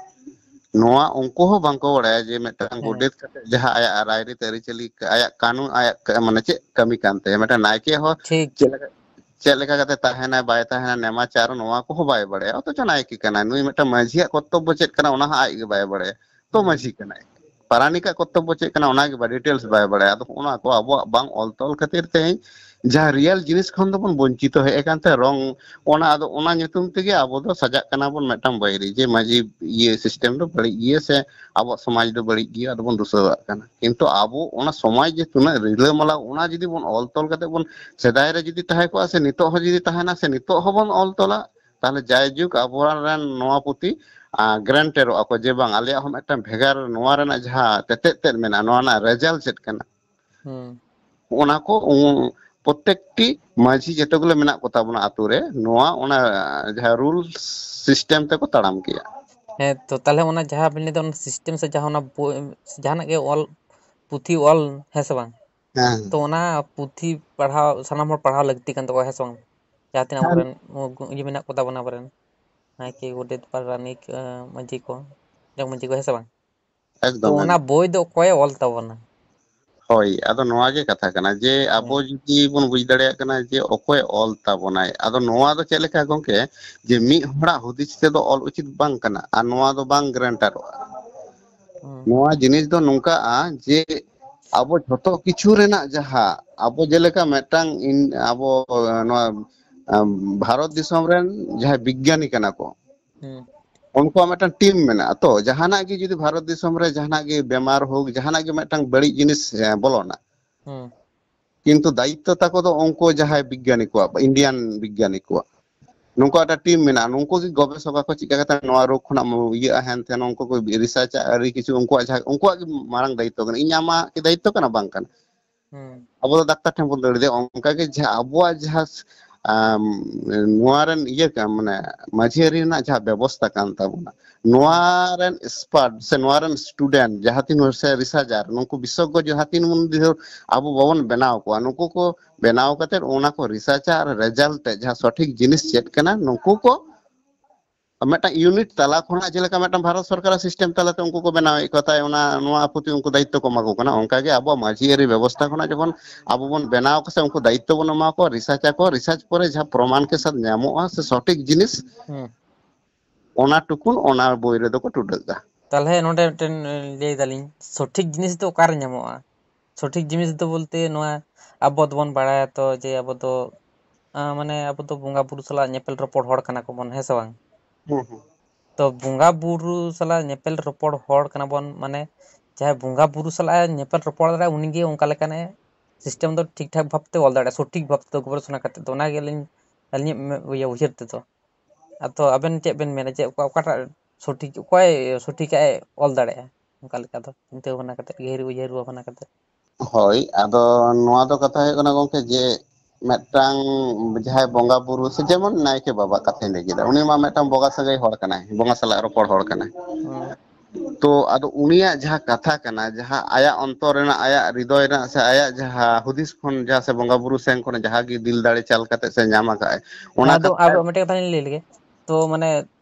ᱱᱚᱣᱟ ᱩᱱᱠᱩ ᱦᱚᱸ ᱵᱟᱝᱠᱚ ᱵᱟᱲᱟᱭᱟ ᱡᱮ ᱢᱤᱫᱴᱟᱝ ᱦᱮᱸ᱾ ᱜᱚᱰᱮᱛ ᱠᱟᱛᱮ ᱡᱟᱦᱟᱸ ᱟᱭᱟᱜ ᱨᱟᱭᱨᱤᱛ ᱟᱹᱨᱤᱪᱟᱹᱞᱤ, ᱟᱭᱟᱜ ᱠᱟᱹᱱᱩᱱ, ᱟᱭᱟᱜ ᱠᱟ-, ᱢᱟᱱᱮ ᱪᱮᱫ ᱠᱟᱹᱢᱤ ᱠᱟᱱ ᱛᱟᱭᱟ, ᱢᱤᱫᱴᱟᱝ ᱱᱟᱭᱠᱮ ᱦᱚᱸ ᱴᱷᱤᱠ᱾ ᱪᱮᱫ ᱞᱮᱠᱟ, ᱪᱮᱫ ᱞᱮᱠᱟ ᱠᱟᱛᱮ ᱛᱟᱦᱮᱱᱟᱭ, ᱵᱟᱭ ᱛᱟᱦᱮᱱᱟ, ᱱᱮᱢᱟᱪᱟᱨ, ᱱᱚᱣᱟ ᱠᱚᱦᱚᱸ ᱵᱟᱭ ᱵᱟᱲᱟᱭᱟ, ᱚᱛᱷᱚᱪᱚ ᱱᱟᱭᱠᱮ ᱠᱟᱱᱟᱭ᱾ ᱱᱩᱭ ᱢᱤᱫᱴᱟᱝ ᱢᱟᱹᱡᱷᱤᱭᱟᱜ ᱠᱚᱨᱛᱚᱵᱵᱚ ᱪᱮᱫ ᱠᱟᱱᱟ, ᱚᱱᱟ ᱦᱚᱸ ᱟᱡ ᱜᱮ ᱵᱟᱭ ᱵᱟᱲᱟᱭᱟ᱾ ᱛᱚ ᱦᱩᱸ᱾ ᱢᱟᱹᱡᱷᱤ ᱠᱟᱱᱟᱭ, ᱯᱟᱨᱟᱱᱤᱠᱟᱜ ᱠᱚᱨᱛᱚᱵᱵᱚ ᱪᱮᱫ ᱠᱟᱱᱟ, ᱚᱱᱟ ᱜᱮ ᱵᱟᱭ, details ᱵᱟᱭ ᱵᱟᱲᱟᱭᱟ᱾ ᱟᱫᱚ ᱚᱱᱟ ᱠᱚ ᱟᱵᱚᱣᱟᱜ ᱵᱟᱝ ᱚᱞ ᱛᱚᱞ ᱠᱷᱟᱹᱛᱤᱨ ᱛᱮ ᱡᱟᱦᱟᱸ real ᱡᱤᱱᱤᱥ ᱠᱷᱚᱱ ᱫᱚᱵᱚᱱ ᱵᱚᱧᱪᱤᱛᱚ ᱦᱮᱡ ᱟᱠᱟᱱ ᱛᱮ, ᱨᱚᱝ, ᱚᱱᱟ, ᱟᱫᱚ ᱚᱱᱟ ᱧᱩᱛᱩᱢ ᱛᱮᱜᱮ ᱟᱵᱚ ᱫᱚ ᱥᱟᱡᱟᱜ ᱠᱟᱱᱟ ᱵᱚᱱ ᱢᱤᱫᱴᱟᱝ ᱵᱟᱹᱭᱨᱤ, ᱡᱮ ᱢᱟᱹᱡᱷᱤ ᱤᱭᱟᱹ system ᱫᱚ ᱵᱟᱹᱲᱤᱡ ᱜᱮᱭᱟ ᱥᱮ ᱟᱵᱚᱣᱟᱜ ᱥᱚᱢᱟᱡᱽ ᱫᱚ ᱵᱟᱹᱲᱤᱡ ᱜᱮᱭᱟ, ᱟᱫᱚ ᱵᱚᱱ ᱫᱩᱥᱟᱹᱣᱟᱜ ᱠᱟᱱᱟ᱾ ᱠᱤᱱᱛᱩ ᱟᱵᱚ ᱚᱱᱟ ᱥᱚᱢᱟᱡᱽ ᱡᱮ ᱛᱤᱱᱟᱹᱜ ᱨᱤᱞᱟᱹᱢᱟᱞᱟ, ᱚᱱᱟ ᱡᱩᱫᱤ ᱵᱚᱱ ᱚᱞ ᱛᱚᱞ ᱠᱟᱛᱮ ᱵᱚᱱ, ᱥᱮᱫᱟᱭ ᱨᱮ ᱡᱩᱫᱤ ᱛᱟᱦᱮᱸ ᱠᱚᱜᱼᱟ ᱥᱮ ᱱᱤᱛᱚᱜ ᱦᱚᱸ ᱡᱩᱫᱤ ᱛᱟᱦᱮᱱᱟ ᱥᱮ ᱱᱤᱛᱚᱜ ᱦᱚᱸᱵᱚᱱ ᱚᱞ ᱛᱚᱞᱟ, ᱛᱟᱦᱚᱞᱮ ᱡᱟᱭᱡᱩᱜᱽ ᱟᱵᱚᱨᱮᱱ ᱱᱚᱣᱟ ᱯᱩᱛᱷᱤ, ᱟ, guaranteeᱚᱜᱼᱟ ᱠᱚ ᱡᱮ ᱵᱟᱝ, ᱟᱞᱮᱭᱟᱜ ᱦᱚᱸ ᱢᱤᱫᱴᱟᱝ ᱵᱷᱮᱜᱟᱨ ᱱᱚᱣᱟ ᱨᱮᱱᱟᱜ ᱡᱟᱦᱟᱸ ᱛᱮᱛᱮᱫ ᱛᱮᱫ ᱢᱮᱱᱟᱜᱼᱟ, ᱱᱚᱣᱟ ᱨᱮᱱᱟᱜ result ᱪᱮᱫ ᱠᱟᱱᱟ? ᱦᱩᱸ᱾ ᱚᱱᱟ ᱠᱚ ᱩ-, ᱯᱨᱚᱛᱮᱠᱴᱤ ᱢᱟᱹᱡᱷᱤ ᱡᱚᱛᱚ ᱜᱩᱞᱟᱹ ᱢᱮᱱᱟᱜ ᱠᱚ ᱛᱟᱵᱚᱱᱟ ᱟᱛᱳ ᱨᱮ, ᱱᱚᱣᱟ ᱚᱱᱟ ᱡᱟᱦᱟᱸ rules system ᱛᱮᱠᱚ ᱛᱟᱲᱟᱢ ᱠᱮᱭᱟ᱾ ᱦᱮᱸ, ᱛᱚ ᱛᱟᱦᱚᱞᱮ ᱚᱱᱟ ᱡᱟᱦᱟᱸ ᱵᱤᱱ ᱞᱟᱹᱭ ᱮᱫᱟ, ᱚᱱᱟ ᱥᱤᱥᱴᱮᱢ ᱥᱮ ᱡᱟᱦᱟᱸ ᱚᱱᱟ ᱵᱳᱭ, ᱡᱟᱦᱟᱱᱟᱜ ᱜᱮ ᱚᱞ, ᱯᱩᱛᱷᱤ ᱚᱞ, ᱦᱮᱸ ᱥᱮ ᱵᱟᱝ? ᱦᱮᱸ᱾ ᱛᱚ ᱚᱱᱟ ᱯᱩᱛᱷᱤ ᱯᱟᱲᱦᱟᱣ ᱥᱟᱱᱟᱢ ᱦᱚᱲ ᱯᱟᱲᱦᱟᱣ ᱞᱟᱹᱠᱛᱤ ᱠᱟᱱ ᱛᱟᱠᱚᱣᱟ, ᱦᱮᱸ ᱥᱮ ᱵᱟᱝ? ᱡᱟᱦᱟᱸ ᱛᱤᱱᱟᱹᱜ ᱦᱮᱸ᱾ ᱟᱵᱚᱨᱮᱱ ᱤᱭᱟᱹ ᱢᱮᱱᱟᱜ ᱠᱚ ᱛᱟᱵᱚᱱᱟ, ᱟᱵᱚᱨᱮᱱ ᱱᱟᱭᱠᱮ, ᱜᱚᱰᱮᱛ, ᱯᱟᱨᱟᱱᱤᱠ, ᱟᱸ, ᱢᱟᱹᱡᱷᱤ ᱠᱚ, ᱡᱚᱜᱽ ᱢᱟᱹᱡᱷᱤ ᱠᱚ, ᱦᱮᱸ ᱥᱮ ᱵᱟᱝ? ᱛᱚ ᱮᱠᱫᱚᱢ, ᱚᱱᱟ ᱮᱠᱫᱚᱢ᱾ ᱵᱳᱭ ᱫᱚ ᱚᱠᱚᱭᱮ ᱚᱞ ᱛᱟᱵᱚᱱᱟ? ᱦᱳᱭ, ᱟᱫᱚ ᱱᱚᱣᱟ ᱜᱮ ᱠᱟᱛᱷᱟ ᱠᱟᱱᱟ ᱡᱮ ᱟᱵᱚ ᱦᱮᱸ᱾ ᱡᱩᱫᱤ ᱵᱚᱱ ᱵᱩᱡᱽ ᱫᱟᱲᱮᱭᱟᱜ ᱠᱟᱱᱟ ᱡᱮ ᱚᱠᱚᱭ ᱚᱞ ᱛᱟᱵᱚᱱᱟᱭ, ᱟᱫᱚ ᱱᱚᱣᱟ ᱫᱚ ᱪᱮᱫ ᱞᱮᱠᱟ ᱜᱚᱝᱠᱮ, ᱡᱮ ᱢᱤᱫ ᱦᱚᱲᱟᱜ ᱦᱩᱫᱤᱥ ᱛᱮᱫᱚ ᱚᱞ ᱩᱪᱤᱛ ᱵᱟᱝ ᱠᱟᱱᱟ ᱟᱨ ᱱᱚᱣᱟ ᱫᱚ ᱵᱟᱝ ᱜᱨᱮᱱᱴᱟᱨᱚᱜᱼᱟ᱾ ᱦᱮᱸ᱾ ᱱᱚᱣᱟ ᱡᱤᱱᱤᱥ ᱫᱚ ᱱᱚᱝᱠᱟᱜᱼᱟ ᱡᱮ ᱟᱵᱚ ᱡᱷᱚᱛᱚ ᱠᱤᱪᱷᱩ ᱨᱮᱱᱟᱜ ᱡᱟᱦᱟᱸ ᱟᱵᱚ ᱡᱮᱞᱮᱠᱟ ᱢᱤᱫᱴᱟᱝ ᱤᱱ-, ᱟᱵᱚ ᱱᱚᱣᱟ, ᱟᱢ, ᱵᱷᱟᱨᱚᱛ ᱫᱤᱥᱚᱢ ᱨᱮᱱ ᱡᱟᱦᱟᱸᱭ ᱵᱤᱜᱽᱜᱟᱱᱤ ᱠᱟᱱᱟ ᱠᱚ, ᱦᱮᱸ᱾ ᱩᱱᱠᱩᱣᱟᱜ ᱢᱤᱫᱴᱟᱝ ᱴᱤᱢ ᱢᱮᱱᱟᱜᱼᱟ᱾ ᱛᱚ ᱡᱟᱦᱟᱱᱟᱜ ᱜᱮ ᱡᱩᱫᱤ ᱵᱷᱟᱨᱚᱛ ᱫᱤᱥᱚᱢ ᱨᱮ ᱡᱟᱦᱟᱱᱟᱜ ᱜᱮ ᱵᱮᱢᱟᱨ ᱦᱳᱠ, ᱡᱟᱦᱟᱱᱟᱜ ᱜᱮ ᱢᱤᱫᱴᱟᱝ ᱵᱟᱹᱲᱤᱡ ᱡᱤᱱᱤᱥ, ᱮ, ᱵᱚᱞᱚᱱᱟ, ᱦᱮᱸ᱾ ᱠᱤᱱᱛᱩ ᱫᱟᱭᱤᱛᱛᱚ ᱛᱟᱠᱚ ᱫᱚ ᱩᱱᱠᱩ ᱡᱟᱦᱟᱸᱭ ᱵᱤᱜᱽᱜᱟᱱᱤ ᱠᱚᱣᱟᱜ, ᱤᱱᱰᱤᱭᱟᱱ ᱵᱤᱜᱽᱜᱟᱱᱤ ᱠᱚᱣᱟᱜ, ᱱᱩᱠᱩᱣᱟᱜ ᱢᱤᱫᱴᱟᱝ ᱴᱤᱢ ᱢᱮᱱᱟᱜᱼᱟ᱾ ᱱᱩᱠᱩ ᱜᱮ ᱜᱚᱵᱮᱥᱚᱠᱟ ᱠᱚ ᱪᱮᱫ ᱞᱮᱠᱟ ᱠᱟᱛᱮ ᱱᱚᱣᱟ ᱨᱳᱜᱽ ᱠᱷᱚᱱᱟᱜ ᱢᱩ-, ᱤᱭᱟᱹᱜᱼᱟ, ᱦᱮᱱ ᱛᱮᱱ ᱩᱱᱠᱩ ᱠᱚ ᱨᱤᱥᱟᱨᱪᱟ, ᱟᱹᱰᱤ ᱠᱤᱪᱷᱩ ᱩᱱᱠᱩᱣᱟᱜ ᱡᱟᱦᱟᱸ, ᱩᱱᱠᱩᱣᱟᱜ ᱜᱮ ᱢᱟᱨᱟᱝ ᱫᱟᱭᱤᱛᱛᱚ ᱠᱟᱱᱟ᱾ ᱤᱧ ᱟᱢᱟᱜ ᱠᱤ ᱫᱟᱭᱤᱛᱛᱚ ᱠᱟᱱᱟ? ᱵᱟᱝ ᱠᱟᱱᱟ᱾ ᱦᱩᱸ᱾ ᱟᱵᱚ ᱫᱚ ᱰᱟᱠᱛᱟᱨ ᱴᱷᱮᱱ ᱵᱚᱱ ᱫᱟᱹᱲ ᱤᱫᱤᱭᱟ᱾ ᱚᱱᱠᱟ ᱜᱮ ᱡᱟᱦᱟᱸ ᱟᱵᱚᱣᱟᱜ ᱡᱟᱦᱟᱸ, ᱟᱢ, ᱱᱚᱣᱟ ᱨᱮᱱ ᱤᱭᱟᱹ ᱠᱟᱱ, ᱢᱟᱱᱮ ᱢᱟᱹᱡᱷᱤ ᱟᱹᱨᱤ ᱨᱮᱱᱟᱜ ᱡᱟᱦᱟᱸ ᱵᱮᱵᱚᱥᱛᱟ ᱠᱟᱱ ᱛᱟᱵᱚᱱᱟ, ᱱᱚᱣᱟ ᱦᱩᱸ᱾ ᱨᱮᱱ ᱮᱠᱥᱯᱟᱨᱴ ᱥᱮ ᱱᱚᱣᱟ ᱨᱮᱱ ᱥᱴᱩᱰᱮᱱᱴ ᱡᱟᱦᱟᱸ ᱛᱤᱱ ᱦᱚᱲ ᱥᱮ ᱨᱤᱥᱟᱨᱪᱟᱨ, ᱱᱩᱠᱩ ᱵᱤᱥᱮᱥᱚᱜᱽᱜᱚ ᱡᱟᱦᱟᱸ ᱛᱤᱱ ᱵᱚᱱ ᱫᱤᱥᱟᱹ-, ᱟᱵᱚ ᱵᱟᱵᱚᱱ ᱵᱮᱱᱟᱣ ᱠᱚᱣᱟ, ᱱᱩᱠᱩ ᱠᱚ ᱵᱮᱱᱟᱣ ᱠᱟᱛᱮᱫ ᱚᱱᱟ ᱠᱚ ᱨᱤᱥᱟᱨᱪᱟ ᱟᱨ ᱨᱮᱡᱟᱞᱴ ᱛᱮ ᱡᱟᱦᱟᱸ ᱥᱚᱴᱷᱤᱠ ᱡᱤᱱᱤᱥ ᱪᱮᱫ ᱠᱟᱱᱟ, ᱱᱩᱠᱩ ᱠᱚ ᱢᱤᱫᱴᱟᱝ ᱤᱭᱩᱱᱤᱴ ᱛᱟᱞᱟ ᱠᱷᱚᱱᱟᱜ ᱡᱮᱞᱮᱠᱟ ᱢᱤᱫᱴᱟᱝ ᱵᱷᱟᱨᱚᱛ ᱥᱚᱨᱠᱟᱨᱟᱜ ᱥᱤᱥᱴᱮᱢ ᱛᱟᱞᱟᱛᱮ ᱩᱱᱠᱩ ᱠᱚ ᱵᱮᱱᱟᱣᱮᱫ ᱠᱚᱣᱟ, ᱛᱟᱭ ᱚᱱᱟ, ᱱᱚᱣᱟ ᱯᱨᱚᱛᱤ ᱩᱱᱠᱩ ᱫᱟᱭᱤᱛᱛᱚ ᱠᱚ ᱮᱢᱟ ᱠᱚ ᱠᱟᱱᱟ᱾ ᱚᱱᱠᱟ ᱜᱮ ᱟᱵᱚᱣᱟᱜ ᱢᱟᱹᱡᱷᱤ ᱟᱹᱨᱤ ᱵᱮᱵᱚᱥᱛᱷᱟ ᱠᱷᱚᱱᱟᱜ ᱡᱚᱠᱷᱚᱱ ᱟᱵᱚ ᱵᱚᱱ ᱵᱮᱱᱟᱣ ᱠᱚ ᱥᱮ ᱩᱱᱠᱩ ᱫᱟᱭᱤᱛᱛᱚ ᱵᱚᱱ ᱮᱢᱟ ᱠᱚᱣᱟ, ᱨᱤᱥᱟᱨᱪ ᱟᱠᱚ, ᱨᱤᱥᱟᱨᱪ ᱯᱚᱨᱮ ᱡᱟᱦᱟᱸ ᱯᱨᱚᱢᱟᱱ ᱠᱮ ᱥᱟᱛ ᱧᱟᱢᱚᱜᱼᱟ ᱥᱮ ᱥᱚᱴᱷᱤᱠ ᱡᱤᱱᱤᱥ, ᱦᱩᱸ᱾ ᱚᱱᱟ ᱴᱩᱠᱩᱱ ᱚᱱᱟ ᱵᱳᱭ ᱨᱮᱫᱚ ᱠᱚ ᱴᱩᱰᱟᱹᱜᱼᱟ᱾ ᱛᱟᱦᱞᱮ ᱱᱚᱰᱮ ᱢᱤᱫᱴᱮᱱ, ᱮ, ᱞᱟᱹᱭ ᱫᱟᱞᱤᱧ, ᱥᱚᱴᱷᱤᱠ ᱡᱤᱱᱤᱥ ᱫᱚ ᱚᱠᱟᱨᱮ ᱧᱟᱢᱚᱜᱼᱟ? ᱥᱚᱴᱷᱤᱠ ᱡᱤᱱᱤᱥ ᱫᱚ ᱵᱚᱞᱛᱮ ᱱᱚᱣᱟ ᱟᱵᱚ ᱫᱚᱵᱚᱱ ᱵᱟᱲᱟᱭᱟ ᱛᱚ ᱡᱮ ᱟᱵᱚ ᱫᱚ, ᱟ, ᱢᱟᱱᱮ ᱟᱵᱚ ᱫᱚ ᱵᱚᱸᱜᱟ ᱵᱩᱨᱩ ᱥᱟᱞᱟᱜ ᱧᱮᱯᱮᱞ ᱨᱚᱯᱚᱲ ᱦᱚᱲ ᱠᱟᱱᱟ ᱠᱚᱵᱚᱱ, ᱦᱮᱸ ᱥᱮ ᱵᱟᱝ? ᱦᱩᱸ, ᱦᱩᱸ᱾ ᱛᱚ ᱵᱚᱸᱜᱟ ᱵᱩᱨᱩ ᱥᱟᱞᱟᱜ ᱧᱮᱯᱮᱞ ᱨᱚᱯᱚᱲ ᱦᱚᱲ ᱠᱟᱱᱟ ᱵᱚᱱ, ᱢᱟᱱᱮ ᱡᱟᱦᱟᱸᱭ ᱵᱚᱸᱜᱟ ᱵᱩᱨᱩ ᱥᱟᱞᱟᱜ ᱮ ᱧᱮᱯᱮᱞ ᱨᱚᱯᱚᱲ ᱫᱟᱲᱮᱭᱟᱜᱼᱟ, ᱩᱱᱤᱜᱮ ᱚᱱᱠᱟ ᱞᱮᱠᱟᱱᱮ ᱥᱤᱥᱴᱮᱢ ᱫᱚ ᱴᱷᱤᱠ ᱴᱷᱟᱠ ᱵᱷᱟᱵᱛᱮ ᱚᱞ ᱫᱟᱲᱮᱭᱟᱜᱼᱟ, ᱥᱚᱴᱷᱤᱠ ᱵᱷᱟᱵᱛᱮ ᱜᱚᱵᱮᱥᱚᱱᱟ ᱠᱟᱛᱮ᱾ ᱛᱚ ᱚᱱᱟᱜᱮ ᱟᱹᱞᱤᱧ, ᱟᱹᱞᱤᱧᱟᱜ ᱢᱮ-, ᱤᱭᱟᱹ ᱩᱭᱦᱟᱹᱨ ᱛᱮᱫᱚ᱾ ᱟᱫᱚ ᱟᱵᱮᱱ ᱪᱮᱫ ᱵᱮᱱ ᱢᱮᱱᱟ, ᱪᱮᱫ ᱚᱠᱟ, ᱚᱠᱟᱴᱟᱜ ᱥᱚᱴᱷᱤᱠ, ᱚᱠᱚᱭ ᱥᱚᱴᱷᱤᱠᱟᱜ ᱮ ᱚᱞ ᱫᱟᱲᱮᱭᱟᱜᱼᱟ? ᱚᱱᱠᱟ ᱞᱮᱠᱟ ᱫᱚ ᱪᱤᱱᱛᱟᱹ ᱵᱷᱟᱵᱽᱱᱟ ᱠᱟᱛᱮ, ᱜᱟᱹᱦᱤᱨ ᱩᱭᱦᱟᱹᱨ ᱵᱷᱟᱵᱽᱱᱟ ᱠᱟᱛᱮ᱾ ᱦᱳᱭ, ᱟᱫᱚ ᱱᱚᱣᱟ ᱫᱚ ᱠᱟᱛᱷᱟ ᱦᱩᱭᱩᱜ ᱠᱟᱱᱟ ᱜᱚᱝᱠᱮ ᱡᱮ ᱢᱤᱫᱴᱟᱝ ᱡᱟᱦᱟᱸᱭ ᱵᱚᱸᱜᱟ ᱵᱩᱨᱩ ᱥᱮ ᱡᱮᱢᱚᱱ ᱱᱟᱭᱠᱮ ᱵᱟᱵᱟ ᱠᱟᱛᱷᱟᱧ ᱞᱟᱹᱭ ᱠᱮᱫᱟ, ᱩᱱᱤ ᱢᱟ ᱢᱤᱫᱴᱟᱝ ᱵᱚᱸᱜᱟ ᱥᱟᱹᱜᱟᱹᱭ ᱦᱚᱲ ᱠᱟᱱᱟᱭ, ᱵᱚᱸᱜᱟ ᱥᱟᱞᱟᱜ ᱨᱚᱯᱚᱲ ᱦᱚᱲ ᱠᱟᱱᱟᱭ᱾ ᱦᱩᱸ᱾ ᱛᱚ ᱟᱫᱚ ᱩᱱᱤᱭᱟᱜ ᱡᱟᱦᱟᱸ ᱠᱟᱛᱷᱟ ᱠᱟᱱᱟ, ᱡᱟᱦᱟᱸ ᱟᱭᱟᱜ ᱚᱱᱛᱚᱨ ᱨᱮᱱᱟᱜ, ᱟᱭᱟᱜ ᱦᱨᱤᱫᱚᱭ ᱨᱮᱱᱟᱜ ᱥᱮ ᱟᱭᱟᱜ ᱡᱟᱦᱟᱸ ᱦᱩᱫᱤᱥ ᱠᱷᱚᱱ ᱡᱟᱦᱟᱸ ᱥᱮ ᱵᱚᱸᱜᱟ ᱵᱩᱨᱩ ᱥᱮᱱ ᱠᱷᱚᱱ ᱡᱟᱦᱟᱸ ᱜᱮ ᱫᱤᱞ ᱫᱟᱲᱮ ᱪᱟᱞ ᱠᱟᱛᱮ ᱥᱮ ᱧᱟᱢ ᱟᱠᱟᱫ ᱟᱭ, ᱚᱱᱟ ᱟᱫᱚ ᱟᱨ ᱠᱟᱛᱷᱟ ᱢᱤᱫᱴᱮᱱ ᱠᱟᱛᱷᱟ ᱞᱤᱧ ᱞᱟᱹᱭ ᱞᱮᱜᱮ᱾ ᱛᱚ ᱢᱟᱱᱮ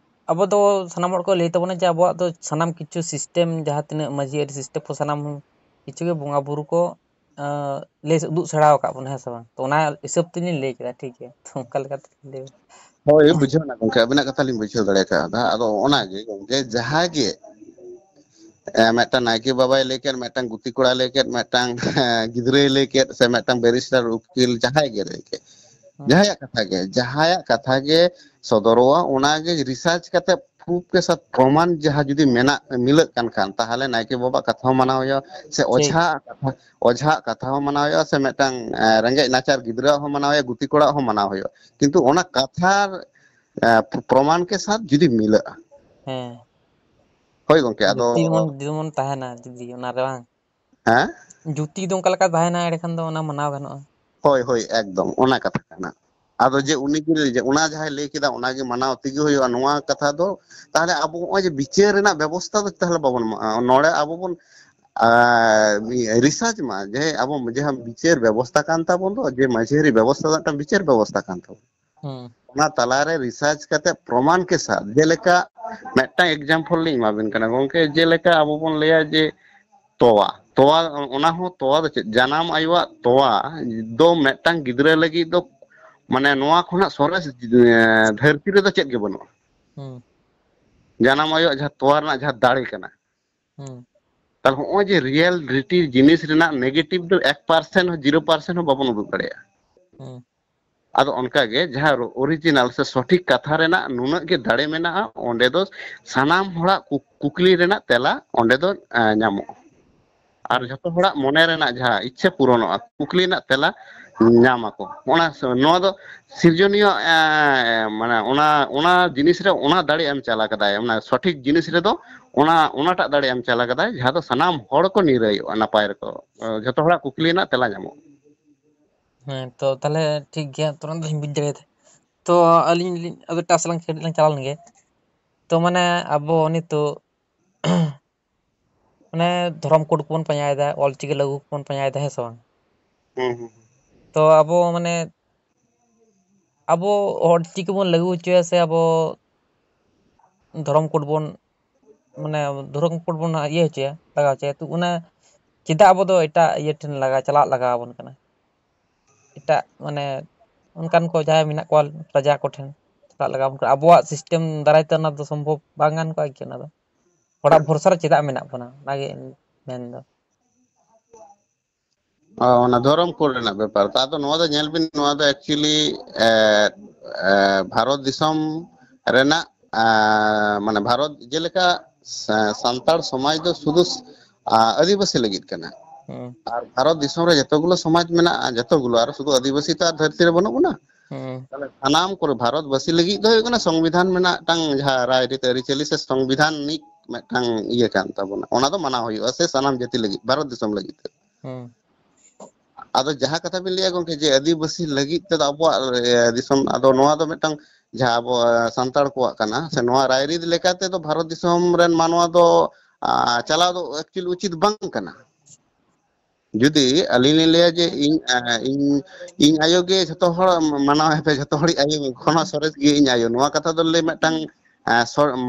ᱟᱵᱚ ᱫᱚ ᱥᱟᱱᱟᱢ ᱦᱚᱲ ᱠᱚ ᱞᱟᱹᱭ ᱛᱟᱵᱚᱱᱟ ᱡᱮ ᱟᱵᱚᱣᱟᱜ ᱫᱚ ᱥᱟᱱᱟᱢ ᱠᱤᱪᱷᱩ system, ᱡᱟᱦᱟᱸ ᱛᱤᱱᱟᱹᱜ ᱢᱟᱹᱡᱷᱤ ᱟᱹᱨᱤ system ᱠᱚ, ᱥᱟᱱᱟᱢ ᱠᱤᱪᱷᱩ ᱜᱮ ᱵᱚᱸᱜᱟ ᱵᱩᱨᱩ ᱠᱚ, ᱟᱸ, ᱞᱟᱹᱭ ᱩᱫᱩᱜ ᱥᱮᱬᱟ ᱟᱠᱟᱫ ᱵᱚᱱᱟ, ᱦᱮᱸ ᱥᱮ ᱵᱟᱝ? ᱛᱚ ᱚᱱᱟ ᱦᱤᱥᱟᱹᱵ ᱛᱮᱞᱤᱧ ᱞᱟᱹᱭ ᱠᱮᱫᱟ, ᱴᱷᱤᱠ ᱜᱮᱭᱟ? ᱛᱚ ᱚᱱᱠᱟ ᱞᱮᱠᱟᱛᱮ ᱞᱟᱹᱭ ᱵᱮᱱ᱾ ᱦᱳᱭ, ᱵᱩᱡᱷᱟᱹᱣ ᱮᱱᱟ ᱜᱚᱝᱠᱮ, ᱟᱵᱤᱱᱟᱜ ᱠᱟᱛᱷᱟ ᱞᱤᱧ ᱵᱩᱡᱷᱟᱹᱣ ᱫᱟᱲᱮ ᱠᱟᱣᱫᱟ᱾ ᱟᱫᱚ ᱚᱱᱟᱜᱮ ᱜᱚᱝᱠᱮ, ᱡᱟᱦᱟᱸ ᱜᱮ, ᱮ, ᱢᱤᱫᱴᱟᱝ ᱱᱟᱭᱠᱮ ᱵᱟᱵᱟᱭ ᱞᱟᱹᱭ ᱠᱮᱫ, ᱢᱤᱫᱴᱟᱝ ᱜᱩᱛᱤ ᱠᱚᱲᱟᱭ ᱞᱟᱹᱭ ᱠᱮᱫ, ᱢᱤᱫᱴᱟᱝ, ᱮ, ᱜᱤᱫᱽᱨᱟᱹᱭ ᱞᱟᱹᱭ ᱠᱮᱫ, ᱥᱮ ᱢᱤᱫᱴᱟᱝ ᱵᱮᱨᱤᱥᱴᱟᱨ ᱩᱠᱤᱞ ᱡᱟᱦᱟᱸᱭ ᱜᱮ ᱞᱟᱹᱭ ᱠᱮᱫ, ᱦᱩᱸ᱾ ᱡᱟᱦᱟᱸᱭᱟᱜ ᱠᱟᱛᱷᱟ ᱜᱮ, ᱡᱟᱦᱟᱸᱭᱟᱜ ᱠᱟᱛᱷᱟ ᱜᱮ ᱥᱚᱫᱚᱨᱚᱜᱼᱟ, ᱚᱱᱟᱜᱮ research ᱠᱟᱛᱮ proof ᱠᱮ ᱥᱟᱛ ᱯᱨᱚᱢᱟᱱ ᱡᱟᱦᱟᱸ ᱡᱩᱫᱤ ᱢᱮᱱᱟᱜ, ᱢᱤᱞᱟᱹᱜ ᱠᱟᱱ ᱠᱷᱟᱱ, ᱛᱟᱦᱚᱞᱮ ᱱᱟᱭᱠᱮ ᱵᱟᱵᱟᱣᱟᱜ ᱠᱟᱛᱷᱟ ᱦᱚᱸ ᱢᱟᱱᱟᱣ ᱦᱩᱭᱩᱜᱼᱟ, ᱥᱮ ᱴᱷᱤᱠ᱾ ᱚᱡᱷᱟᱣᱟᱜ ᱠᱟᱛᱷᱟ, ᱚᱡᱷᱟᱣᱟᱜ ᱠᱟᱛᱷᱟ ᱦᱚᱸ ᱢᱟᱱᱟᱣ ᱦᱩᱭᱩᱜᱼᱟ, ᱥᱮ ᱢᱤᱫᱴᱟᱝ, ᱮ, ᱨᱮᱸᱜᱮᱡ ᱱᱟᱪᱟᱨ ᱜᱤᱫᱽᱨᱟᱹᱣᱟᱜ ᱦᱚᱸ ᱢᱟᱱᱟᱣ ᱦᱩᱭᱩᱜᱼᱟ, ᱜᱩᱛᱤ ᱠᱚᱲᱟᱣᱟᱜ ᱦᱚᱸ ᱢᱟᱱᱟᱣ ᱦᱩᱭᱩᱜᱼᱟ᱾ ᱠᱤᱱᱛᱩ ᱚᱱᱟ ᱠᱟᱛᱷᱟ, ᱮ, ᱯᱨᱚᱢᱟᱱ ᱠᱮ ᱥᱟᱛ ᱡᱩᱫᱤ ᱢᱤᱞᱟᱹᱜᱼᱟ᱾ ᱦᱮᱸ᱾ ᱦᱳᱭ ᱜᱚᱝᱠᱮ, ᱟᱫᱚ ᱡᱩᱠᱛᱤ ᱡᱮᱢᱚᱱ, ᱡᱮᱢᱚᱱ ᱛᱟᱦᱮᱱᱟ ᱡᱩᱫᱤ ᱚᱱᱟ ᱨᱮ, ᱵᱟᱝ? ᱦᱮᱸ? ᱡᱩᱠᱛᱤ ᱡᱩᱫᱤ ᱚᱱᱠᱟ ᱞᱮᱠᱟ ᱛᱟᱦᱮᱱᱟ, ᱮᱸᱰᱮᱠᱷᱟᱱ ᱫᱚ ᱚᱱᱟ ᱢᱟᱱᱟᱣ ᱜᱟᱱᱚᱜᱼᱟ᱾ ᱦᱳᱭ, ᱦᱳᱭ, ᱮᱠᱫᱚᱢ ᱚᱱᱟ ᱠᱟᱛᱷᱟ ᱠᱟᱱᱟ᱾ ᱟᱫᱚ ᱡᱮ ᱩᱱᱤ ᱜᱮ ᱞᱟᱹᱭ ᱡᱮ ᱚᱱᱟ ᱡᱟᱦᱟᱸᱭ ᱞᱟᱹᱭ ᱠᱮᱫᱟ ᱚᱱᱟᱜᱮ ᱢᱟᱱᱟᱣ ᱛᱮᱜᱮ ᱦᱩᱭᱩᱜᱼᱟ, ᱱᱚᱣᱟ ᱠᱟᱛᱷᱟ ᱫᱚ, ᱛᱟᱦᱚᱞᱮ ᱟᱵᱚ ᱱᱚᱜᱼᱚᱭ ᱡᱮ ᱵᱤᱪᱟᱹᱨ ᱨᱮᱱᱟᱜ ᱵᱮᱵᱚᱥᱛᱷᱟ ᱫᱚ ᱛᱟᱦᱚᱞᱮ ᱵᱟᱵᱚᱱ ᱮᱢᱟᱜᱼᱟ᱾ ᱱᱚᱰᱮ ᱟᱵᱚ ᱵᱚᱱ, ᱟᱨ, research ᱢᱟ, ᱡᱮ ᱟᱵᱚ ᱡᱟᱦᱟᱸ ᱵᱤᱪᱟᱹᱨ ᱵᱮᱵᱚᱥᱛᱷᱟ ᱠᱟᱱ ᱛᱟᱵᱚᱱ ᱫᱚ, ᱡᱮ ᱢᱟᱹᱡᱷᱤ ᱟᱹᱨᱤ ᱵᱮᱵᱚᱥᱛᱷᱟ ᱫᱚ ᱢᱤᱫᱴᱟᱝ ᱵᱤᱪᱟᱹᱨ ᱵᱮᱵᱚᱥᱛᱷᱟ ᱠᱟᱱ ᱛᱟᱵᱚᱱᱟ᱾ ᱦᱩᱸ᱾ ᱚᱱᱟ ᱛᱟᱞᱟᱨᱮ research ᱠᱟᱛᱮ ᱯᱨᱚᱢᱟᱱ ᱠᱮ ᱥᱟᱛ, ᱡᱮᱞᱮᱠᱟ ᱢᱤᱫᱴᱟᱝ example ᱞᱤᱧ ᱮᱢᱟᱵᱤᱱ ᱠᱟᱱᱟ ᱜᱚᱝᱠᱮ, ᱡᱮᱞᱮᱠᱟ ᱟᱵᱚ ᱵᱚᱱ ᱞᱟᱹᱭᱟ ᱡᱮ ᱛᱚᱣᱟ, ᱛᱚᱣᱟ, ᱚᱱᱟ ᱦᱚᱸ ᱛᱚᱣᱟ ᱫᱚ ᱪᱮᱫ? ᱡᱟᱱᱟᱢ ᱟᱭᱳᱣᱟᱜ ᱛᱚᱣᱟ ᱫᱚ ᱢᱤᱫᱴᱟᱝ ᱜᱤᱫᱽᱨᱟᱹ ᱞᱟᱹᱜᱤᱫ ᱫᱚ, ᱢᱟᱱᱮ, ᱱᱚᱣᱟ ᱠᱷᱚᱱᱟᱜ ᱥᱚᱨᱮᱥ, ᱮ, ᱫᱷᱟᱹᱨᱛᱤ ᱨᱮᱫᱚ ᱪᱮᱫ ᱜᱮ ᱵᱟᱹᱱᱩᱜᱼᱟ᱾ ᱦᱩᱸ᱾ ᱡᱟᱱᱟᱢ ᱟᱭᱳᱣᱟᱜ ᱡᱟᱦᱟᱸ ᱛᱚᱣᱟ ᱨᱮᱱᱟᱜ ᱡᱟᱦᱟᱸ ᱫᱟᱲᱮ ᱠᱟᱱᱟ, ᱦᱩᱸ᱾ ᱛᱟᱦᱞᱮ ᱦᱚᱸᱜᱼᱚᱭ ᱡᱮ reality ᱡᱤᱱᱤᱥ ᱨᱮᱱᱟᱜ negative ᱫᱚ ᱮᱠ percent ᱦᱚᱸ, zero percent ᱦᱚᱸ ᱵᱟᱵᱚᱱ ᱩᱫᱩᱜ ᱫᱟᱲᱮᱭᱟᱜᱼᱟ᱾ ᱦᱩᱸ᱾ ᱟᱫᱚ ᱚᱱᱠᱟ ᱜᱮ ᱡᱟᱦᱟᱸ original ᱥᱮ ᱥᱚᱴᱷᱤᱠ ᱠᱟᱛᱷᱟ ᱨᱮᱱᱟᱜ ᱱᱩᱱᱟᱹᱜ ᱜᱮ ᱫᱟᱲᱮ ᱢᱮᱱᱟᱜᱼᱟ, ᱚᱸᱰᱮ ᱫᱚ ᱥᱟᱱᱟᱢ ᱦᱚᱲᱟᱜ ᱠᱩ-, ᱠᱩᱠᱞᱤ ᱨᱮᱱᱟᱜ ᱛᱮᱞᱟ ᱚᱸᱰᱮ ᱫᱚ, ᱮ, ᱧᱟᱢᱚᱜᱼᱟ᱾ ᱟᱨ ᱦᱩᱸ᱾ ᱡᱷᱚᱛᱚ ᱦᱚᱲᱟᱜ ᱢᱚᱱᱮ ᱨᱮᱱᱟᱜ ᱡᱟᱦᱟᱸ ᱤᱪᱪᱷᱟᱹ ᱯᱩᱨᱚᱱᱚᱜᱼᱟ, ᱠᱩᱠᱞᱤ ᱨᱮᱱᱟᱜ ᱛᱮᱞᱟ ᱧᱟᱢ ᱟᱠᱚ᱾ ᱚᱱᱟ ᱥ-, ᱱᱚᱣᱟ ᱫᱚ ᱥᱤᱨᱡᱚᱱᱤᱭᱟᱹ, ᱮ, ᱢᱟᱱᱮ ᱚᱱᱟ, ᱚᱱᱟ ᱡᱤᱱᱤᱥ ᱨᱮ ᱚᱱᱟ ᱫᱟᱲᱮ ᱮᱢ ᱪᱟᱞ ᱟᱠᱟᱫᱟᱭ, ᱚᱱᱟ ᱥᱚᱴᱷᱤᱠ ᱡᱤᱱᱤᱥ ᱨᱮᱫᱚ ᱚᱱᱟ, ᱚᱱᱟᱴᱟᱜ ᱫᱟᱲᱮ ᱮᱢ ᱪᱟᱞ ᱟᱠᱟᱫᱟᱭ, ᱡᱟᱦᱟᱸ ᱫᱚ ᱥᱟᱱᱟᱢ ᱦᱚᱲ ᱠᱚ ᱱᱤᱨᱟᱹᱭᱚᱜᱼᱟ, ᱱᱟᱯᱟᱭ ᱨᱮᱠᱚ, ᱡᱷᱚᱛᱚ ᱦᱚᱲᱟᱜ ᱠᱩᱠᱞᱤ ᱨᱮᱱᱟᱜ ᱛᱮᱞᱟ ᱧᱟᱢᱚᱜᱼᱟ᱾ ᱦᱮᱸ, ᱛᱚ ᱛᱟᱦᱞᱮ ᱴᱷᱤᱠ ᱜᱮᱭᱟ, ᱛᱚ ᱚᱱᱟ ᱫᱚᱞᱤᱧ ᱵᱩᱡᱽ ᱫᱟᱲᱮᱭᱟᱫᱟ᱾ ᱛᱚ ᱟᱹᱞᱤᱧ ᱞᱤᱧ, ᱟᱫᱚ ᱮᱴᱟᱜ ᱥᱮᱫ ᱞᱟᱝ ᱠᱟᱹᱴᱤᱡ ᱞᱟᱝ ᱪᱟᱞᱟᱣ ᱞᱮᱱᱜᱮ᱾ ᱛᱚ ᱢᱟᱱᱮ ᱟᱵᱚ ᱱᱤᱛᱚᱜ ᱢᱟᱱᱮ ᱫᱷᱚᱨᱚᱢ ᱠᱳᱰ ᱠᱚᱵᱚᱱ ᱯᱟᱸᱡᱟᱭᱮᱫᱟ, ᱚᱞᱪᱤᱠᱤ ᱞᱟᱹᱜᱩ ᱠᱚᱵᱚᱱ ᱯᱟᱸᱡᱟᱭᱮᱫᱟ, ᱦᱮᱸ ᱥᱮ ᱵᱟᱝ? ᱦᱩᱸ, ᱦᱩᱸ, ᱦᱩᱸ᱾ ᱛᱚ ᱟᱵᱚ ᱢᱟᱱᱮ ᱟᱵᱚ ᱚᱞᱪᱤᱠᱤ ᱵᱚᱱ ᱞᱟᱹᱜᱩ ᱦᱚᱪᱚᱭᱟ ᱥᱮ ᱟᱵᱚ ᱫᱷᱚᱨᱚᱢ ᱠᱳᱰ ᱵᱚᱱ, ᱢᱟᱱᱮ ᱫᱷᱚᱨᱚᱢ ᱠᱳᱰ ᱵᱚᱱ ᱤᱭᱟᱹ ᱦᱚᱪᱚᱭᱟ, ᱞᱟᱜᱟᱣ ᱦᱚᱪᱚᱭᱟ, ᱛᱚ ᱚᱱᱟ ᱪᱮᱫᱟᱜ ᱟᱵᱚ ᱫᱚ ᱮᱴᱟᱜ ᱤᱭᱟᱹ ᱴᱷᱮᱱ ᱞᱟᱜᱟ ᱪᱟᱞᱟᱜ ᱞᱟᱜᱟᱣ ᱟᱵᱚᱱ ᱠᱟᱱᱟ? ᱮᱴᱟᱜ ᱢᱟᱱᱮ ᱚᱱᱠᱟᱱ ᱠᱚ ᱡᱟᱦᱟᱸᱭ ᱢᱮᱱᱟᱜ ᱠᱚᱣᱟ ᱯᱨᱚᱡᱟ ᱠᱚᱴᱷᱮᱱ ᱪᱟᱞᱟᱜ ᱞᱟᱜᱟᱣ ᱟᱵᱚᱱ ᱠᱟᱱᱟ᱾ ᱟᱵᱚᱣᱟᱜ ᱥᱤᱥᱴᱮᱢ ᱫᱟᱨᱟᱭ ᱛᱮ ᱚᱱᱟ ᱫᱚ ᱥᱚᱢᱵᱷᱚᱵ ᱵᱟᱝ ᱜᱟᱱ ᱠᱚᱜᱼᱟ ᱠᱤ? ᱚᱱᱟ ᱫᱚ ᱦᱚᱲᱟᱜ ᱵᱷᱚᱨᱥᱟ ᱨᱮ ᱪᱮᱫᱟᱜ ᱢᱮᱱᱟᱜ ᱵᱚᱱᱟ, ᱚᱱᱟᱜᱮ ᱢᱮᱱᱫᱚ᱾ ᱚ, ᱚᱱᱟ ᱫᱷᱚᱨᱚᱢ ᱠᱳᱰ ᱨᱮᱱᱟᱜ ᱵᱮᱯᱟᱨ ᱛᱚ᱾ ᱟᱫᱚ ᱱᱚᱣᱟ ᱫᱚ ᱧᱮᱞ ᱵᱤᱱ, ᱱᱚᱣᱟ ᱫᱚ actually ᱵᱷᱟᱨᱚᱛ ᱫᱤᱥᱚᱢ ᱨᱮᱱᱟᱜ ᱢᱟᱱᱮ ᱵᱷᱟᱨᱚᱛ ᱡᱮᱞᱮᱠᱟ ᱥᱟᱱᱛᱟᱲ ᱥᱚᱢᱟᱡᱽ ᱫᱚ ᱥᱩᱫᱷᱩ ᱟᱹᱫᱤᱵᱟᱹᱥᱤ ᱞᱟᱹᱜᱤᱫ ᱠᱟᱱᱟ᱾ ᱟᱨ ᱵᱷᱟᱨᱚᱛ ᱫᱤᱥᱚᱢ ᱨᱮ ᱡᱚᱛᱚ ᱜᱩᱞᱳ ᱥᱚᱢᱟᱡᱽ ᱢᱮᱱᱟᱜᱼᱟ, ᱡᱚᱛᱚ ᱜᱩᱞᱳ, ᱟᱨ ᱥᱩᱫᱷᱩ ᱟᱹᱫᱤᱵᱟᱹᱥᱤ ᱛᱚ ᱟᱨ ᱫᱷᱟᱹᱨᱛᱤ ᱨᱮ ᱵᱟᱹᱱᱩᱜ ᱵᱚᱱᱟ᱾ ᱛᱟᱦᱞᱮ ᱥᱟᱱᱟᱢ ᱠᱚᱨᱮ ᱵᱷᱟᱨᱚᱛ ᱵᱟᱹᱥᱤ ᱞᱟᱹᱜᱤᱫ ᱫᱚ ᱦᱩᱭᱩᱜ ᱠᱟᱱᱟ ᱥᱚᱝᱵᱤᱫᱷᱟᱱ ᱢᱮᱱᱟᱜ ᱢᱤᱫᱴᱟᱝ ᱡᱟᱦᱟᱸ ᱨᱟᱭᱨᱤᱛ ᱟᱹᱨᱤᱪᱟᱹᱞᱤ ᱥᱮ ᱥᱚᱝᱵᱤᱫᱷᱟᱱᱤᱠ ᱢᱤᱫᱴᱟᱝ ᱤᱭᱟᱹ ᱠᱟᱱ ᱛᱟᱵᱚᱱᱟ, ᱚᱱᱟ ᱫᱚ ᱢᱟᱱᱟᱣ ᱦᱩᱭᱩᱜᱼᱟ ᱥᱮ ᱥᱟᱱᱟᱢ ᱡᱟᱹᱛᱤ ᱞᱟᱹᱜᱤᱫ, ᱵᱷᱟᱨᱚᱛ ᱫᱤᱥᱚᱢ ᱞᱟᱹᱜᱤᱫ ᱛᱮ᱾ ᱟᱫᱚ ᱡᱟᱦᱟᱸ ᱠᱟᱛᱷᱟ ᱵᱤᱱ ᱞᱟᱹᱭᱟ ᱜᱚᱝᱠᱮ, ᱡᱮ ᱟᱹᱫᱤᱵᱟᱹᱥᱤ ᱞᱟᱹᱜᱤᱫ ᱛᱮᱫᱚ ᱟᱵᱚᱣᱟᱜ ᱫᱤᱥᱚᱢ, ᱟᱫᱚ ᱱᱚᱣᱟ ᱫᱚ ᱢᱤᱫᱴᱟᱝ ᱡᱟᱦᱟᱸ ᱟᱵᱚ ᱥᱟᱱᱛᱟᱲ ᱠᱚᱣᱟᱜ ᱠᱟᱱᱟ ᱥᱮ, ᱱᱚᱣᱟ ᱨᱟᱭᱨᱤᱛ ᱞᱮᱠᱟᱛᱮ ᱫᱚ ᱵᱷᱟᱨᱚᱛ ᱫᱤᱥᱚᱢ ᱨᱮᱱ ᱢᱟᱱᱣᱟ ᱫᱚ ᱪᱟᱞᱟᱣ ᱫᱚ actually ᱩᱪᱤᱛ ᱵᱟᱝ ᱠᱟᱱᱟ᱾ ᱡᱩᱫᱤ ᱟᱹᱞᱤᱧ ᱞᱤᱧ ᱞᱟᱹᱭᱟ ᱡᱮ ᱤᱧ ᱤᱧ ᱤᱧ ᱟᱭᱳ ᱜᱮ ᱡᱷᱚᱛᱚ ᱦᱚᱲ ᱢᱟᱱᱟᱣ ᱮ ᱯᱮ, ᱡᱷᱚᱛᱚ ᱦᱚᱲᱤᱡ ᱟᱭᱳ ᱠᱷᱚᱱ ᱦᱚᱸ ᱥᱚᱨᱮᱥ ᱜᱮ ᱤᱧ ᱟᱭᱳ, ᱱᱚᱣᱟ ᱠᱟᱛᱷᱟ ᱫᱚ ᱞᱟᱹᱭ ᱢᱤᱫᱴᱟᱝ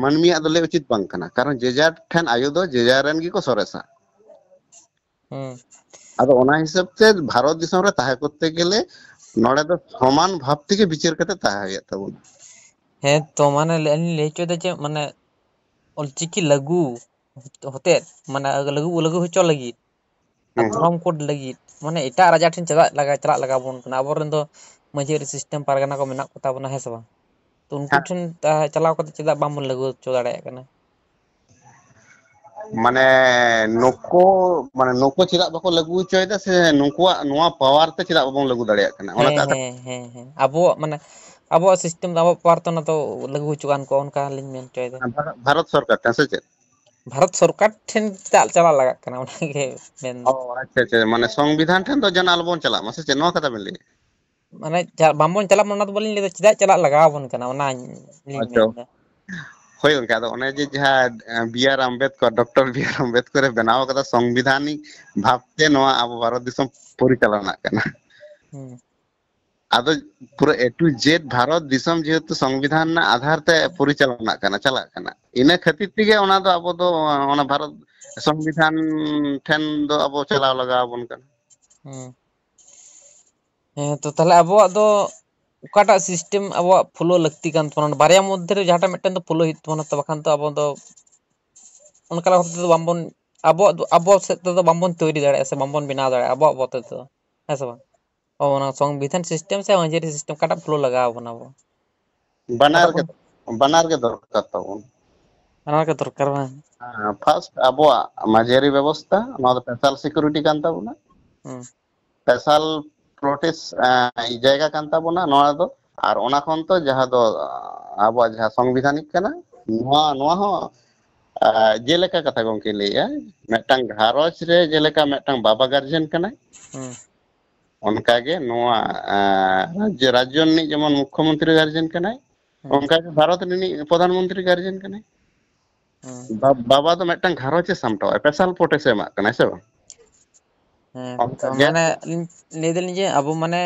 ᱢᱟᱹᱱᱢᱤᱭᱟᱜ ᱫᱚ ᱞᱟᱹᱭ ᱩᱪᱤᱛ ᱵᱟᱝ ᱠᱟᱱᱟ᱾ ᱠᱟᱨᱚᱱ ᱡᱮ ᱡᱟᱨ ᱴᱷᱮᱱ ᱟᱭᱳ ᱫᱚ ᱡᱮ ᱡᱟᱨ ᱨᱮᱱ ᱜᱮᱠᱚ ᱥᱚᱨᱮᱥᱟ᱾ ᱦᱩᱸ᱾ ᱟᱫᱚ ᱚᱱᱟ ᱦᱤᱥᱟᱹᱵ ᱛᱮ ᱵᱷᱟᱨᱚᱛ ᱫᱤᱥᱚᱢ ᱨᱮ ᱛᱟᱦᱮᱸ ᱠᱚᱨᱛᱮ ᱜᱮᱞᱮ ᱱᱚᱰᱮ ᱫᱚ ᱥᱚᱢᱟᱱ ᱵᱷᱟᱵ ᱛᱮᱜᱮ ᱵᱤᱪᱟᱹᱨ ᱠᱟᱛᱮ ᱛᱟᱦᱮᱸ ᱦᱩᱭᱩᱜ ᱛᱟᱵᱚᱱᱟ᱾ ᱦᱮᱸ ᱛᱚ, ᱢᱟᱱᱮ ᱟᱹᱞᱤᱧ ᱞᱟᱹᱭ ᱦᱚᱪᱚᱭᱮᱫᱟ ᱡᱮ ᱢᱟᱱᱮ ᱚᱞᱪᱤᱠᱤ ᱞᱟᱹᱜᱩ ᱦᱚᱛᱮᱫ, ᱢᱟᱱᱮ ᱞᱟᱹᱜᱩ ᱞᱟᱹᱜᱩ ᱦᱚᱪᱚ ᱞᱟᱹᱜᱤᱫ ᱟᱨ ᱫᱷᱚᱨᱚᱢ ᱠᱳᱰ ᱞᱟᱹᱜᱤᱫ ᱢᱟᱱᱮ ᱮᱴᱟᱜ ᱨᱟᱡᱟ ᱴᱷᱮᱱ ᱪᱮᱫᱟᱜ ᱞᱟᱜᱟ ᱪᱟᱞᱟᱜ ᱞᱟᱜᱟᱣ ᱵᱚᱱ ᱠᱟᱱᱟ? ᱟᱵᱚᱨᱮᱱ ᱫᱚ ᱢᱟᱹᱡᱷᱤ ᱟᱹᱨᱤ ᱥᱤᱥᱴᱮᱢ ᱯᱟᱨᱜᱟᱱᱟ ᱠᱚ ᱢᱮᱱᱟᱜ ᱠᱚᱛᱟ ᱵᱚᱱᱟ, ᱦᱮᱸ ᱥᱮ ᱵᱟᱝ? ᱛᱚ ᱩᱱᱠᱩ ᱦᱮᱸ᱾ ᱴᱷᱮᱱ ᱪᱟᱞᱟᱣ ᱠᱟᱛᱮ ᱪᱮᱫᱟᱜ ᱵᱟᱝᱵᱚᱱ ᱞᱟᱹᱜᱩ ᱦᱚᱪᱚ ᱫᱟᱲᱮᱭᱟᱜ ᱠᱟᱱᱟ? ᱢᱟᱱᱮ ᱱᱩᱠᱩ ᱢᱟᱱᱮ ᱱᱩᱠᱩ ᱪᱮᱫᱟᱜ ᱵᱟᱠᱚ ᱞᱟᱹᱜᱩ ᱦᱚᱪᱚᱭᱮᱫᱟ ᱥᱮ ᱱᱩᱠᱩᱣᱟᱜ ᱱᱚᱣᱟ ᱯᱟᱣᱟᱨ ᱛᱮ ᱪᱮᱫᱟᱜ ᱵᱟᱵᱚᱱ ᱞᱟᱹᱜᱩ ᱫᱟᱲᱮᱭᱟᱜ ᱠᱟᱱᱟ? ᱚᱱᱟ ᱦᱮᱸ ᱠᱟᱛᱷᱟ ᱦᱮᱸ ᱦᱮᱸ ᱦᱮᱸ ᱟᱵᱚᱣᱟᱜ ᱢᱟᱱᱮ ᱟᱵᱚᱣᱟᱜ ᱥᱤᱥᱴᱮᱢ ᱫᱚ ᱟᱵᱚᱣᱟᱜ ᱯᱟᱣᱟᱨ ᱛᱮ ᱚᱱᱟ ᱫᱚ ᱞᱟᱹᱜᱩ ᱦᱚᱪᱚ ᱜᱟᱱ ᱠᱚᱜᱼᱟ, ᱚᱱᱠᱟ ᱞᱤᱧ ᱢᱮᱱ ᱦᱚᱪᱚᱭᱮᱫᱟ᱾ ᱵᱷᱟᱨᱚᱛ, ᱵᱷᱟᱨᱚᱛ ᱥᱚᱨᱠᱟᱨ ᱴᱷᱮᱱ ᱥᱮ ᱪᱮᱫ? ᱵᱷᱟᱨᱚᱛ ᱥᱚᱨᱠᱟᱨ ᱴᱷᱮᱱ ᱪᱮᱫᱟᱜ ᱪᱟᱞᱟᱜ ᱞᱟᱜᱟᱜ ᱠᱟᱱᱟ, ᱚᱱᱟᱜᱮ ᱢᱮᱱ ᱫᱚ᱾ ᱚ, ᱟᱪᱪᱷᱟ, ᱟᱪᱪᱷᱟ, ᱢᱟᱱᱮ ᱥᱚᱝᱵᱤᱫᱷᱟᱱ ᱴᱷᱮᱱ ᱫᱚ ᱡᱮᱱᱚ ᱟᱞᱚᱵᱚᱱ ᱪᱟᱞᱟᱜ ᱢᱟ, ᱥᱮ ᱪᱮᱫ, ᱱᱚᱣᱟ ᱠᱟᱛᱷᱟ ᱵᱮᱱ ᱞᱟᱹᱭᱮᱫᱼᱟ? ᱢᱟᱱᱮ ᱪᱟ- ᱵᱟᱝᱵᱚᱱ ᱪᱟᱞᱟᱜ ᱢᱟ, ᱚᱱᱟ ᱫᱚ ᱵᱟᱹᱞᱤᱧ ᱞᱟᱹᱭᱫᱟ, ᱪᱮᱫᱟᱜ ᱪᱟᱞᱟᱜ ᱞᱟᱜᱟᱣ ᱟᱵᱚᱱ ᱠᱟᱱᱟ, ᱚᱱᱟ ᱞᱤᱧ ᱟᱪᱪᱷᱟ᱾ ᱢᱮᱱᱫᱟ᱾ ᱦᱳᱭ ᱜᱚᱝᱠᱮ, ᱟᱫᱚ ᱚᱱᱮ ᱡᱮ ᱡᱟᱦᱟᱸ B R Ambedkar, doctor B R Ambedkar ᱮ ᱵᱮᱱᱟᱣ ᱠᱟᱫᱟ ᱥᱚᱝᱵᱤᱫᱷᱟᱱᱤᱠ ᱵᱷᱟᱵᱛᱮ ᱱᱚᱣᱟ ᱟᱵᱚ ᱵᱷᱟᱨᱚᱛ ᱫᱤᱥᱚᱢ ᱯᱚᱨᱤᱪᱟᱞᱚᱱᱟᱜ ᱠᱟᱱᱟ᱾ ᱦᱩᱸ᱾ ᱟᱫᱚ ᱯᱩᱨᱟᱹ A to Z ᱵᱷᱟᱨᱚᱛ ᱫᱤᱥᱚᱢ ᱡᱮᱦᱮᱛᱩ ᱥᱚᱝᱵᱤᱫᱷᱟᱱ ᱨᱮᱱᱟᱜ ᱟᱫᱷᱟᱨ ᱛᱮ ᱯᱚᱨᱤᱪᱟᱞᱚᱱᱟᱜ ᱠᱟᱱᱟ, ᱪᱟᱞᱟᱜ ᱠᱟᱱᱟ, ᱤᱱᱟᱹ ᱠᱷᱟᱹᱛᱤᱨ ᱛᱮᱜᱮ ᱚᱱᱟ ᱫᱚ ᱟᱵᱚ ᱫᱚ ᱚᱱᱟ ᱵᱷᱟᱨᱚᱛ ᱥᱚᱝᱵᱤᱫᱷᱟᱱ ᱴᱷᱮᱱ ᱫᱚ ᱟᱵᱚ ᱪᱟᱞᱟᱣ ᱞᱟᱜᱟᱣ ᱟᱵᱚᱱ ᱠᱟᱱᱟ᱾ ᱦᱩᱸ᱾ ᱦᱮᱸ, ᱛᱚ ᱛᱟᱦᱞᱮ ᱟᱵᱚᱣᱟᱜ ᱫᱚ ᱚᱠᱟᱴᱟᱜ system ᱟᱵᱚᱣᱟᱜ follow ᱞᱟᱹᱠᱛᱤ ᱠᱟᱱ ᱛᱟᱵᱚᱱᱟ? ᱵᱟᱨᱭᱟ ᱢᱚᱫᱽᱫᱷᱮ ᱨᱮ ᱡᱟᱦᱟᱸᱴᱟᱜ ᱢᱤᱫᱴᱮᱱ ᱫᱚ follow ᱦᱩᱭᱩᱜ ᱛᱟᱵᱚᱱᱟ, ᱛᱚ ᱵᱟᱠᱷᱟᱱ ᱛᱚ ᱟᱵᱚ ᱫᱚ ᱚᱱᱠᱟ ᱞᱮᱠᱟ ᱛᱮᱫᱚ ᱵᱟᱝᱵᱚᱱ, ᱟᱵᱚᱣᱟᱜ ᱫᱚ, ᱟᱵᱚ ᱥᱮᱫ ᱛᱮᱫᱚ ᱵᱟᱝᱵᱚᱱ ᱛᱚᱭᱨᱤ ᱫᱟᱲᱮᱭᱟᱜᱼᱟ ᱥᱮ ᱵᱟᱝᱵᱚᱱ ᱵᱮᱱᱟᱣ ᱫᱟᱲᱮᱭᱟᱜᱼᱟ ᱟᱵᱚᱣᱟᱜ ᱟᱵᱚ ᱛᱮᱫᱚ, ᱦᱮᱸ ᱥᱮ ᱵᱟᱝ? ᱚ, ᱚᱱᱟ ᱥᱚᱝᱵᱤᱫᱷᱟᱱ system ᱥᱮ ᱢᱟᱹᱡᱷᱤᱭᱟᱹᱨᱤ system, ᱚᱠᱟᱴᱟᱜ follow ᱞᱟᱜᱟᱣ ᱟᱵᱚᱱᱟ ᱟᱵᱚ? ᱵᱟᱱᱟᱨ ᱚᱠᱟᱴᱟᱜ ᱜᱮ, ᱵᱚᱱ ᱵᱟᱱᱟᱨ ᱜᱮ ᱫᱚᱨᱠᱟᱨ ᱛᱟᱵᱚᱱ᱾ ᱵᱟᱱᱟᱨ ᱜᱮ ᱫᱚᱨᱠᱟᱨ ᱵᱟᱝ? ᱦᱮᱸ, first ᱟᱵᱚᱣᱟᱜ ᱢᱟᱹᱡᱷᱤᱭᱟᱹᱨᱤ ᱵᱮᱵᱚᱥᱛᱷᱟ, ᱱᱚᱣᱟ ᱫᱚ special security ᱠᱟᱱ ᱛᱟᱵᱚᱱᱟ, ᱦᱩᱸ᱾ special protest ᱡᱟᱭᱜᱟ ᱠᱟᱱ ᱛᱟᱵᱚᱱᱟ ᱱᱚᱣᱟ ᱫᱚ᱾ ᱟᱨ ᱚᱱᱟ ᱠᱷᱚᱱ ᱛᱚ ᱡᱟᱦᱟᱸ ᱫᱚ ᱟᱵᱚᱣᱟᱜ ᱡᱟᱦᱟᱸ ᱥᱚᱝᱵᱤᱫᱷᱟᱱᱤᱠ ᱠᱟᱱᱟ, ᱱᱚᱣᱟ, ᱱᱚᱣᱟ ᱦᱚᱸ ᱟᱨ ᱡᱮᱞᱮᱠᱟ ᱠᱟᱛᱷᱟ ᱜᱚᱝᱠᱮ ᱞᱟᱹᱭᱮᱜᱼᱟ, ᱢᱤᱫᱴᱟᱝ ᱜᱷᱟᱨᱚᱸᱡᱽ ᱨᱮ ᱡᱮᱞᱮᱠᱟ ᱢᱤᱫᱴᱟᱝ ᱵᱟᱵᱟ guardian ᱠᱟᱱᱟᱭ, ᱦᱩᱸ᱾ ᱚᱱᱠᱟᱜᱮ ᱱᱚᱣᱟ ᱟᱸ, ᱨᱟᱡᱽᱡᱚ, ᱨᱟᱡᱽᱡᱚ ᱨᱤᱱᱤᱡ ᱡᱮᱢᱚᱱ ᱢᱩᱠᱠᱷᱚ ᱢᱚᱱᱛᱨᱤ guardian ᱠᱟᱱᱟᱭ, ᱦᱩᱸ᱾ ᱚᱱᱠᱟᱜᱮ ᱵᱷᱟᱨᱚᱛ ᱨᱤᱱᱤᱡ ᱯᱨᱚᱫᱷᱟᱱ ᱢᱚᱱᱛᱨᱤ guardian ᱠᱟᱱᱟᱭ᱾ ᱦᱩᱸ᱾ ᱵᱟ- ᱵᱟᱵᱟ ᱫᱚ ᱢᱤᱫᱴᱟᱝ ᱜᱷᱟᱨᱚᱸᱡᱽ ᱮ ᱥᱟᱢᱴᱟᱣᱟ, special protest ᱮ ᱮᱢᱟᱜ ᱠᱟᱱᱟ, ᱦᱮᱸ ᱥᱮ ᱵᱟᱝ? ᱦᱮᱸ, ᱛᱚ ᱚᱱᱠᱟᱜᱮ ᱢᱟᱱᱮ ᱞᱤᱧ ᱞᱟᱹᱭ ᱫᱟᱞᱤᱧ ᱡᱮ ᱟᱵᱚ ᱢᱟᱱᱮ